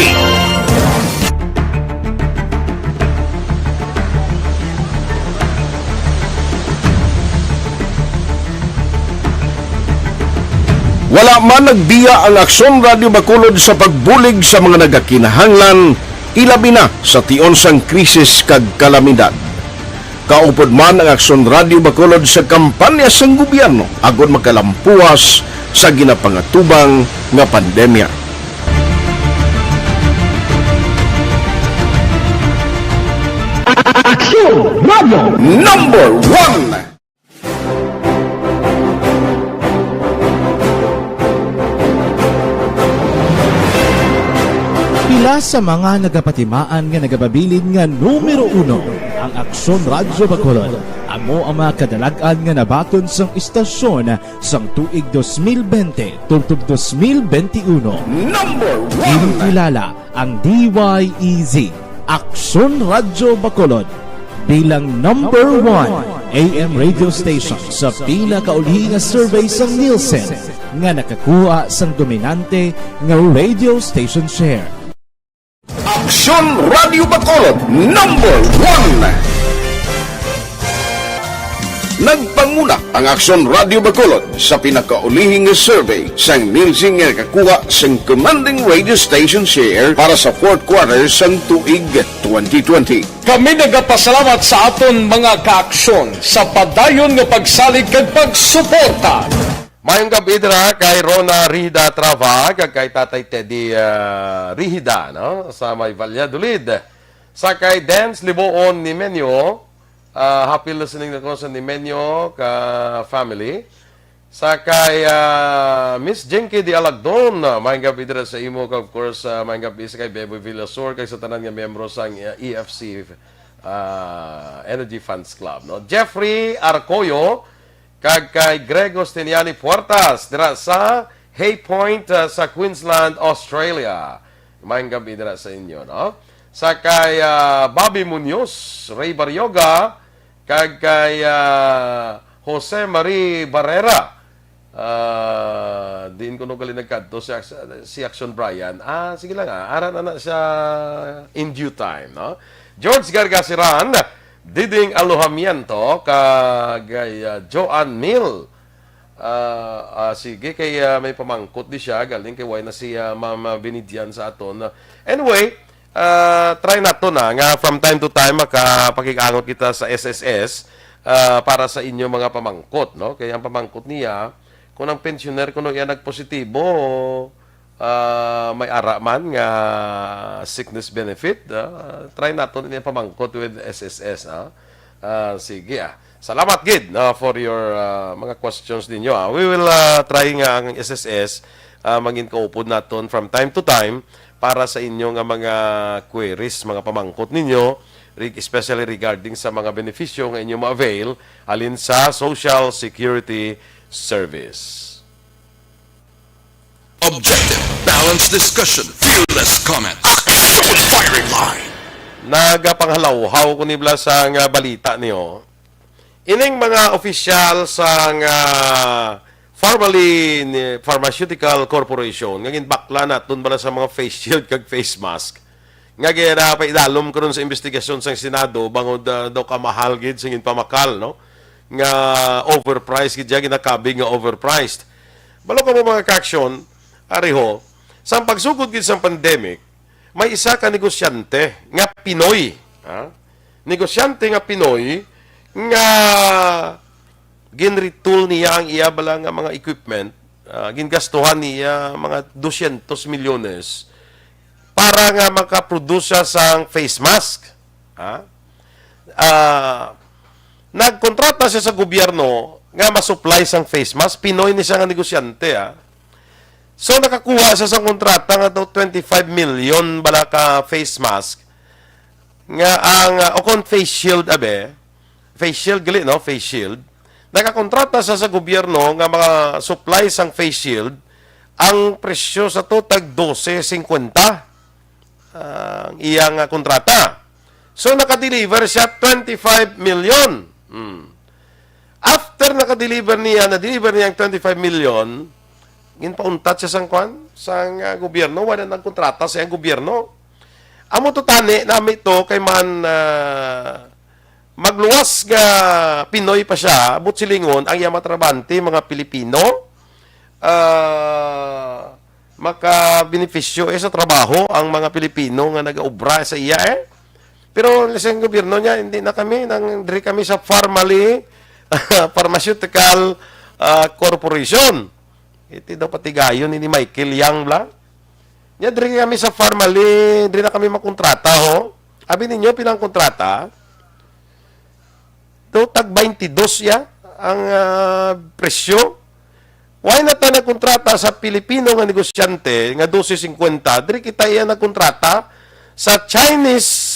Wala man nagbiya ang Aksyon Radyo Bacolod sa pagbulig sa mga nagakinahanglan, ilabi na sa tion sang krisis kag kalamidad. Kaupod man ang Aksyon Radyo Bacolod sa kampanya sang gobyerno agod makalampuwas sa ginapangatubang nga pandemya. Aksyon Radyo Number One. Pila sa mga nagapatimaan nga nagapabilin nga numero uno ang Aksyon Radyo Bacolod. Amo ang mga kadalag-an nga nabaton sang istasyon sang tuig dos mil bente tubtob dos mil bente uno. Number one. Ginkilala ang D Y E Z, Aksyon Radyo Bacolod, bilang number one A M radio station sa pinakauli nga survey sang Nielsen nga nakakuha sang dominante nga radio station share. Aksyon Radio Bacolod, number one. Nagpanguna ang Aksyon Radio Bacolod sa pinakaulihing nga survey sang Nielsen nga nakakuha sang commanding radio station share para sa fourth quarter sang tuig twenty twenty. Kami nagapasalamat sa aton mga kaaksyon sa padayon nga pagsalig kag pagsuporta. Mayong gab-i dira kay Rona Rida Trava, kag kay Tatay Teddy, ah, Rihida, no? Sa may Valladolid. Sa kay Dance Liboon Nimenyo, ah, happy listening na ko sa Nimenyo ka family. Sa kay, ah, Miss Jinky Di Alagdon, ah, mayong gab-i dira sa imo, kag of course, ah, mayong gab-i sa kay Beboy Villasor, kag sa tanan nga miyembro sang, ah, E F C, ah, Energy Fans Club, no? Jeffrey Arcoyo, kag kay Grego Steniani Puertas dira sa Hay Point, ah, sa Queensland, Australia. Mayong gab-i dira sa inyo, no? Sa kay, ah, Bobby Munoz, Ray Barrioga, kag kay, ah, Jose Marie Barrera. Ah, diin kuno gali nagkadto si Ac-, si Action Brian. Ah, sige lang, ah. Ara na na siya in due time, no? George Gargasiran, Diding Alojamiento, kag, ah, Joanne Mill. Ah, ah, sige, kay, ah, may pamangkot di siya, galing kay way na si, ah, Ma'am, ah, Binidyan sa aton. Anyway, ah, try nato na nga from time to time makapakig-angot kita sa S S S, ah, para sa inyo mga pamangkot, no? Kay ang pamangkot niya, kung ang pensioner kuno iya nagpositibo, ah, may ara man nga sickness benefit, ah, try naton ini pamangkot with S S S, ah. Ah, sige, ah. Salamat gid, ah, for your, ah, mga questions ninyo, ah. We will, ah, try nga ang S S S, ah, mangin kaupod naton from time to time para sa inyo nga mga queries, mga pamangkot ninyo, re-, especially regarding sa mga benepisyo nga inyo ma-avail halin sa Social Security Service. Objective, balanced discussion, fearless comment. Action firing line. Nagapanghalaw-haw ko ni bala sa nga balita niyo. Ining mga opisyal sa nga formerly ni Pharmaceutical Corporation nga ginbakla naton bala sa mga face shield kag face mask nga ginapaidalom karon sa investigasyon sang Senado bangod, ah, daw kamahal gid sa ginpamakal, no? Nga overpriced gid siya, ginakabig nga overpriced. Balo ka mo, mga kaaksyon, ariho, sa pagsugod gid sang pandemic, may isa ka negosyante nga Pinoy, ha? negosyante nga Pinoy nga ginretool niya ang iya bala nga mga equipment, ah, gingastuhan niya mga dosyentos milyones para nga makaproduce siya sang face mask. Ha? Ah, nagkontrata siya sa gobyerno nga ma-supply sang face mask. Pinoy ni siya nga negosyante, ha? So, nakakuha siya sa kontrata nga daw twenty-five million bala ka face mask nga ang, ah, o kon face shield, abe, face shield gali, no? Face shield. Nakakontrata siya sa gobyerno nga mga supply sang face shield, ang presyo sa to tag dose singkwenta ang iyang, ah, kontrata. So, nakadeliver siya twenty-five million. Hmm. After nakadeliver niya, na-deliver niya ang twenty-five million, ginpauntat siya sang kwan, sang, ah, gobyerno, wala nagkontrata sa iyang gobyerno. Amo to tani, nami to, kay man, ah, magluwas nga Pinoy pa siya, but silingon, ang iya mga trabahante, mga Pilipino, ah, makabenepisyo, eh, sa trabaho ang mga Pilipino nga nagaobra sa iya, eh. Pero sa gobyerno niya, hindi na kami, nang, diri kami sa Farmally Pharmaceutical, ah, Corporation. Iti daw patigayon ni Michael Yang bla. Nya diri kami sa Farmally, diri na kami makontrata, ho. Abi ninyo, pilang kontrata? Do tag twenty-two ya ang, ah, presyo. Why na ta nagkontrata sa Pilipino nga negosyante nga dose singkwenta? Diri kita iya nagkontrata sa Chinese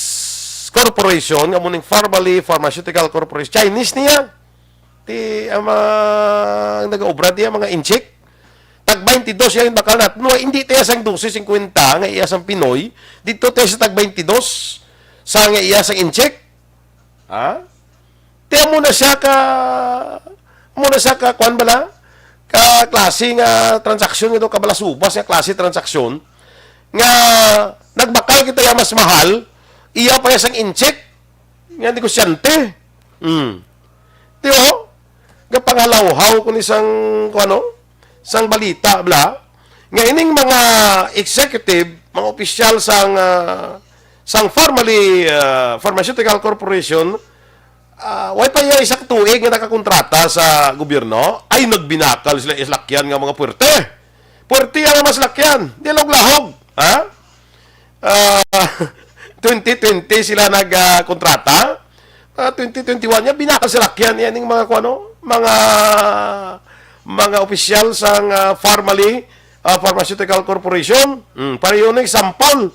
corporation, nga mo ning Farmally Pharmaceutical Corporation. Chinese niya. Ti, ang mga nagaobra diya, mga incheck. Tag twenty-two ya ang bakal naton. No, hindi tayo sang dose singkwenta nga iya sang Pinoy. Dito tayo sa tag twenty-two sa nga iya sang incheck. Ha? Ti amo na siya ka, amo na siya ka, kuwan bala? Ka klase nga transaksyon nga daw kabalasubas nga klase transaksyon nga nagbakal kita ya mas mahal, iya pa ya sang incheck nga negosyante. Hmm. Ti, oh, gapangalawhaw ko ni sang, kuwan, no? Sang balita, bla, nga ining mga executive, mga opisyal sang, ah, sang Farmally, ah, Pharmaceutical Corporation, ah, way pa iya isa ka tuig nga nakakontrata sa gobyerno, ay nagbinakal sila islakyan nga mga puwerte. Puwerte ang mas lakyan, di lahog-lahog, ha? Ah, twenty twenty sila nag, ah, kontrata. Ah, twenty twenty-one niya, binakal sa lakyan niya ning mga, kuno, mga, mga opisyal sang, ah, Farmally, ah, Pharmaceutical Corporation. Mm, pareho na example.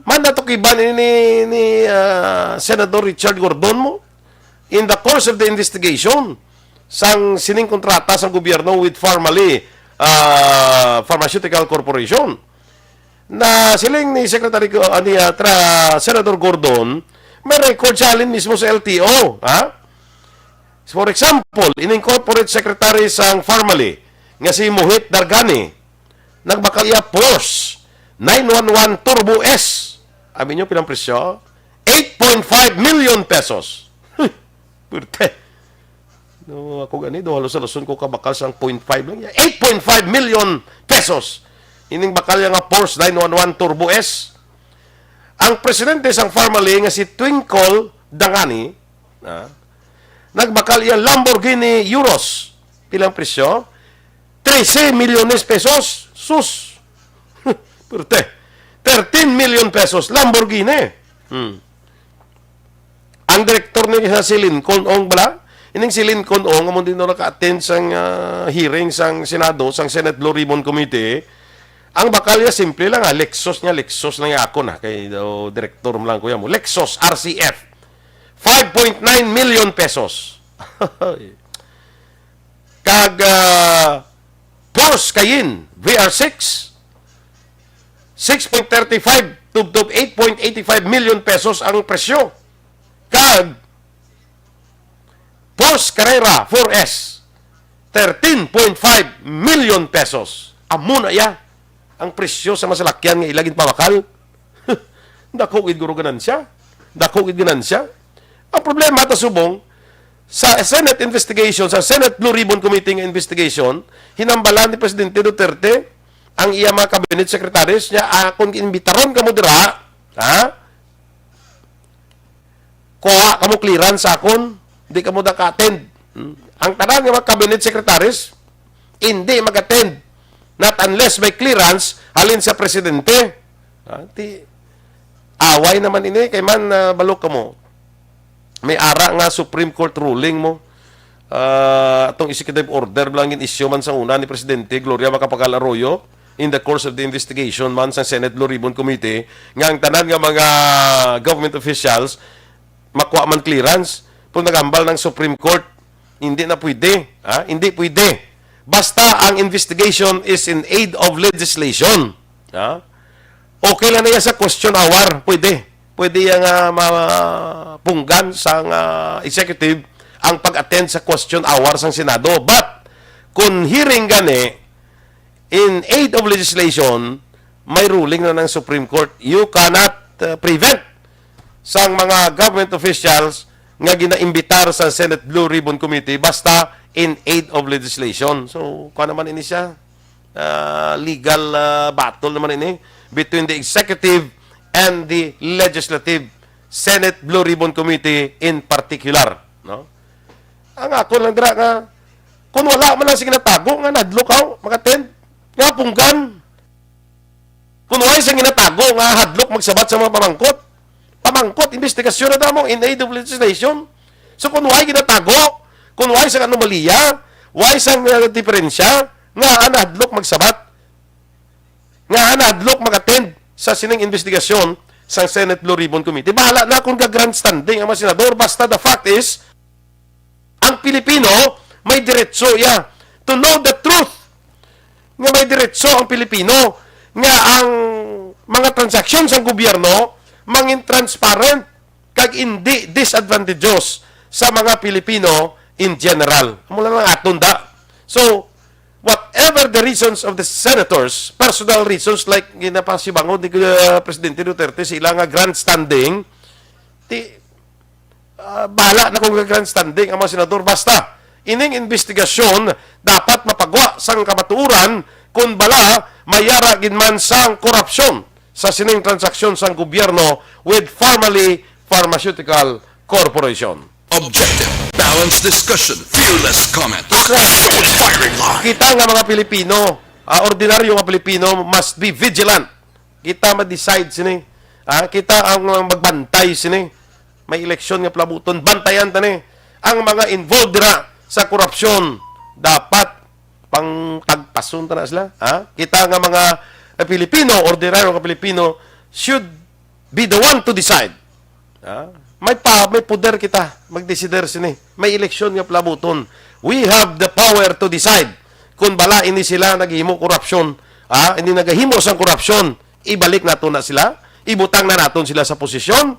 Man natukiban ini ni, ni, ah, Senador Richard Gordon mo in the course of the investigation sang sining kontrata sang gobyerno with Farmally, ah, Pharmaceutical Corporation. Na siling ni Secretary Go-, ah, ni, ah, Tra-, Senador Gordon, may record siya halin mismo sa L T O, ha? For example, ining corporate secretary sang Farmally nga si Mohit Dargani, nagbakal iya Porsche nine one one Turbo S. Abi niyo pilang presyo? Eight point five million pesos. Pwerte. No, ako gani, do halos haluson ko kabakal sang point five lang. Eight point five million pesos. Ining bakal iya nga Porsche nine one one Turbo S. Ang presidente sang Farmally nga si Twinkle Dangani, ah, nagbakal iya Lamborghini Urus. Pilang presyo? Trese milyones pesos. Sus! Perte. Thirteen million pesos. Lamborghini. Hmm. Ang direktor ni sa si Lincoln Ong bala? Ining si Lincoln Ong, amo din naka-attend sang, ah, hearing sang Senado, sang Senate Blue Ribbon Committee. Ang bakal niya, simple lang, ah, Lexus niya, Lexus lang niya ako na. Kay, oh, direktor mo lang, kuya mo. Lexus R C F. Five point nine million pesos. Kag, ah, Porsche Cayenne V R six, six point thirty-five tubtob eight point eighty-five million pesos ang presyo. Kag Porsche Carrera four S, thirteen point five million pesos. Amo na iya ang presyo sa masalakyan nga ila ginpabakal. Dako gid guro ganansya. Dako gid ganansya. Ang problema ta subong, sa Senate investigation, sa Senate Blue Ribbon Committee nga investigation, hinambalan ni Presidente Duterte ang iya mga cabinet secretaries niya, "Ah, kung imbitaron kamo dira, ha? kuha kamo clearance sa akon, di kamo da ka-attend. Hmm? Ang tanan nga mga cabinet secretaries, hindi mag-attend. Not unless may clearance halin sa presidente. Ah, ti, away naman ini, kay man, ah, balok kamo. May ara nga Supreme Court ruling mo. Ah, atong executive order lang gin-issue man sa una ni Presidente Gloria Macapagal Arroyo in the course of the investigation man sa Senate Blue Ribbon Committee nga ang tanan nga mga government officials makuha man clearance. Pero nagambal ng Supreme Court, hindi na pwede. Ha? Hindi pwede. Basta ang investigation is in aid of legislation. Ha? Okay lang na yan sa question hour. Pwede. Pwede yan nga mapunggan sang, ah, executive ang pag-attend sa question hour sang Senado. But, kung hearing gani, in aid of legislation, may ruling na ng Supreme Court. You cannot, uh, prevent sang mga government officials nga ginaimbitar sa Senate Blue Ribbon Committee basta in aid of legislation. So, kuha naman ini siya. Ah, legal, ah, battle naman ini between the executive and the legislative, Senate Blue Ribbon Committee in particular, no? Ang ako lang dira nga, kung wala man lang sa ginatago nga nahadlok ako, mag-attend, nga punggan. Kung wala sa ginatago nga hadlok magsabat sa mga pamangkot, pamangkot, investigasyon na damo, in aid of legislation. So kung wala ginatago, kung wala sa anomalya, wala sa, uh, diferensya, nga nahadlok magsabat, nga nahadlok mag-attend sa sining investigasyon sang Senate Blue Ribbon Committee. Bahala na kung ga-grandstanding ang mga senador. Basta the fact is, ang Pilipino may diretso iya to know the truth. Nga may diretso ang Pilipino nga ang mga transaksyon sang gobyerno mangin transparent kag indi disadvantageous sa mga Pilipino in general. Amo lang ang aton da. So, whatever the reasons of the senators, personal reasons like ginapasibangon ni, uh, Presidente Duterte sa ila nga grandstanding, ti, uh, bahala na kung grandstanding ang mga senador. Basta, ining investigasyon dapat mapagwa sang kamatuoran kung bala may ara gid man sang korupsyon sa sining transaksyon sang gobyerno with Farmally Pharmaceutical Corporation. Objective, balanced discussion, fearless comment. Action Firing Line. Kita nga mga Pilipino, ah, ordinaryo nga Pilipino must be vigilant. Kita ma-decide sini. Ah, kita ang magbantay sini. May eleksyon nga palabuton, bantayan ta ni. Ang mga involved dira sa korupsyon, dapat pangtagpason ta na sila. Ha? Kita nga mga, eh, Pilipino, ordinaryo nga Pilipino, should be the one to decide. Ha? May pa, may poder kita magdesider sini. May eleksyon nga palabuton. We have the power to decide. Kung bala ini sila naghimo korupsyon, ha? Ini nagahimo sang korupsyon, ibalik nato na sila, ibutang na naton sila sa posisyon.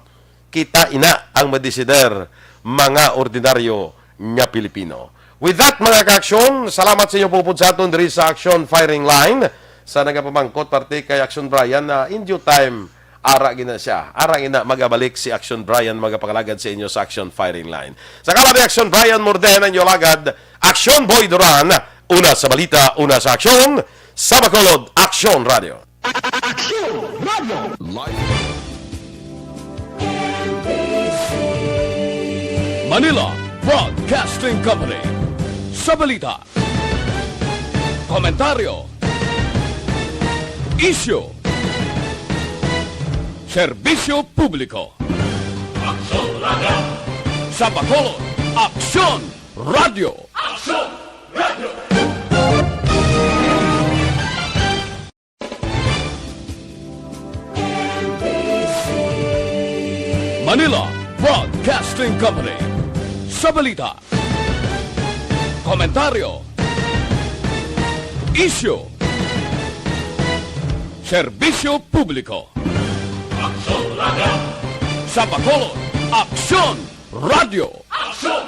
Kita ina ang madesider, mga ordinaryo nga Pilipino. With that, mga ka-aksyon, salamat sa inyo pupod sa aton diri sa Action Firing Line. Sa nagapamangkot parte kay Action Brian, na in due time, ara gina siya. Ara gina magabalik si Action Brian, magapangalagad sa inyo sa Action Firing Line. Sa ngalan ni Action Brian Morden, ang inyo lagad, Action Boy Duran, una sa balita, una sa aksyon, sa Bacolod, Action Radio. Action Radio. Live. Manila Broadcasting Company. Sa balita, komentaryo, isyu, serbisyo publiko. Action Radio. Sa Bacolod, Action Radio. Action Radio. Manila Broadcasting Company. Sa balita, komentaryo, isyu, serbisyo publiko. Aksyon Radio. Sa Bacolod, Aksyon Radio. Aksyon